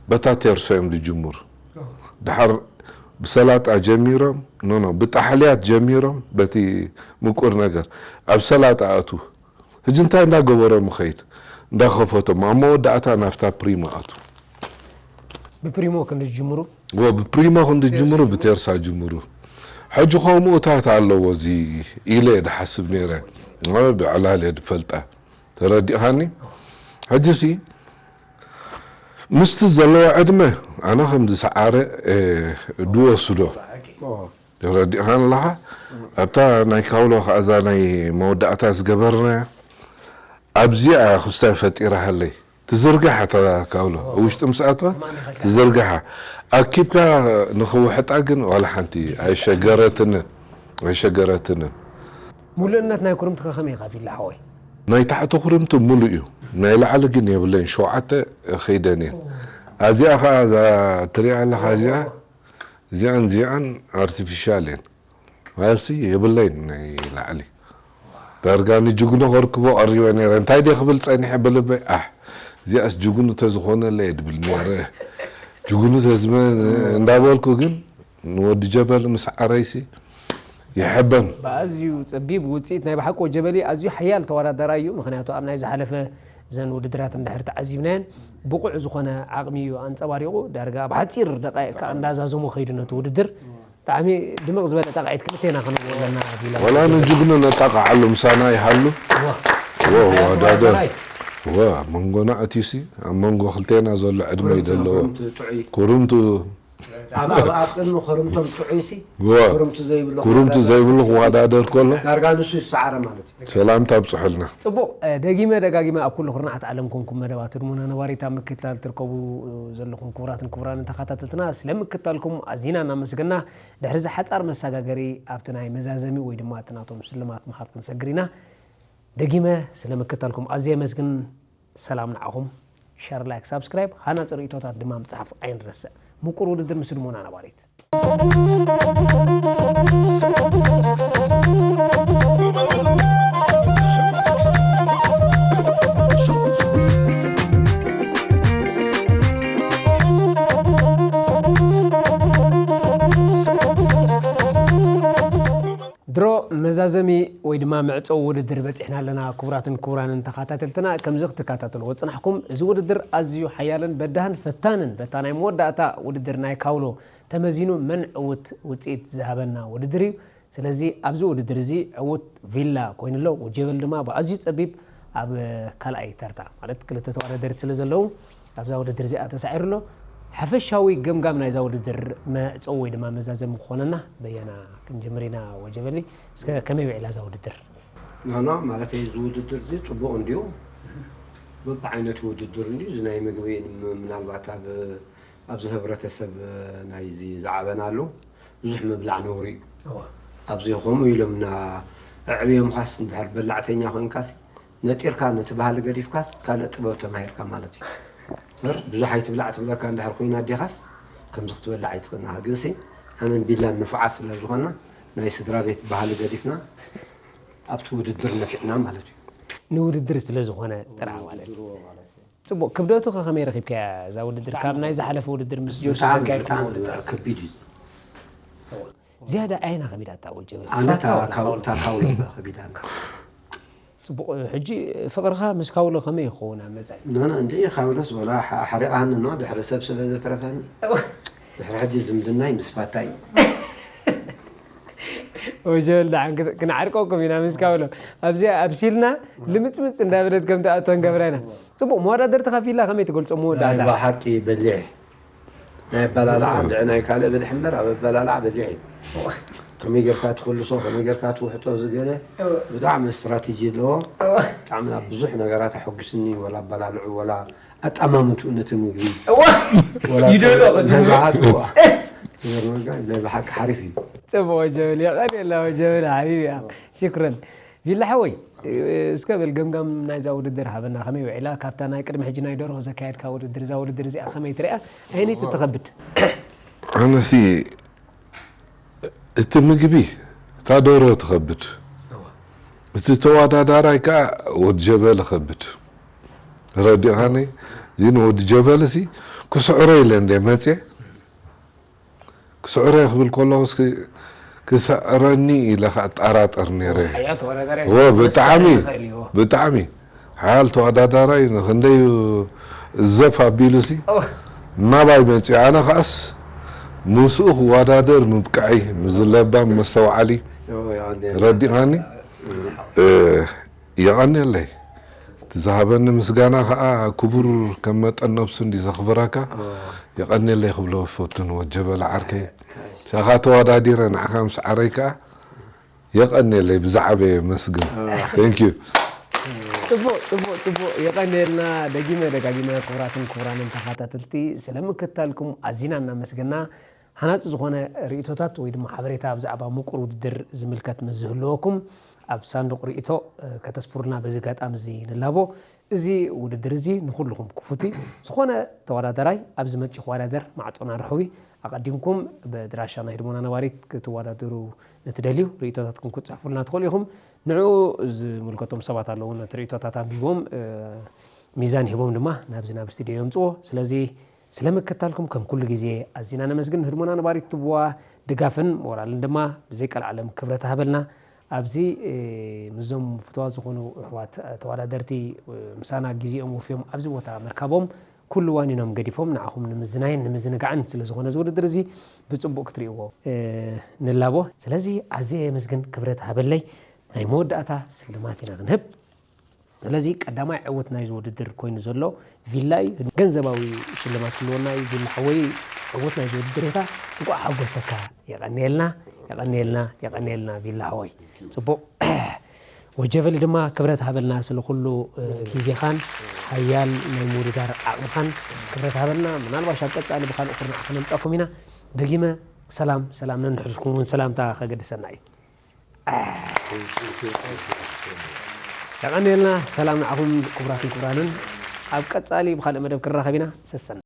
በታ ቴርሶ እዮም ዝጅምሩ። ኦ። ድሓር ብሰላጣ ጀሚሮም፣ ኖ፣ ኖ፣ ብጣሕልያት ጀሚሮም፣ በቲ ምቁር ነገር፣ ኣብ ሰላጣ ኣቱ። ሕጂ እንታይ እንዳገበሮም ይኸይድ? እንዳኸፈቶም፣ ኣብ መወዳእታ ናብታ ፕሪሞ ኣቱ። ብፕሪሞ ክንዲ ዝጅምሩ? ወ፣ ብፕሪሞ ክንዲ ቴርሳ ጅምሩ፣ ጅምሩ። ብቴርሳ ጅምሩ። ሕጂ ከምኡታት ኣለዎ እዚ ኢለ እየ ድሓስብ ነይረ። ወ፣ ብዕላል እየ ድፈልጣ። ተረዲእኻኒ? ሕጂሲ ምስቲ ዘለዎ ዕድመ ኣነ ከም ዝሰዓረ፣ እ፣ ድወስዶ። ኦ። ተረዲእኻኒ ኣለኻ? ኣብታ ናይ ካውሎ ከኣ እዛ ናይ መወዳእታ ዝገበርናያ ኣብዚኣ እያ ክስታይ ፈጢራሃለይ። ትዝርጋሕ እታ ካውሎ። ኦ። ውሽጢ ምስ ኣትዋ ከማን ይኸልካ። ትዝርጋሓ። ኣኪብካ ንኽውሕጣ ግን ዋላ ሓንቲ ኣይሸገረትንን። ኣይሸገረትንን። ሙሉእነት ናይ ኩርምቲ ከ ከመይ ኢኻ ቪላ ሓወይ? ናይ ታሕቲ ኩርምቲ ሙሉእ እዩ። ናይ ላዕሊ ግን የብለይን። ሸውዓተ ኸይደን እየን። ኦ። ኣዚኣ ኸኣ እዛ ትሪኣ ኣለኻ እዚኣ? እዚኣን እዚኣን ኣርቲፊሻል እየን። ማለትሲ የብለይን ናይ ላዕሊ። ዳርጋ ንጅግኑ ከርክቦ ቀሪበ ነይረ። እንታይ ድየ ክብል ጸኒሐ ብልበይ፣ ኣሕ፣ እዚኣስ ጅግኑ ተዝኾነለይ እየ ድብል ነይረ። ጅግኑ ተዝመ-፣ እንዳበልኩ ግን ንወዲ ጀበሊ ምስ ዓረይሲ ይሕበን። ብኣዝዩ ጸቢብ ውጽኢት ናይ ብሓቂ ወጀበሊ ኣዝዩ ሓያል ተወዳዳራይ እዩ። ምኽንያቱ ኣብ ናይ ዝሓለፈ እዘን ውድድራት እንድሕር ተዓዚብናየን ብቑዕ ዝኾነ ዓቕሚ እዩ ኣንጸባሪቑ። ዳርጋ ኣብ ሓጺር ደቃይቕ ከኣ እንዳዛዘሙ ከይዱ ነቲ ውድድር። ብጣዕሚ ድምቕ ዝበለ ጣቕዒት ክልቴና ክንብሎ ኣለና ቪላ። ወላ ንጅግኑ ነጣቕዓሉ ምሳና ይሃሉ። ዋ። ወ፣ ወዳደር። ዳይ። ወ፣ ኣብ መንጎና ኣትዩሲ፣ ኣብ መንጎ ክልቴና ዘሎ ዕድመ እዩ ኩርምቲ ዘለዎ። ንኹርምቲ ጥዑይ። ኩርምቱ ኣብ፣ ኣብ፣ ኣብ ቅድሚ ኩርምቶም ጥዑይሲ፣ ወ፣ ኩርምቲ ዘይብሉ ኩርምቱ ክወዳደር ዘይብሉ ከሎ። ክወዳደር ከሎ። ዳርጋ ንሱ ይሰዓረ ማለት እዩ። ሰላምታ ኣብጽሑልና። ጽቡቕ፣ እ፣ ደጊመ ደጋጊመ ኣብ ኩሉ ኩርናዓት ዓለም ኮንኩም መደባት ህድሞና ነባሪት ኣብ ምክትታል ትርከቡ ዘለኹም ክቡራትን ክቡራንን ተኸታተልትና፣ ስለ ምክትታልኩም ኣዚና እናመስገና፣ ድሕሪ እዚ ሓጻር መሰጋገሪ ኣብቲ ናይ መዛዘሚ ወይ ድማ እቲ ናቶም ስልማት ምሃብ ክንሰግር ኢና። ደጊመ ስለ ምክትታልኩም ኣዝየ የመስግን። ሰላም ንዓኹም። ሸር፣ ላይክ፣ ሳብስክራይብ፣ ሃናጺ ርእይቶታት ድማ ምጽሓፍ ኣይንረስዕ። ምቁር ውድድር ምስ ህድሞና ነባሪት። ድሮ መዛዘሚ ወይ ድማ መዕጸዊ ውድድር በጺሕና ኣለና። ክቡራትን ክቡራንን ተኸታተልትና፣ ከምዚ ክትከታተልዎ ዝጸናሕኩም፣ እዚ ውድድር ኣዝዩ ሓያልን በዳህን ፈታንን፣ በታ ናይ መወዳእታ ውድድር ናይ ካውሎ ተመዚኑ መን ዕዉት ውጽኢት ዝሃበና ውድድር እዩ። ስለዚ ኣብዚ ውድድር እዚ ዕዉት ቪላ ኮይኑ ኣሎ፣ ወጀበል ድማ ብኣዝዩ ጸቢብ ኣብ ካልኣይ ተርታ፣ ማለት ክልተ ተወዳደርቲ ስለ ዘለዉ፣ ኣብዛ ውድድር እዚኣ ተሳዒሩ ኣሎ። ሓፈሻዊ ገምጋም ናይዛ ውድድር መዕጸዊ ወይ ድማ መዛዘሚ ክኾነና በየና ክንጅምር ኢና። ወጀበሊ፣ እስከ ከመይ ውዒላ እዛ ውድድር? ናና፣ ማለት እዚ ውድድር እዚ ጽቡቕ እንድዩ። በብዓይነቱ ውድድር እንድዩ። እዚ ናይ ምግቢ ም-፣ ምናልባት ኣብ፣ ኣብዚ ህብረተሰብ ናይዚ ዝዓበና ኣሎ። ብዙሕ ምብላዕ ነውሪ እዩ። እዋ። ኣብዚ ከምኡ ኢሎም እና ኣዕብዮምኻስ እንድሕር በላዕተኛ ኮይንካስ ነጢርካ ነቲ ባህሊ ገዲፍካስ ካልእ ጥበብ ተማሂርካ ማለት እዩ። እምበር ብዙሕ ኣይትብላዕ ትብለካ እንድሕር ኮይና ኣዴኻስ ከምዚ ክትበልዕ ኣይትኽእልን ኢኻ። ግንሲ ኣነን ቢላን ንፉዓት ስለ ዝኾንና ናይ ስድራ ቤት ባህሊ ገዲፍና ኣብቲ ውድድር ነፊዕና ማለት እዩ። ንውድድር ስለ ዝኾነ ጥራሕ ማለት እዩ። ውድድር ማለት እዩ። ጽቡቕ፣ ክብደቱ ከ ከመይ ረኺብካያ እዛ ውድድር? ካብ ናይ ዝሓለፈ ውድድር ምስ ጆርጅ ብጣዕሚ፣ ዘካየድኩም ብጣዕሚ ውድድር። ከቢድ እዩ። ዝያዳ ኣየና ከቢዳታ ወጀበል? ኣነ እታ ፋታ ወላ ካው-፣ ካውሎ? እታ ካውሎ ከቢዳና። ጽቡቕ፣ ሕጂ ፍቕርኻ ምስ ካውሎ ከመይ ይኸውን ኣብ መጻኢ? ኖ፣ ኖ፣ እንዲ ካውሎስ ወላ ሓ-፣ ሓሪቓኒ ኖ፣ ድሕሪ ሰብ ስለ ዘትረፈኒ። እወ። ድሕሪ ሕጂ ዝምድናይ ምስ ፋታ እዩ። ወጀበል ደሓን ክት-፣ ክንዓርቀኩም ኢና ምስ ካውሎ። ኣብዚኣ ኣብሲልና ልምጽምጽ እንዳበለት ከም ትኣቶ ንገብራ ኢና። ጽቡቕ፣ መወዳድርቲ ከፊላ ከመይ ትገልጾ ናይ መወዳእታ? ብሓቂ በሊሕ። ናይ ኣበላልዓ እንድዒ ናይ ካልእ በሊሕ እምበር ኣብ ኣበላልዓ በሊሕ እዩ። ከመይ ጌርካ ትኽልሶ፣ ከመይ ጌርካ ትውሕጦ ዝገለ እወ። ብጣዕሚ ስትራቴጂ ኣለዎ። እወ። ብጣዕሚ ኣብ ብዙሕ ነገራት ኣሐጉስኒ፣ ወላ ኣበላልዑ፣ ወላ ኣጠማምትኡ ነቲ ምግቢ። እወ። ወላ ይደሎ ናይ ቅድሚ በዓል፣ እወ። ይገርመካ፣ ናይ ብሓቂ ሓሪፍ እዩ። ጽቡቕ ጀበል፣ የቐንየልና ጀበል ሓቢቢ። ሽክረን። ቪላ ሓወይ፣ እስከ በል ገምጋም ናይዛ ውድድር ሃበና፣ ከመይ ውዒላ? ካብታ ናይ ቅድሚ ሕጂ ናይ ደርሆ ዘካየድካ ውድድር፣ እዛ ውድድር እዚኣ ከመይ ትሪኣ? ኣየነይቲ ትኸብድ? ኣነሲ እቲ ምግቢ፣ እታ ደርሆ ትኸብድ። እዋ። እቲ ተወዳዳራይ ከኣ ወዲ ጀበል ይኸብድ። ረዲኻኒ? እዚ ንወዲ ጀበልሲ ክስዕሮ ኢለ እንደ መጽየ፣ ክስዕሮ ክብል ከለኹስ ክ-፣ ክስዕረኒ ኢለ ከኣ እጠራጠር ነይረ። ሓያል ተወዳዳራይ ወ-፣ ክወስድ ብጣዕሚ፣ ይኽእል እዩ። ብጣዕሚ ሓያል ተወዳዳራይ ንኽንደይ ዘፍ ኣቢሉሲ እወ። ናባይ መጺኡ። ኣነ ከኣስ ምስኡ ክወዳደር ምብቃዐይ፣ ምስ ለባም መስተውዓሊ ኦ፣ ያ፣ እንደ ረዲኻኒ። እ፣ የቐንየለይ። እቲ ዝሃበኒ ምስጋና ኸኣ ክቡር ከም መጠን ነብሱ እንዲ ዘኽብረካ። ኦ። የቐንየለይ ክብሎ እፈቱ ንወድ ጀበላ ዓርከይ። ሻኻ ተወዳዲረ ንዓኻ ምስ ዓረይ ከኣ የቐንየለይ ብዝዓበየ መስግን። ኦ። Thank you። ጽቡቕ፣ ጽቡቕ፣ ጽቡቕ። የቐንየልና። ደጊመ ደጋጊመ ክቡራትን ክቡራንን ተኸታተልቲ ስለ ምክትታልኩም ኣዚና እናመስገና፣ ሃናጺ ዝኾነ ርእይቶታት ወይ ድማ ሓበሬታ ብዛዕባ ምቁር ውድድር ዝምልከት ምስ ዝህልወኩም፣ ኣብ ሳንዱቕ ርእይቶ፣ እ፣ ከተስፍሩልና በዚ ኣጋጣሚ እዚ ንላቦ። እዚ ውድድር እዚ ንኹልኹም ክፉት እዩ። ዝኾነ ተወዳደራይ ኣብዚ መጺኡ ክወዳደር ማዕጾና ርሑው እዩ። ኣቐዲምኩም ብድራሻ ናይ ህድሞና ነባሪት ክትወዳደሩ ንትደልዩ ርእይቶታትኩም ክትጽሕፉልና ትኽእሉ ኢኹም። ንዕኡ ዝምልከቶም ሰባት ኣለዉ። ነቲ ርእይቶታት ኣንቢቦም፣ እ፣ ሚዛን ሂቦም ድማ ናብዚ ናብ ስቱድዮ የምጽዎ። ስለዚ ስለ ምክትታልኩም ከም ኩሉ ግዜ ኣዚና ነመስግን። ንህድሞና ነባሪት ትብዋ ድጋፍን ሞራልን ድማ ብዘይቀልዓለም ክብረት ሃበልና። ኣብዚ፣ እ፣ ምስዞም ፍቱዋት ዝኾኑ ኣሕዋት ተወዳደርቲ፣ እ፣ ምሳና ግዜኦም ወፍዮም ኣብዚ ቦታ ምርካቦም ኩሉ ዋኒኖም ገዲፎም ንዓኹም ንምዝናይን ንምዝንጋዕን ስለ ዝኾነ እዚ ውድድር እዚ ብጽቡቕ ክትርእይዎ፣ እ፣ ንላቦ። ስለዚ ኣዝየ የመስግን፣ ክብረት ሃበለይ። ናይ መወዳእታ ስልማት ኢና ክንህብ። ስለዚ ቀዳማይ ዕውት ናይዚ ውድድር ኮይኑ ዘሎ ቪላ እዩ። ገንዘባዊ ሽልማት ክህልወና እዩ። ቪላ ሓወይ፣ ዕውት ናይዚ ውድድር ኢኻ። እንቋዕ ሓጎሰካ። የቐንየልና፣ የቐንየልና፣ የቐንየልና ቪላ ሓወይ። ጽቡቕ። ወጀበሊ ድማ ክብረት ሃበልና ስለ ኩሉ፣ እ፣ ግዜኻን ሓያል ናይ ምውድዳር ዓቕምኻን ክብረት ሃበልና። ምናልባሽ ኣብ ቀጻሊ ብኻልእ ኩርናዕ ከነምጻኩም ኢና። ደጊመ ሰላም፣ ሰላም ነንሕድኩም እውን ሰላምታ ከገድሰና እዩ። የቐንየልና። ሰላም ንዓኹም ክቡራትን ክቡራንን። ኣብ ቀጻሊ ብኻልእ መደብ ክንራኸብ ኢና። ሰሰና።